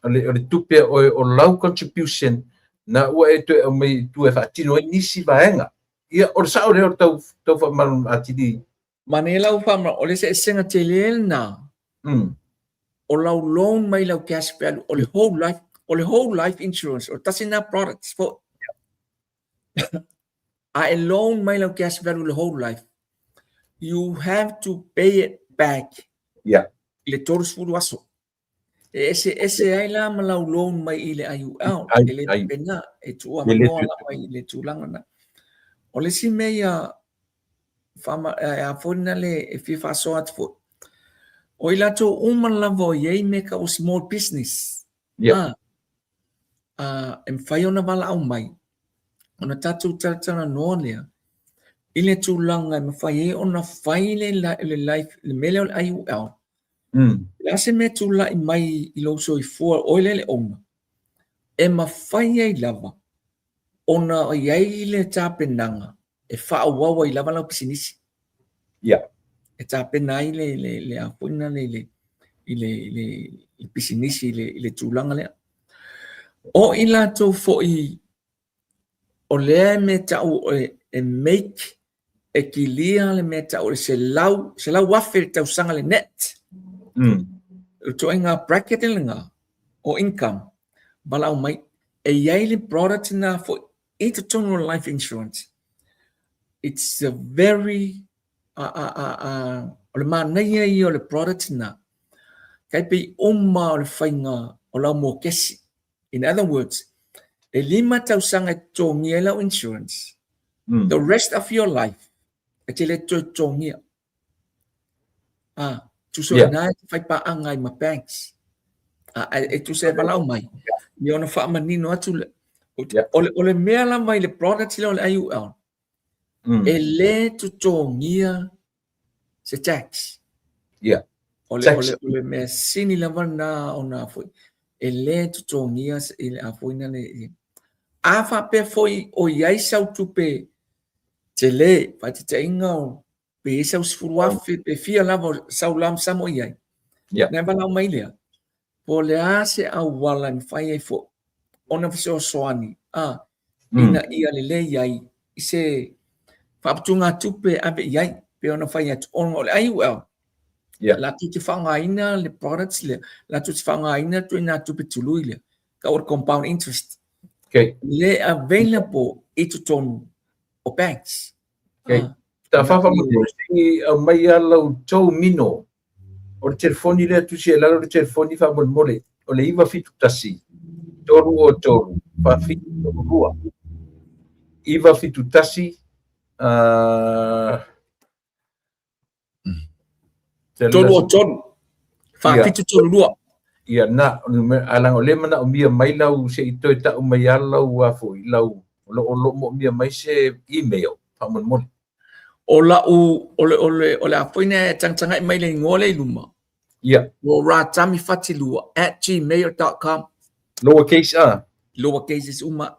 O le, o le tupe o, o lau contribution na ua e toe aumai i tua e faatino ai nisi vaega. Ia, o le sao lea o le tau, tau faamalamalama atili. Manaia lau faamalamalama, o le eseesega tele lena o lau loan mai lau cash value, o le whole life, o le whole life insurance, o tasi na products foi. A e loan mai lau cash value le whole life, you have to pay it back i le 30 aso. E eseese ai la ma lau loan mai i le IUL, e le faapena, e tuu avanoa lava i le tulaga lena. O le isi mea ia, a foi lena le e fia faasoa atu foi, o i latou uma lava o i ai mea tau o small business, e mafai ona valaau mai, ona tatou talatalanoa lea i le tulaga e mafai ai ona fai le, le life, le mea lea o le IUL. O le a se mea e tulai mai i lou soifua, oe lea le owner, e mafai ai lava ona i ai le tapenaga e faaauau ai lava lau pisinisi. E tapena ai le, le, le a foi lena le, le, i le, le, le pisinisi i le, i le tulaga lea. O i latou foi o lea e mea tau e, e make e kilia le mea tau o le 100, 100,000 le tausaga le net. O le ituaiga bracket lena o income, valaau mai, e i ai le product lena foi i totonu o life insurance. It's a very, a, a, a, a, o le manaia ia o le product lena, kai pei uma o le faiga o lau mokesi. In other words, e lima tausaga e totogia ai lau insurance. The rest of your life, e te le toe totogia. Ah, tusa yeah. ina e te whai pāanga ai ma banks. Ah, e, e tusa e valaau mai. Ia ona faamanino atu le, o, le, o le mea lava i le product lea o le IUL, e le totogia se tax. O le, o le, o le mea sini lava na ona foi, e le totogia i le a foi na le... A faapea foi o i ai sau tupe tele, faataitaiga o pe i ai sau 10,000, pe fia lava o sau lump sum o i ai. Na e valaau mai lea, po o le a se auala e mafai ai foi ona fesoasoani a ina ia lelei ai i se faaputugatupe e ave i ai, pei ona fai atu, ona o le IUL, latou te faaaogaina le products lea, latou te faaaogaina le ituaiga tupe tului lea, tau o le compound interest. Le available i totonu. o banks. Okay. Ta faafaamotele se i aumai lava lau tou mino o le telefoni lea tusi ai i lalo le telefoni faamolemole o le 971 303 4732. 971 303 4732. Ia na, a leaga o lea e manaomia mai lau se i toe tau mai lava lau a foi lau o lo o moomia mai se email faamolemole. O lau o le o le o le a foi na e tagatagai mai le igoa lea i luma. Ia. O ratamifatilua@gmail.com. Lowercase a. Lowercases uma.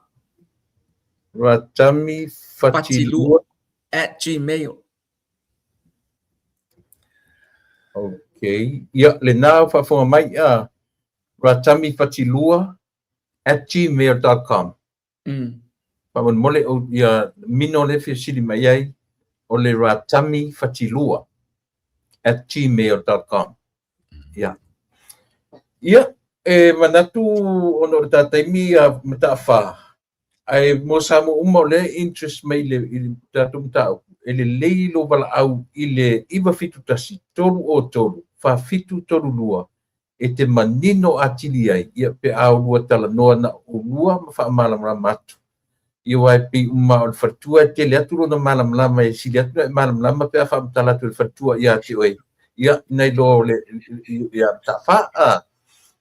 Ratamifatilua @gmail. Okay. Ia, lena ua faafofoga mai a ratamifatilua@gmail.com. Faamolemole o ia mino lea e fia sili mai ai o le ratamifatilua@gmail.com. Ia. Ia, e manatu ona o le ta taimi a Mataafa, ae mo Samoa uma o lea e interest mai i le, i le tatou mataupu, e lelei lou valaau i le 971 303 4732 e te manino atili ai, ia, pe a olua talanoa na olua ma faamalamalama atu. Ia, aua e pei uma o le faletua e tele atu lona malamalama e sili atu ona e malamalama pe a faamatala atu e le faletua ia te oe, ia, nai lo le, ia, Mataafa, a.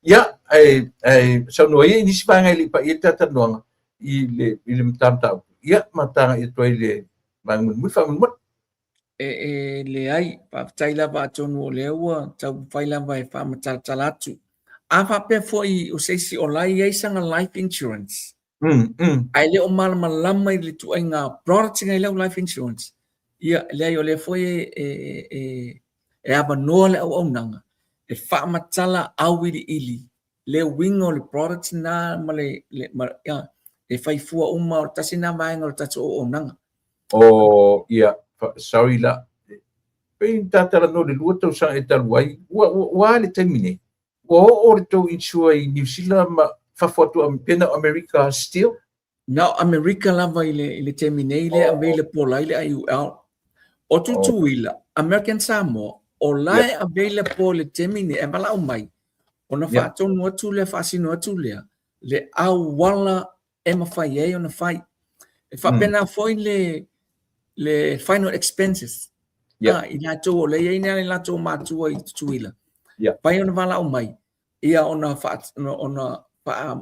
Ia, ae, ae saunoa ia i nisi vaega e le i pai ai le ta talanoaga i le, i le mataupu, ia, ma taga'i atu ai i le vaega mulimuli faamolemole. E leai, faafetai lava atonu o lea ua taumafai lava e faamatalatala atu. A faapea foi o se isi o la e i ai sana life insurance, ae le o malamalama i le ituaiga product na i lau life insurance, ia, leai o lea foi e avanoa le auaunaga e faamatala auiliili le uiga o le product na ma le, ma, ia, e fai fua uma, o le tasi na vaega o le tatou auaunaga. O, ia, sorry la, pei na ta talanoa i le 2 tausaga e talu ai, ua a le taimi nei? Ua oo le tou insure i Niu Sila ma fafo atu pe na o Amerika still? Na o Amerika lava i le, i le taimi nei lea e available ai le IUL. O Tutuila, American Samoa, o la e available i le taimi nei, e valaau mai, ona faatonu atu lea, faasino atu lea, le auala e mafai ai ona fai. E faapena foi le, le final expenses. I latou o lea e i ai nai latou matua i Tutuila. Fai ona valaau mai, ia ona, fa, ona fa,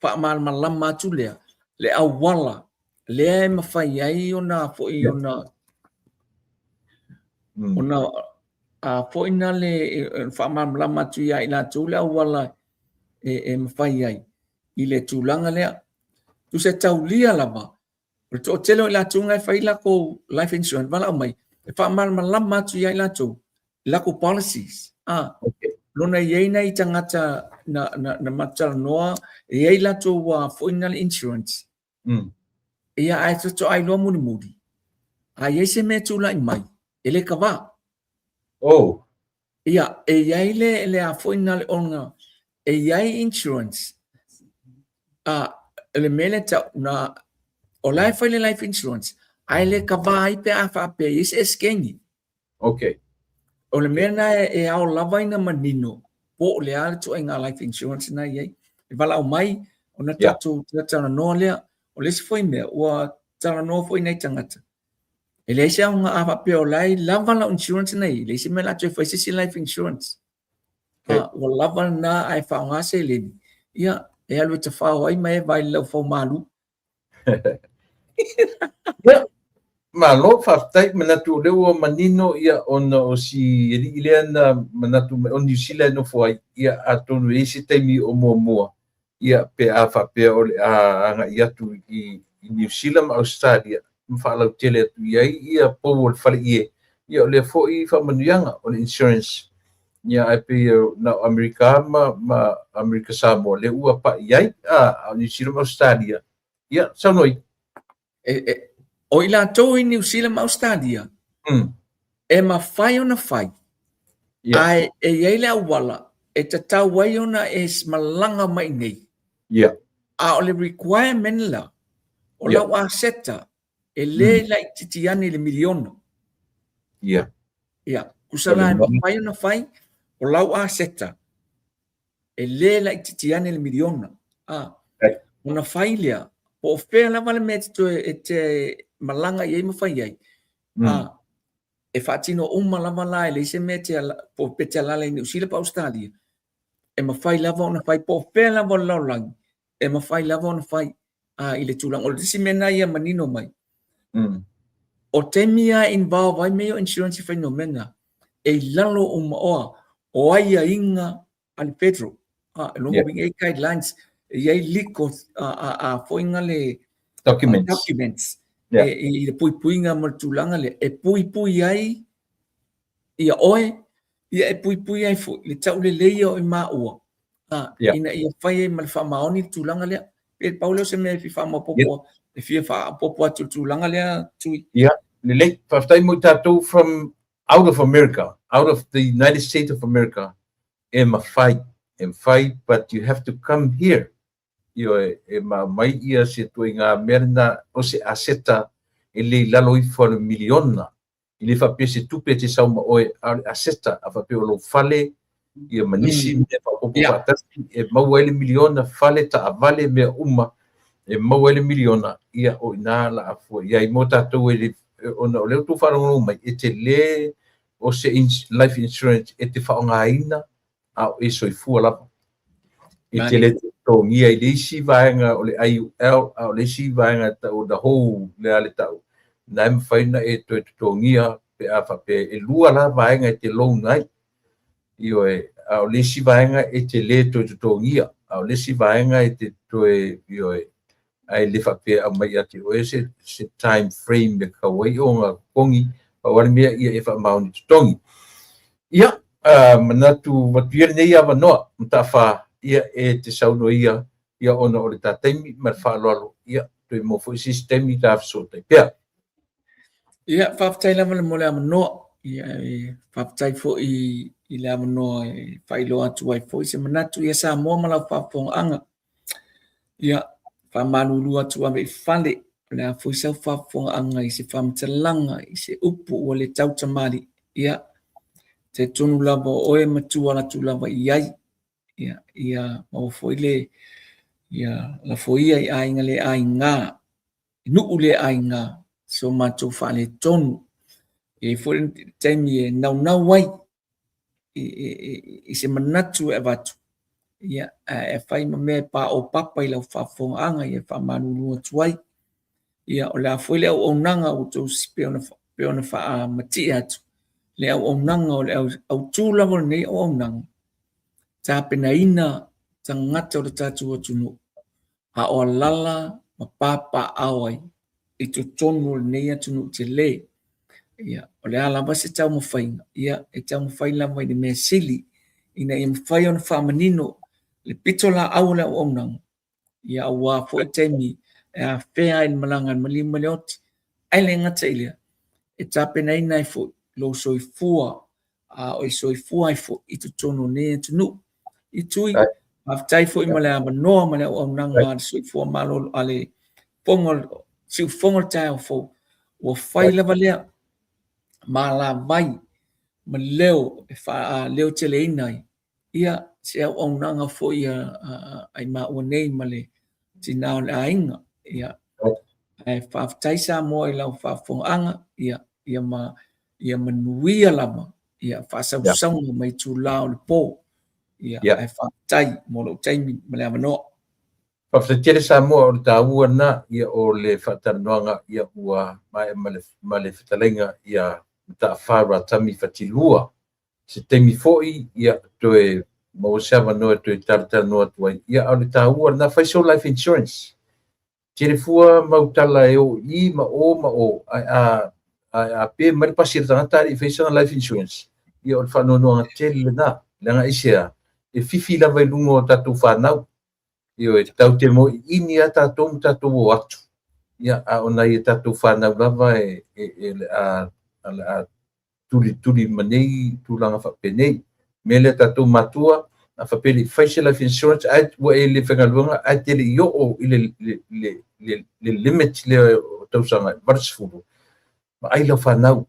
faamalamalama atu lea le auala lea e mafai ai ona foi ona ona a foi na le faamalamalama atu ia i latou le auala e mafai ai i le tulaga lea. Tusa e taulia lava, o le toatele o i latou na e fai lakou life insurance, valaau mai, e faamalamalama atu ia i latou lakou policies. Ah, lona i ai nai tagata na matou talanoa, e i ai latou ua foi na le insurance. Ia, ae faatoa iloa mulimuli, a i ai se mea e tulai mai, e le kava. Ia, e i ai le, le a foi na le ona, e i ai insurance, a, le mea lea tau, na, o la e fai le life insurance, ae le kava ai pe a faapea e i ai se esekeni. O le mea lena e ao lava ina manino po o le a le ituaiga life insurance na i ai. E valaau mai ona tatou talanoa lea. O le isi foi mea, ua talanoa foi nai tagata, e leai se aoga a faapea o la e lava lau insurance na i ai, leai se mea o le a toe fai se isi life insurance. Ua lava lena ae faaaoga seleni, ia, e alu e tafao ai ma e vaai i le laufau malu. Ia, malo, faafetai, manatu o lea ua manino, ia, ona o si alii lea na manatu mai o Niu Sila e nofo ai, ia, atonu e i ai se taimi o muamua, ia, pe a faapea o le a agai atu i Niu Sila ma Ausetalia ma faalautele atu i ai ia pou o le faleie, ia, o lea foi faamanuiaga o le insurance, ia, ae pei na o Amerika ma Amerika Samoa lea ua pai i ai, a o Niu Sila ma Ausetalia, ia, saunoa ia. O i latou i Niu Sila ma Ausetalia, e mafai ona fai, ae e i ai le auala e tatau ai ona e malaga mai nei. A o le requirement la, o lau aseta E le laitiiti ane i le miliona. Ia, tusa la e mafai ona fai, o lau aseta, e le laitiiti ane i le miliona. Ona fai lea, po o fea lava le mea e te toe e te malaga i ai ma fai ai, e faatino uma lava la e leai se mea e te po pe te alaala i Niu Sila po o Ausetalia, e mafai lava ona fai po o fea lava o le lalolagi, e mafai lava ona fai i le tulaga. O le isi mea lena ia manino mai. O taimi lava e involve ai mea ia o insurance i fuainumera, e i lalo uma oa o aiaiga a le federal. E lona uiga e i ai guidelines, e i ai legal foi na le documents, documents e, i le puipuiga ma le tulaga lea, e puipui ai ia oe, ia e puipui ai foi le tauleleia o i maua, ina ia fai ai ma le faamaoni le tulaga lea. Pe pau lea o se mea e fia faamaopoopo, e fia faaopoopo atu i le tulaga lea, Tui. Ia, lelei. Faafetai mo i tatou from out of America, out of the United States of America, e mafai, e mafai, but you have to come here. Ioe, e ma aumai ia se ituaiga mea lena o se aseta e le i lalo ifo o le miliona. E le faapea se tupe e te sau ma oe, a o le aseta, a faapea o lou fale, ia ma nisi mea faaopoopo faatasi, e maua ai le miliona, fale, taavale, mea uma, e maua ai le miliona, ia o i ina la a fua i ai mo tatou e le, ona o lea ua outou faalogologo mai, e tele o se life insurance e te faaaogaina a o e soifua lava. E te le totogia i le isi vaega o le IUL, a o le isi vaega e tau o the whole, le a le tau, na e mafai ona e toe totogia pe a faapea e lua la vaega e te loan ai. Ioe, a o le isi vaega e te le toe totogia, a o le isi vaega e te toe, ioe, ae le faapea e aumai ia te oe se, se time frame e tatau ai ona totogi, pau lava le mea ia e faamaoni totogi. Ia, manatu avatu ia lenei avanoa, Mataafa, ia e te saunoa ia, ia ona o le ta taimi ma le faaaloalo, ia toe maua foi se isi taimi ta fesootai pea. Ia, faafetai lava mo le avanoa. Ia, e faafetai foi i le avanoa e faailoa atu ai foi se manatu ia Samoa ma lau faafofogaaga. Ia, faamalulu atu ave i fale, o le a foi sau faafofogaaga i se faamatalaga, i se upu ua le tautamalii. Ia, talitonu lava o oe e matua atu lava i ai. Ia, ia maua foi le, ia lafoia i aiga le aiga, i nuu le aiga, so matou faaletonu. E i ai foi le taimi e naunau ai i se manatu e avatu, ia, ae fai ma mea e paopapa i lau faafofogaaga, ia faamalulu atu ai. Ia, o le a foi le auaunaga ua outou pei ona faamatie atu, le auaunaga o le autu lava o lenei auaunaga, tapenaina tagata o le tatou atunuu a o alaala ma papaaao ai i totonu o lenei atunuu tele. Ia, o le a lava se taumafaiga, ia, e taumafai lava i le mea sili ina ia mafai ona faamanino le pitolaau o le auaunaga, ia aua foi taimi e afea ai le malaga a le maliu ma le oti. Ae le gata i lea, e tapenaina ai foi lou soifua a o e soifua ai foi i totonu o lenei atunuu. I Tui, faafetai foi ma le avanoa ma le auaunaga a le soifua malolo a le fono, siufofoga o le taeao fou. Ua fai lava lea malavai ma leo e faaleoteleina ai ia se auaunaga foi a i maua nei ma le tina o le aiga. Ia, ae faafetai Samoa i lau faafofogaaga, ia, ia, ma, ia manuia lava, ia faasausauga ma itula o le po. Ia, ae faafetai mo lou taimi ma le avanoa. Faafetai tele Samoa, o le taua lena, ia o le faatalanoaga, ia ua maea ma le, ma le fetalaiga ia Mataafa Ratami Fatilua. Se taimi foi, ia toe maua se avanoa e toe talatalanoa atu ai. Ia, a o le taua lena, fai sou life insurance. Tele fua mau tala e o i ma o ma o, ae a, ae a pe mai le pasi a le tagata ae le i faia sana life insurance, ia o le faanoanoaga tele lena. Leaga aisea? E fifi lava i luga o tatou fanau. Ioe, tatou te moiini lava tatou ma tatou o atu, ia, a o nai a tatou fanau lava e, e, e, le a, le a tulituli ma nei tulaga faapenei. Mea lea tatou matua, a faapea e le i fai se life insurance, ae ua e le faigaluega, ae te le i oo i le, le, le, le, le limit lea o tausaga e 80, vaai lau fanau,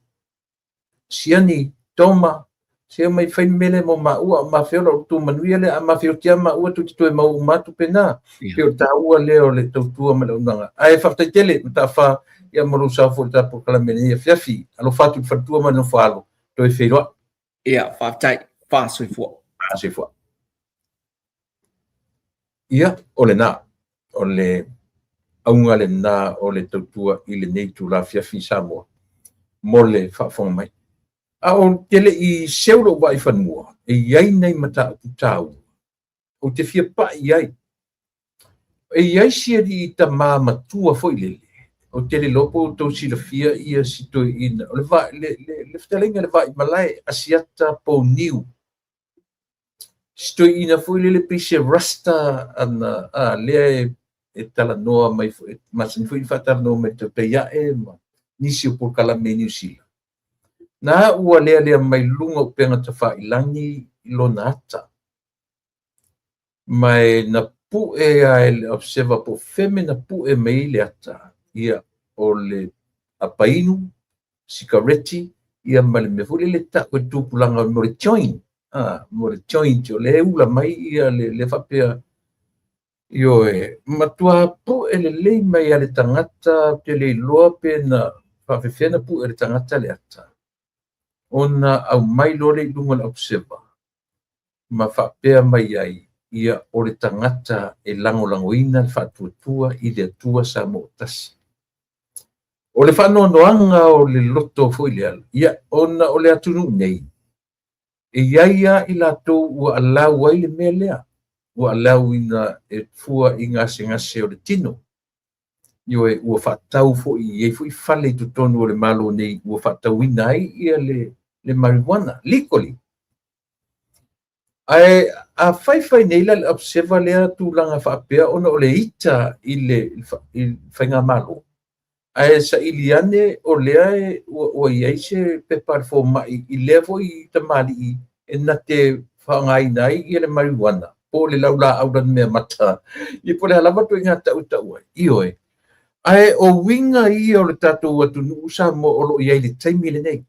Siani, Toma, se omai fai le mea lea mo maua, o mafeola o le tu manuia lea, a mafeoti lava maua tou te toe maua uma atu pena. Pei o le taua lea o le tautua ma le auaunaga. Ae faafetai tele Mataafa ia mo lou sao foi i le ta polokalame i lenei afiafi. Alofa atu i le faletua ma le nofo a alo, toe feiloai. Ia, faafetai. Faasoifua. Faasoifua. Ia, o lena, o le auga lena o le tautua i lenei itula afiafi i Samoa mo le faafofoga mai. A ou te le i seu lou vaa i fanua, e i ai nai mataupu taua ou te fia pai i ai. E i ai si alii tama matua foi lele, ou te le iloa po o outou silafia ia si toeaina, o le, le, le, le fetalaiga i le Vaimalae, Asiata Pouniu. Si toeaina foi lele pei se rasta ana, a, lea e, e talanoa mai foi, masani foi ona faatalanoa mai i le tautai ae ma nisi o polokalame i Niu Sila. Na ua lealea mai luga o upega tafailagi i lona ata. Ma e na pue lava e le Observer po o fea mea na pue mai ai le ata, ia, o le apainu, sikareti, ia ma le mea foi lele e tau e le tupulaga mo le joint, a, mo le joint, o lea e ula mai ia le, le faapea, ioe, matua pue lelei mai lava le tagata, ou te le iloa pe na faapefea ona pue e le tagata le ata, ona aumai loa lea i luga o le Observer, ma faapea mai ai, ia, o le tagata e lagolagoina le faatuatua i le Atua Samoa tasi. O le faanoanoaga o le loto foi lea, ia, ona o le atunuu nei, e i ai lava i latou ua allow ai le mea lea, ua allow ina e fua i gasegase o le tino. Ioe, ua faatau foi, e i ai foi fale i totonu o le Malo nei ua faatauina ai ia le, le marijuana, legally. Ae a fai fai nei la le Observer lea tulaga faapea ona o le ita i le, i le faigamalo, ae saili ane o lea e, ua, ua i ai se pepa a le fomai i lea foi tamalii e na te faaaogaina ai ia le marijuana po o le laulaau lanumeamata, ia po o le a lava ituaiga tau e tau ai. Ioe. Ae o uiga ia o le tatou atunuu Samoa o lo o i ai i le taimi lenei.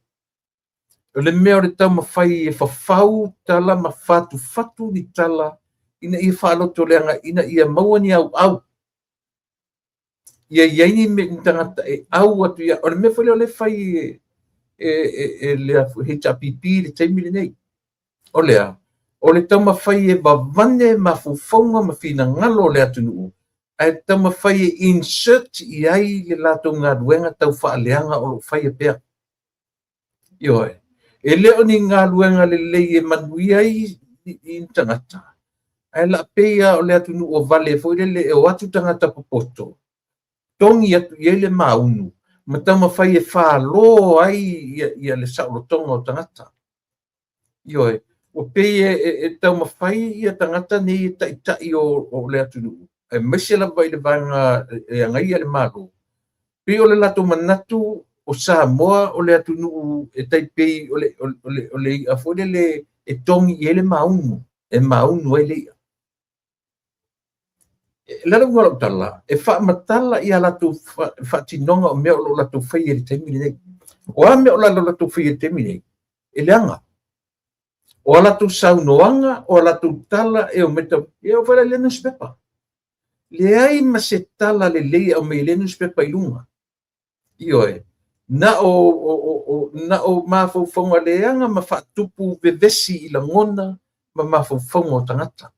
O le mea o le taumafai e fafau tala ma fatufatu ni tala ina ia faalotoleaga ina ia maua ni auau. Ia i ai ni, ni tagata e au atu ia. O le mea foi lea o lea e fai e, e, e, e le HRPP i le taimi lenei. O lea, o le taumafai e vavane mafaufauga ma finagalo o le atunuu, ae taumafai e insert i ai le latou galuega tau faaleaga o lo o faia pea. Ioe. E le o ni galuega lelei e manuia ai ni tagata, ae la pei lava o le atunuu o vale foi lele e o atu tagata popoto, togi atu i ai le maunu, ma taumafai e falo ai ia, ia le saolotoga o tagata. Ioe, ua pei e, e, e taumafai ia tagata nei e taitai o, o le atunuu, aemaise lava i le vaega e agaia le Malo, pei o le latou manatu o Samoa o le atunuu e tai pei o le, o le, o le i'a foi lele e togi i ai le maunu, e maunu ai le i'a. O le a le uiga o lau tala? E faamatala i a latou faatinoga o mea o lo o latou faia i le taimi lenei. O a mea o lo o latou faia i le taimi lenei? E leaga. O a latou saunoaga, o a latou tala e omai tau, e oo foi la i le newspaper. Leai ma se tala lelei e aumai e le newspaper i luga. Ioe, na o, o, o, o, na o mafaufauga leaga ma faatupu vevesi i lagona ma mafaufauga o tagata.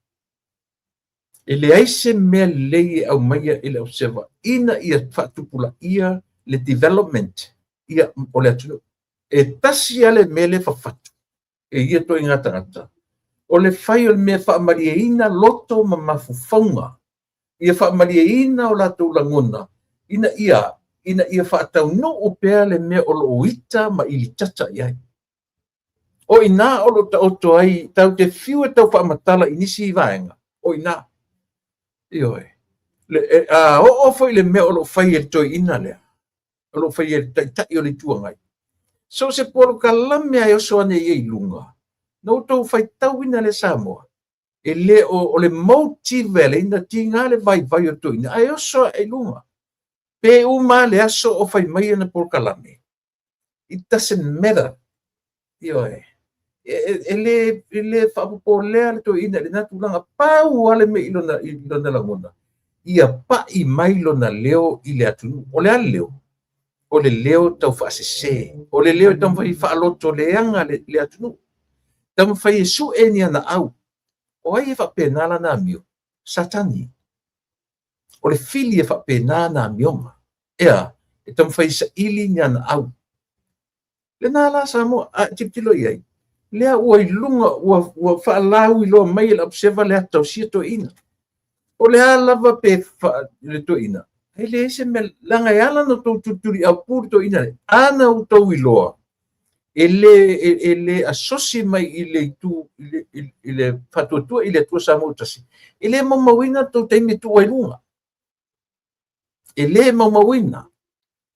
E leai se mea lelei e aumaia e le Observer ina ia faatupulaia le development ia, o le atunuu. E tasi lava le mea lea e fafatu e ia ituaiga tagata, o le fai o le mea e faamalieina loto ma mafaufauga, ia faamalieina o latou lagona ina ia, ina ia faataunuu pea le mea o lo o ita ma ilitata i ai. O i ina o lo o taoto ai, tatou te fiu e tau faamatala i nisi vaega, o i ina. Ioe. Le, e, a oo foi le mea o lo o fai e le toeaina lea, o lo o fai e le Taitai o le Itu Agai, so o se polokalame lava e oso ane ia i luga, na outou faitauina lea Samoa, e le o, o le motive e ala ai ona tiga le vaivai o le toeaina, ae oso ae i luga. Pe uma le aso o fai mai ana polokalame, it doesn't matter. Ioe. E le faapopolea le toeaina i lena tulaga. Pau lava le mea i lona lagona, ia pai mai lona leo i le atunuu. O le a le leo? O le leo tau faasese. O le leo e taumafai e faalotoleaga le atunuu. Taumafai e sue ni ana au. O ai e faapena lana amio? Satani. O le fili e faapena na amioga. Ea, e taumafai e saili ni ana au. Lena la Samoa, a tilotilo i ai, lea ua i luga, ua faalauiloa mai e le Observer le ata o sia toeaina. O le a lava pe le toeaina, e leai se mea, leaga e ala ona outou tulituliaupu le toeaina lea, ana outou iloa, e le asosi mai i le itu, i le faatuatua i le Atua Samoa ua tasi, e le maumauina le tou taimi e tuu ai luga. E le maumauina.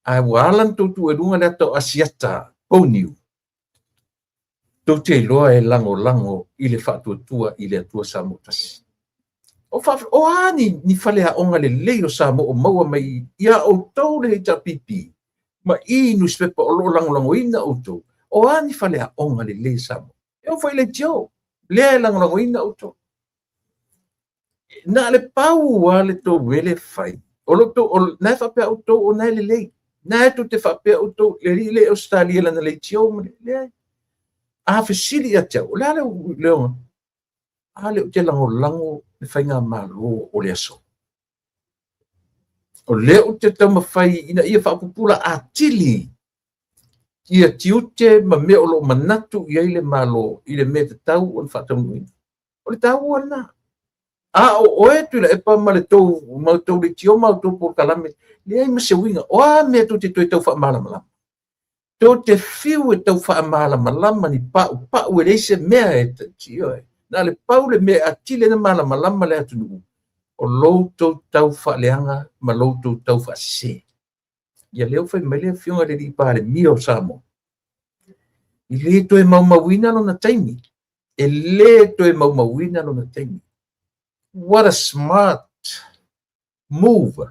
Ae ua ala ona outou tuu ai luga le ata o Asiata Pauniu, tou te iloa e lagolago i le faatuatua i le Atua Samoa tasi. O a ni faleaoga lelei o Samoa o maua mai ia outou le HRPP ma i newspaper o lo o lagolagoina outou, o a ni faleaoga lelei o Samoa? E oo foi i leitio, lea e lagolagoina outou. Na le pau lava le tou mea le fai, o lo tou, na e faapea outou o na e lelei. Na e tou te faapea outou, le alii le Ausetalia lana leitio ma le, leai. A fesili ia te au, o le a le leoga? A lea ou te lagolago le faigamalo o le aso. O lea ou te taumafai ina ia faapupula atili ia tiute ma mea o lo o manatu i ai le Malo i le mea tatau ona faataunuuina. O le taua lena. A o oe Tuilaepa ma le tou ma tou leitio ma outou polokalame, leai ma se uiga. O a mea tou te toe tau faamalamalama? Tou te fiu e tau faamalamalama ni paupau e leai se mea e tio. Na le pau le mea atili na malamalama le atunuu, o lou tou tau faaleaga ma lou tou tau faasese. Ia lea ua fai mai le afioga i le Palemia o Samoa, e le toe maumauina lona taimi. E le toe maumauina lona taimi. What a smart move.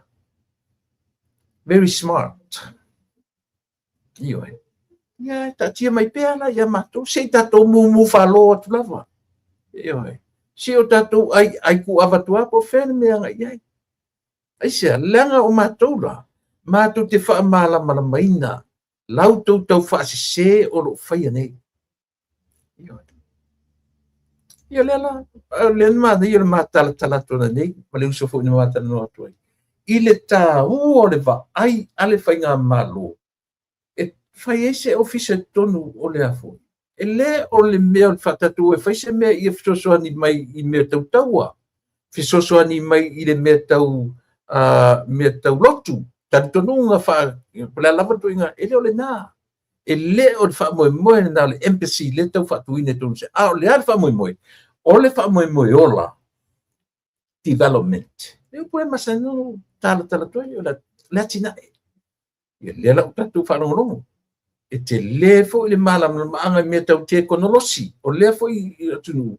Very smart. Ioe. Ia, taatia mai pea la ia matou, se i tatou mumu falo atu lava. Ioe. Se o tatou ai, ai ku avatua po fea le mea agai i ai. Aisea, leaga o matou la, matou te faamalamalamaina lau tou tau faasese o lo o faia nei. Ioe. Ia lea la, lea na manaia o le matalatala atu nei, ma le uso foi na matalanoa atu ai, i le taua o le vaai a le faigamalo, e fai ai se ofisa i totonu o le afo. E le o le mea o le faatatou e fai se mea ia fesoasoani mai i mea tau taua, fesoasoani mai i le mea tau lotu, talitonuga fa, po le a lava le ituaiga, e le o lena. E le o le faamoemoe lena o le embassy le tau faatuina i totonu se. A o le a le faamoemoe? O le faamoemoe ola, development. Le upu e masani ona talatala atu ai, o le atinae. Ia lea la ua tatou faalogologo. E tele foi le malamalamaaga i mea tau tekonolosi. O lea foi atunuu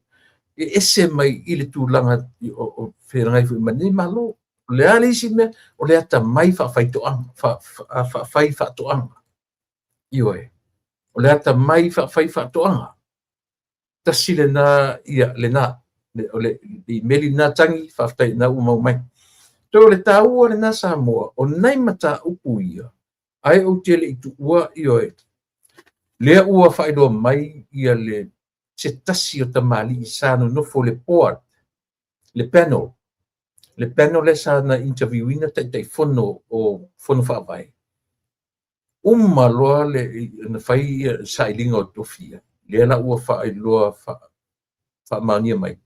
e ese mai i le tulaga o feagai foi ma lenei Malo. O le a le isi mea, o le atamai faafaitoaga, faafai faatoaga. Ioe. O le atamai faafai faatoaga. Tasi lena, ia, lena. O le imeli lena tagi, faafetai na ua mau mai. Toe o le taua lena Samoa, o nai mataupu ia, ai ou te le i tuua, ioe, lea ua faailoa mai ia le se tasi o tamalii sa nonofo le board, le panel, le panel lea sa na interviewina Taitaifono o Fono Faavae. Uma loa le na fai sailiga o tofia, lea la ua faailoa faamaonia mai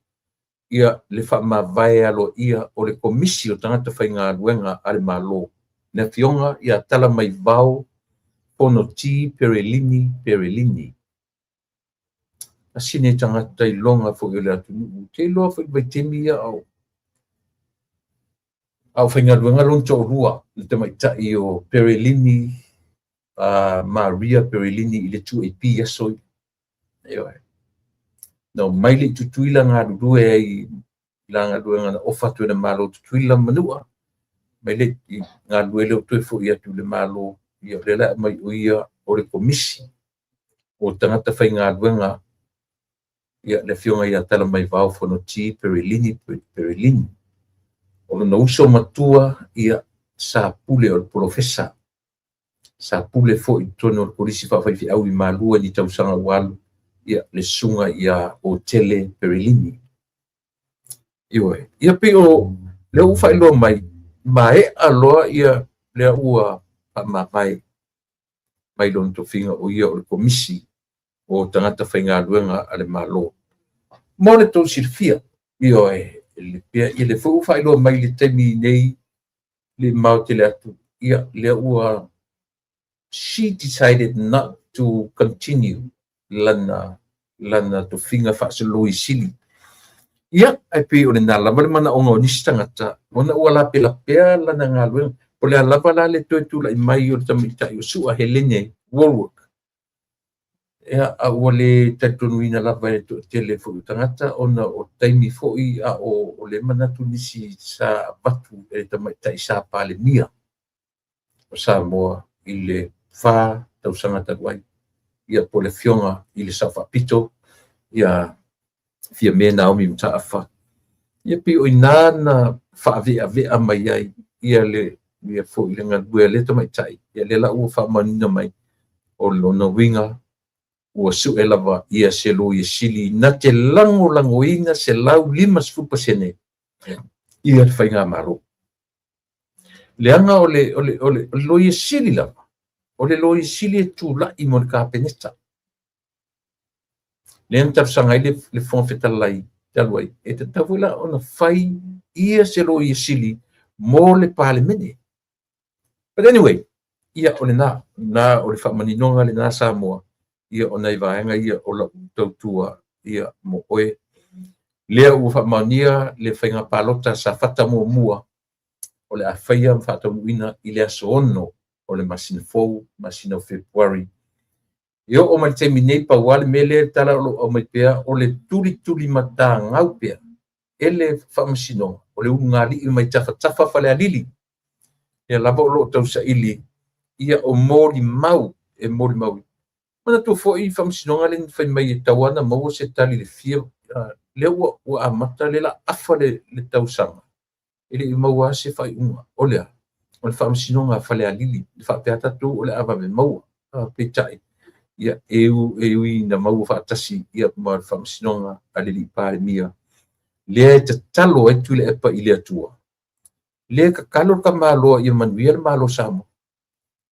ia le faamavae aloaia o le Komisi o Tagata Faigaluega a le Malo, le afioga ia Talamaivao Fonoti Perelini Perelini. Tasi nei tagata iloga foi o le atunuu. Te iloa foi i le vaitaimi ia a o faigaluega lona toalua, le tamaitai o Perelini, Maria Perelini i le 2AP aso ia. Ioe. Na omai le i Tutuila galulue ai i la galuega na ofa atu e le Malo Tutuila Manua. mai le i galulue lea ua toe foi atu i le Malo, ia o lea la e aumai o ia o le Komisi o Tagata Faigaluega, ia le Afioga ia Talamaivao Fonoti Perelini Perelini. O lona uso matua, ia, sa pule o le polofesa, sa pule foi i totonu o le Kolisi Faafaifeau i Malua i ni tausaga ua alu, ia, le susuga ia Otele Perelini. Ioe. Ia pei o lea ua faailoa mai, maea loa ia lea ua faamavae mai lona tofiga o ia o le Komisi o Tagata Faigaluega a le Malo. Mo le tou silafia, ioe, ia lea foi ua faailoa mai i le taimi nei le mamao tele atu, ia lea ua she decided not to continue lana tofiga faa-Loia Sili. Ia, ae pei o lena lava le manaoga o nisi tagata, ona ua lapelapea lana galuega. Po o le a lava la le toe tulai mai o le tamaitai o Sua Helene Wallwork, ia, a ua le talitonuina lava e le toatele foi o tagata, ona o taimi foi a o le manatu nisi sa avatu e le tamaitai sa Palemia o Samoa i le 4 tausaga talu ai, ia po o le Afioga i le Sao Faapito ia Fiame Naomi Mataafa. Ia pei o i ina na faaveavea mai ai ia le ia foi le galue a lea tamaitai, ia lea la ua faamaoniga mai o lona uiga ua sue lava ia se Loia Sili na te lagolagoina 150% ia le faigamalo. Leaga o le Loia Sili lava, o le Loia Sili e tulai mo le Kapeneta. Lea na talosaga ai le Fofoga Fetalai talu ai, e tatau foi la ona fai ia se Loia Sili mo le Palemene. But anyway, ia o lena, na o le faamaninoga lena Samoa, ia o nai vaega ia o lau tautua ia mo oe. Lea ua faamaonia le faiga palota Safata muamua o le a faia ma faataunuuina i le aso 6 o le masina fou, masina o Fepuari. E oo mai le taimi nei, pau lava le mea lea le tala o lo o aumai pea, o le tulitulimatagau pea e le Faamasinoga o le ulugalii mai tafatafa Falealili. Lea lava o lo o tausaili ia o molimau e molimau. Manatua foi Faamasinoga lea na fai mai e tatau ona maua se tali i le fia, lea ua amata lea la afa le tausaga e le i maua se faaiuga. O le a? O le Faamasinoga a Falealili, faapea tatou o le a vave maua. Peitai, ia, e ui ina maua faatasi ia ma le Faamasinoga a le alii Palemia, lea e tatalo ai Tuilaepa i le Atua, lea e tatalo le tamaloa ia manuia le Malo o Samoa.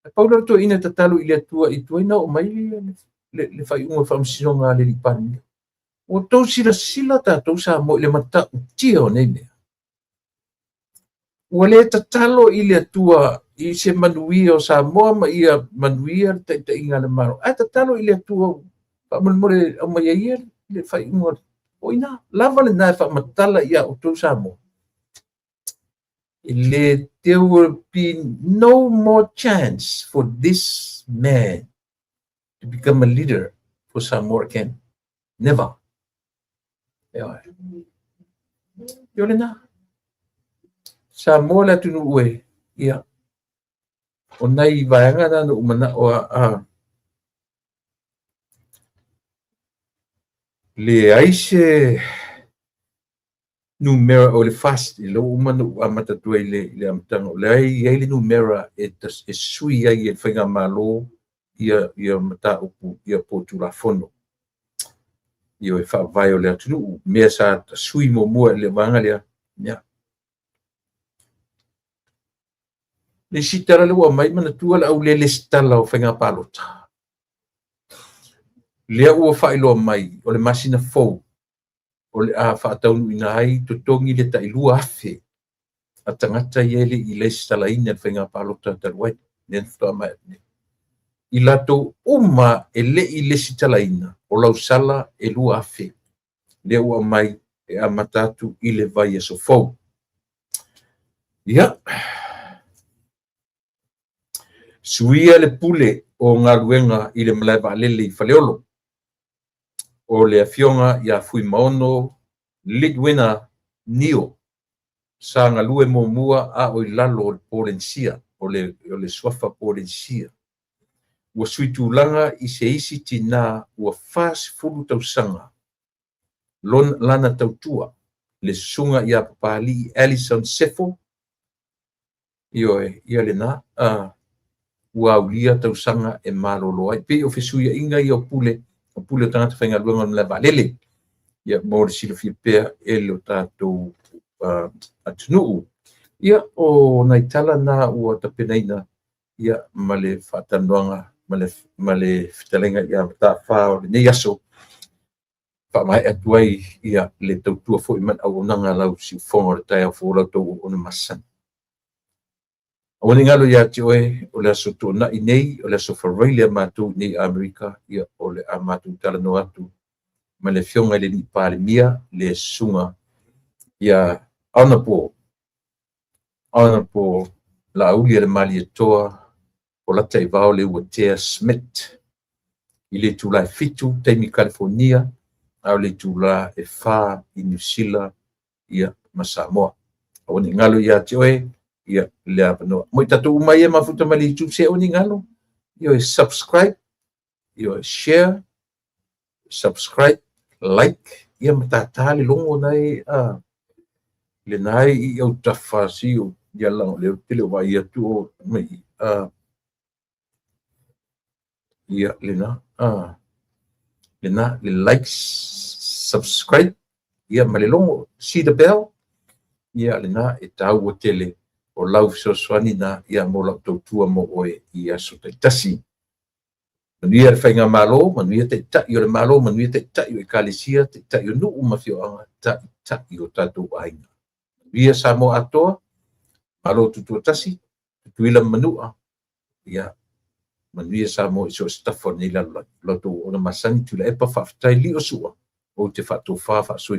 Ae pau lea o le toeaina e tatalo i le Atua i tuai na oo mai le faaiuga o le Faamasinoga a le alii Palemia. Ua outou silasila tatou Samoa i le matautia o nei mea. Ua le tatalo i le Atua i se manuia o Samoa ma ia manuia le taitaiga a le Malo, ae tatalo i le Atua faamolemole aumai ai ia le faaiuga. O ina lava lena e faamatala ia outou Samoa. E le, there will be no more chance for this man to become a leader for Samoa again. Never. Ioe. O lena. Samoa le atunuu e, ia, o nai vaega na na ou manao a leai se numera o le FAST, i lau uma na ou amata atu ai le amataga, o lea e i ai le numera e sui ai e le faigamalo ia mataupu ia po o Tulafono ia e faavae o le atunuu, mea sa sui muamua i le vaega lea. Ia. Le isi tala lea ua aumai, manatua le au le lesitala o faiga palota. Lea ua faailoa mai o le masina fou o le a faataunuuina ai totogi le tai 2,000 a tagata ia e le i lesitalaina le faiga palota talu ai, lea na faatoa maea nei. I latou uma e le i lesitalaina, o lausala e 2,000. Lea ua aumai e amata atu i le vaiaso fou. Ia, suia le pule o galuega i le malae vaalele i Faleolo. O le afioga ia Fuimaono Lidwina Nio. Sa galue muamua a o i lalo o le Polenisia, o le suafa Polenisia. Ua sui tulaga i se isi tinā ua 40 tausaga lana tautua, le susuga ia Papalii Alison Sefo. Ioe, ia lena, ua aulia tausaga e malolo ai. Pei o fesuiaiga ia o pule, o pule o tagata faigaluega o le malae vaalele. Ia mo le silafia pea e lo tatou atunuu. Ia, o nai tala na ua tapenaina ia ma le faatalanoaga ma le fetalaiga ia Mataafa o lenei aso, faamaea atu ai ia le tautua foi ma le auaunaga a lau siufofoga o le taeao fou, la outou auauna masani. Aua ne i galo ia te oe, o le aso Toonai nei, o le aso Faraile a matou nei i Amerika, ia o le a matou talanoa atu ma le Afioga i le Palemia, le susuga ia Honorable Laauli Malietoa Polataivao Leuatea Smith i le itula e 7 taimi Kalifonia, a o le itula e 4 i Niu Sila ia ma Samoa. Aua ne i galo ia te oe ia le avanoa. Mo i tatou uma ia mafuta mai le YouTube, se aua ne i galo, ioe, subscribe, ioe, share, subscribe, like, ia ma tātā le logo nai a lena i au tafa si o ia langa o lea te le o vaai atu o mai a ia lena a lena le like, subscribe ia ma le logo, see the bell, ia lena e tāua tele o lau fesoasoani na ia mo lau tautua mo oe i aso taitasi. Manuia le faigamalo, manuia taitai o le Malo, manuia taitai o ekalesia, taitai o nuu ma afioaga, taitai o tatou aiga. Manuia Samoa atoa, Malo tutoatasi, Tutuila ma Manua, ia manuia Samoa i so o se tafa o lenei lalolagi. O la outou auauna masani Tuilaepa, faafetai Liosua, ou te faatofa faasoifua.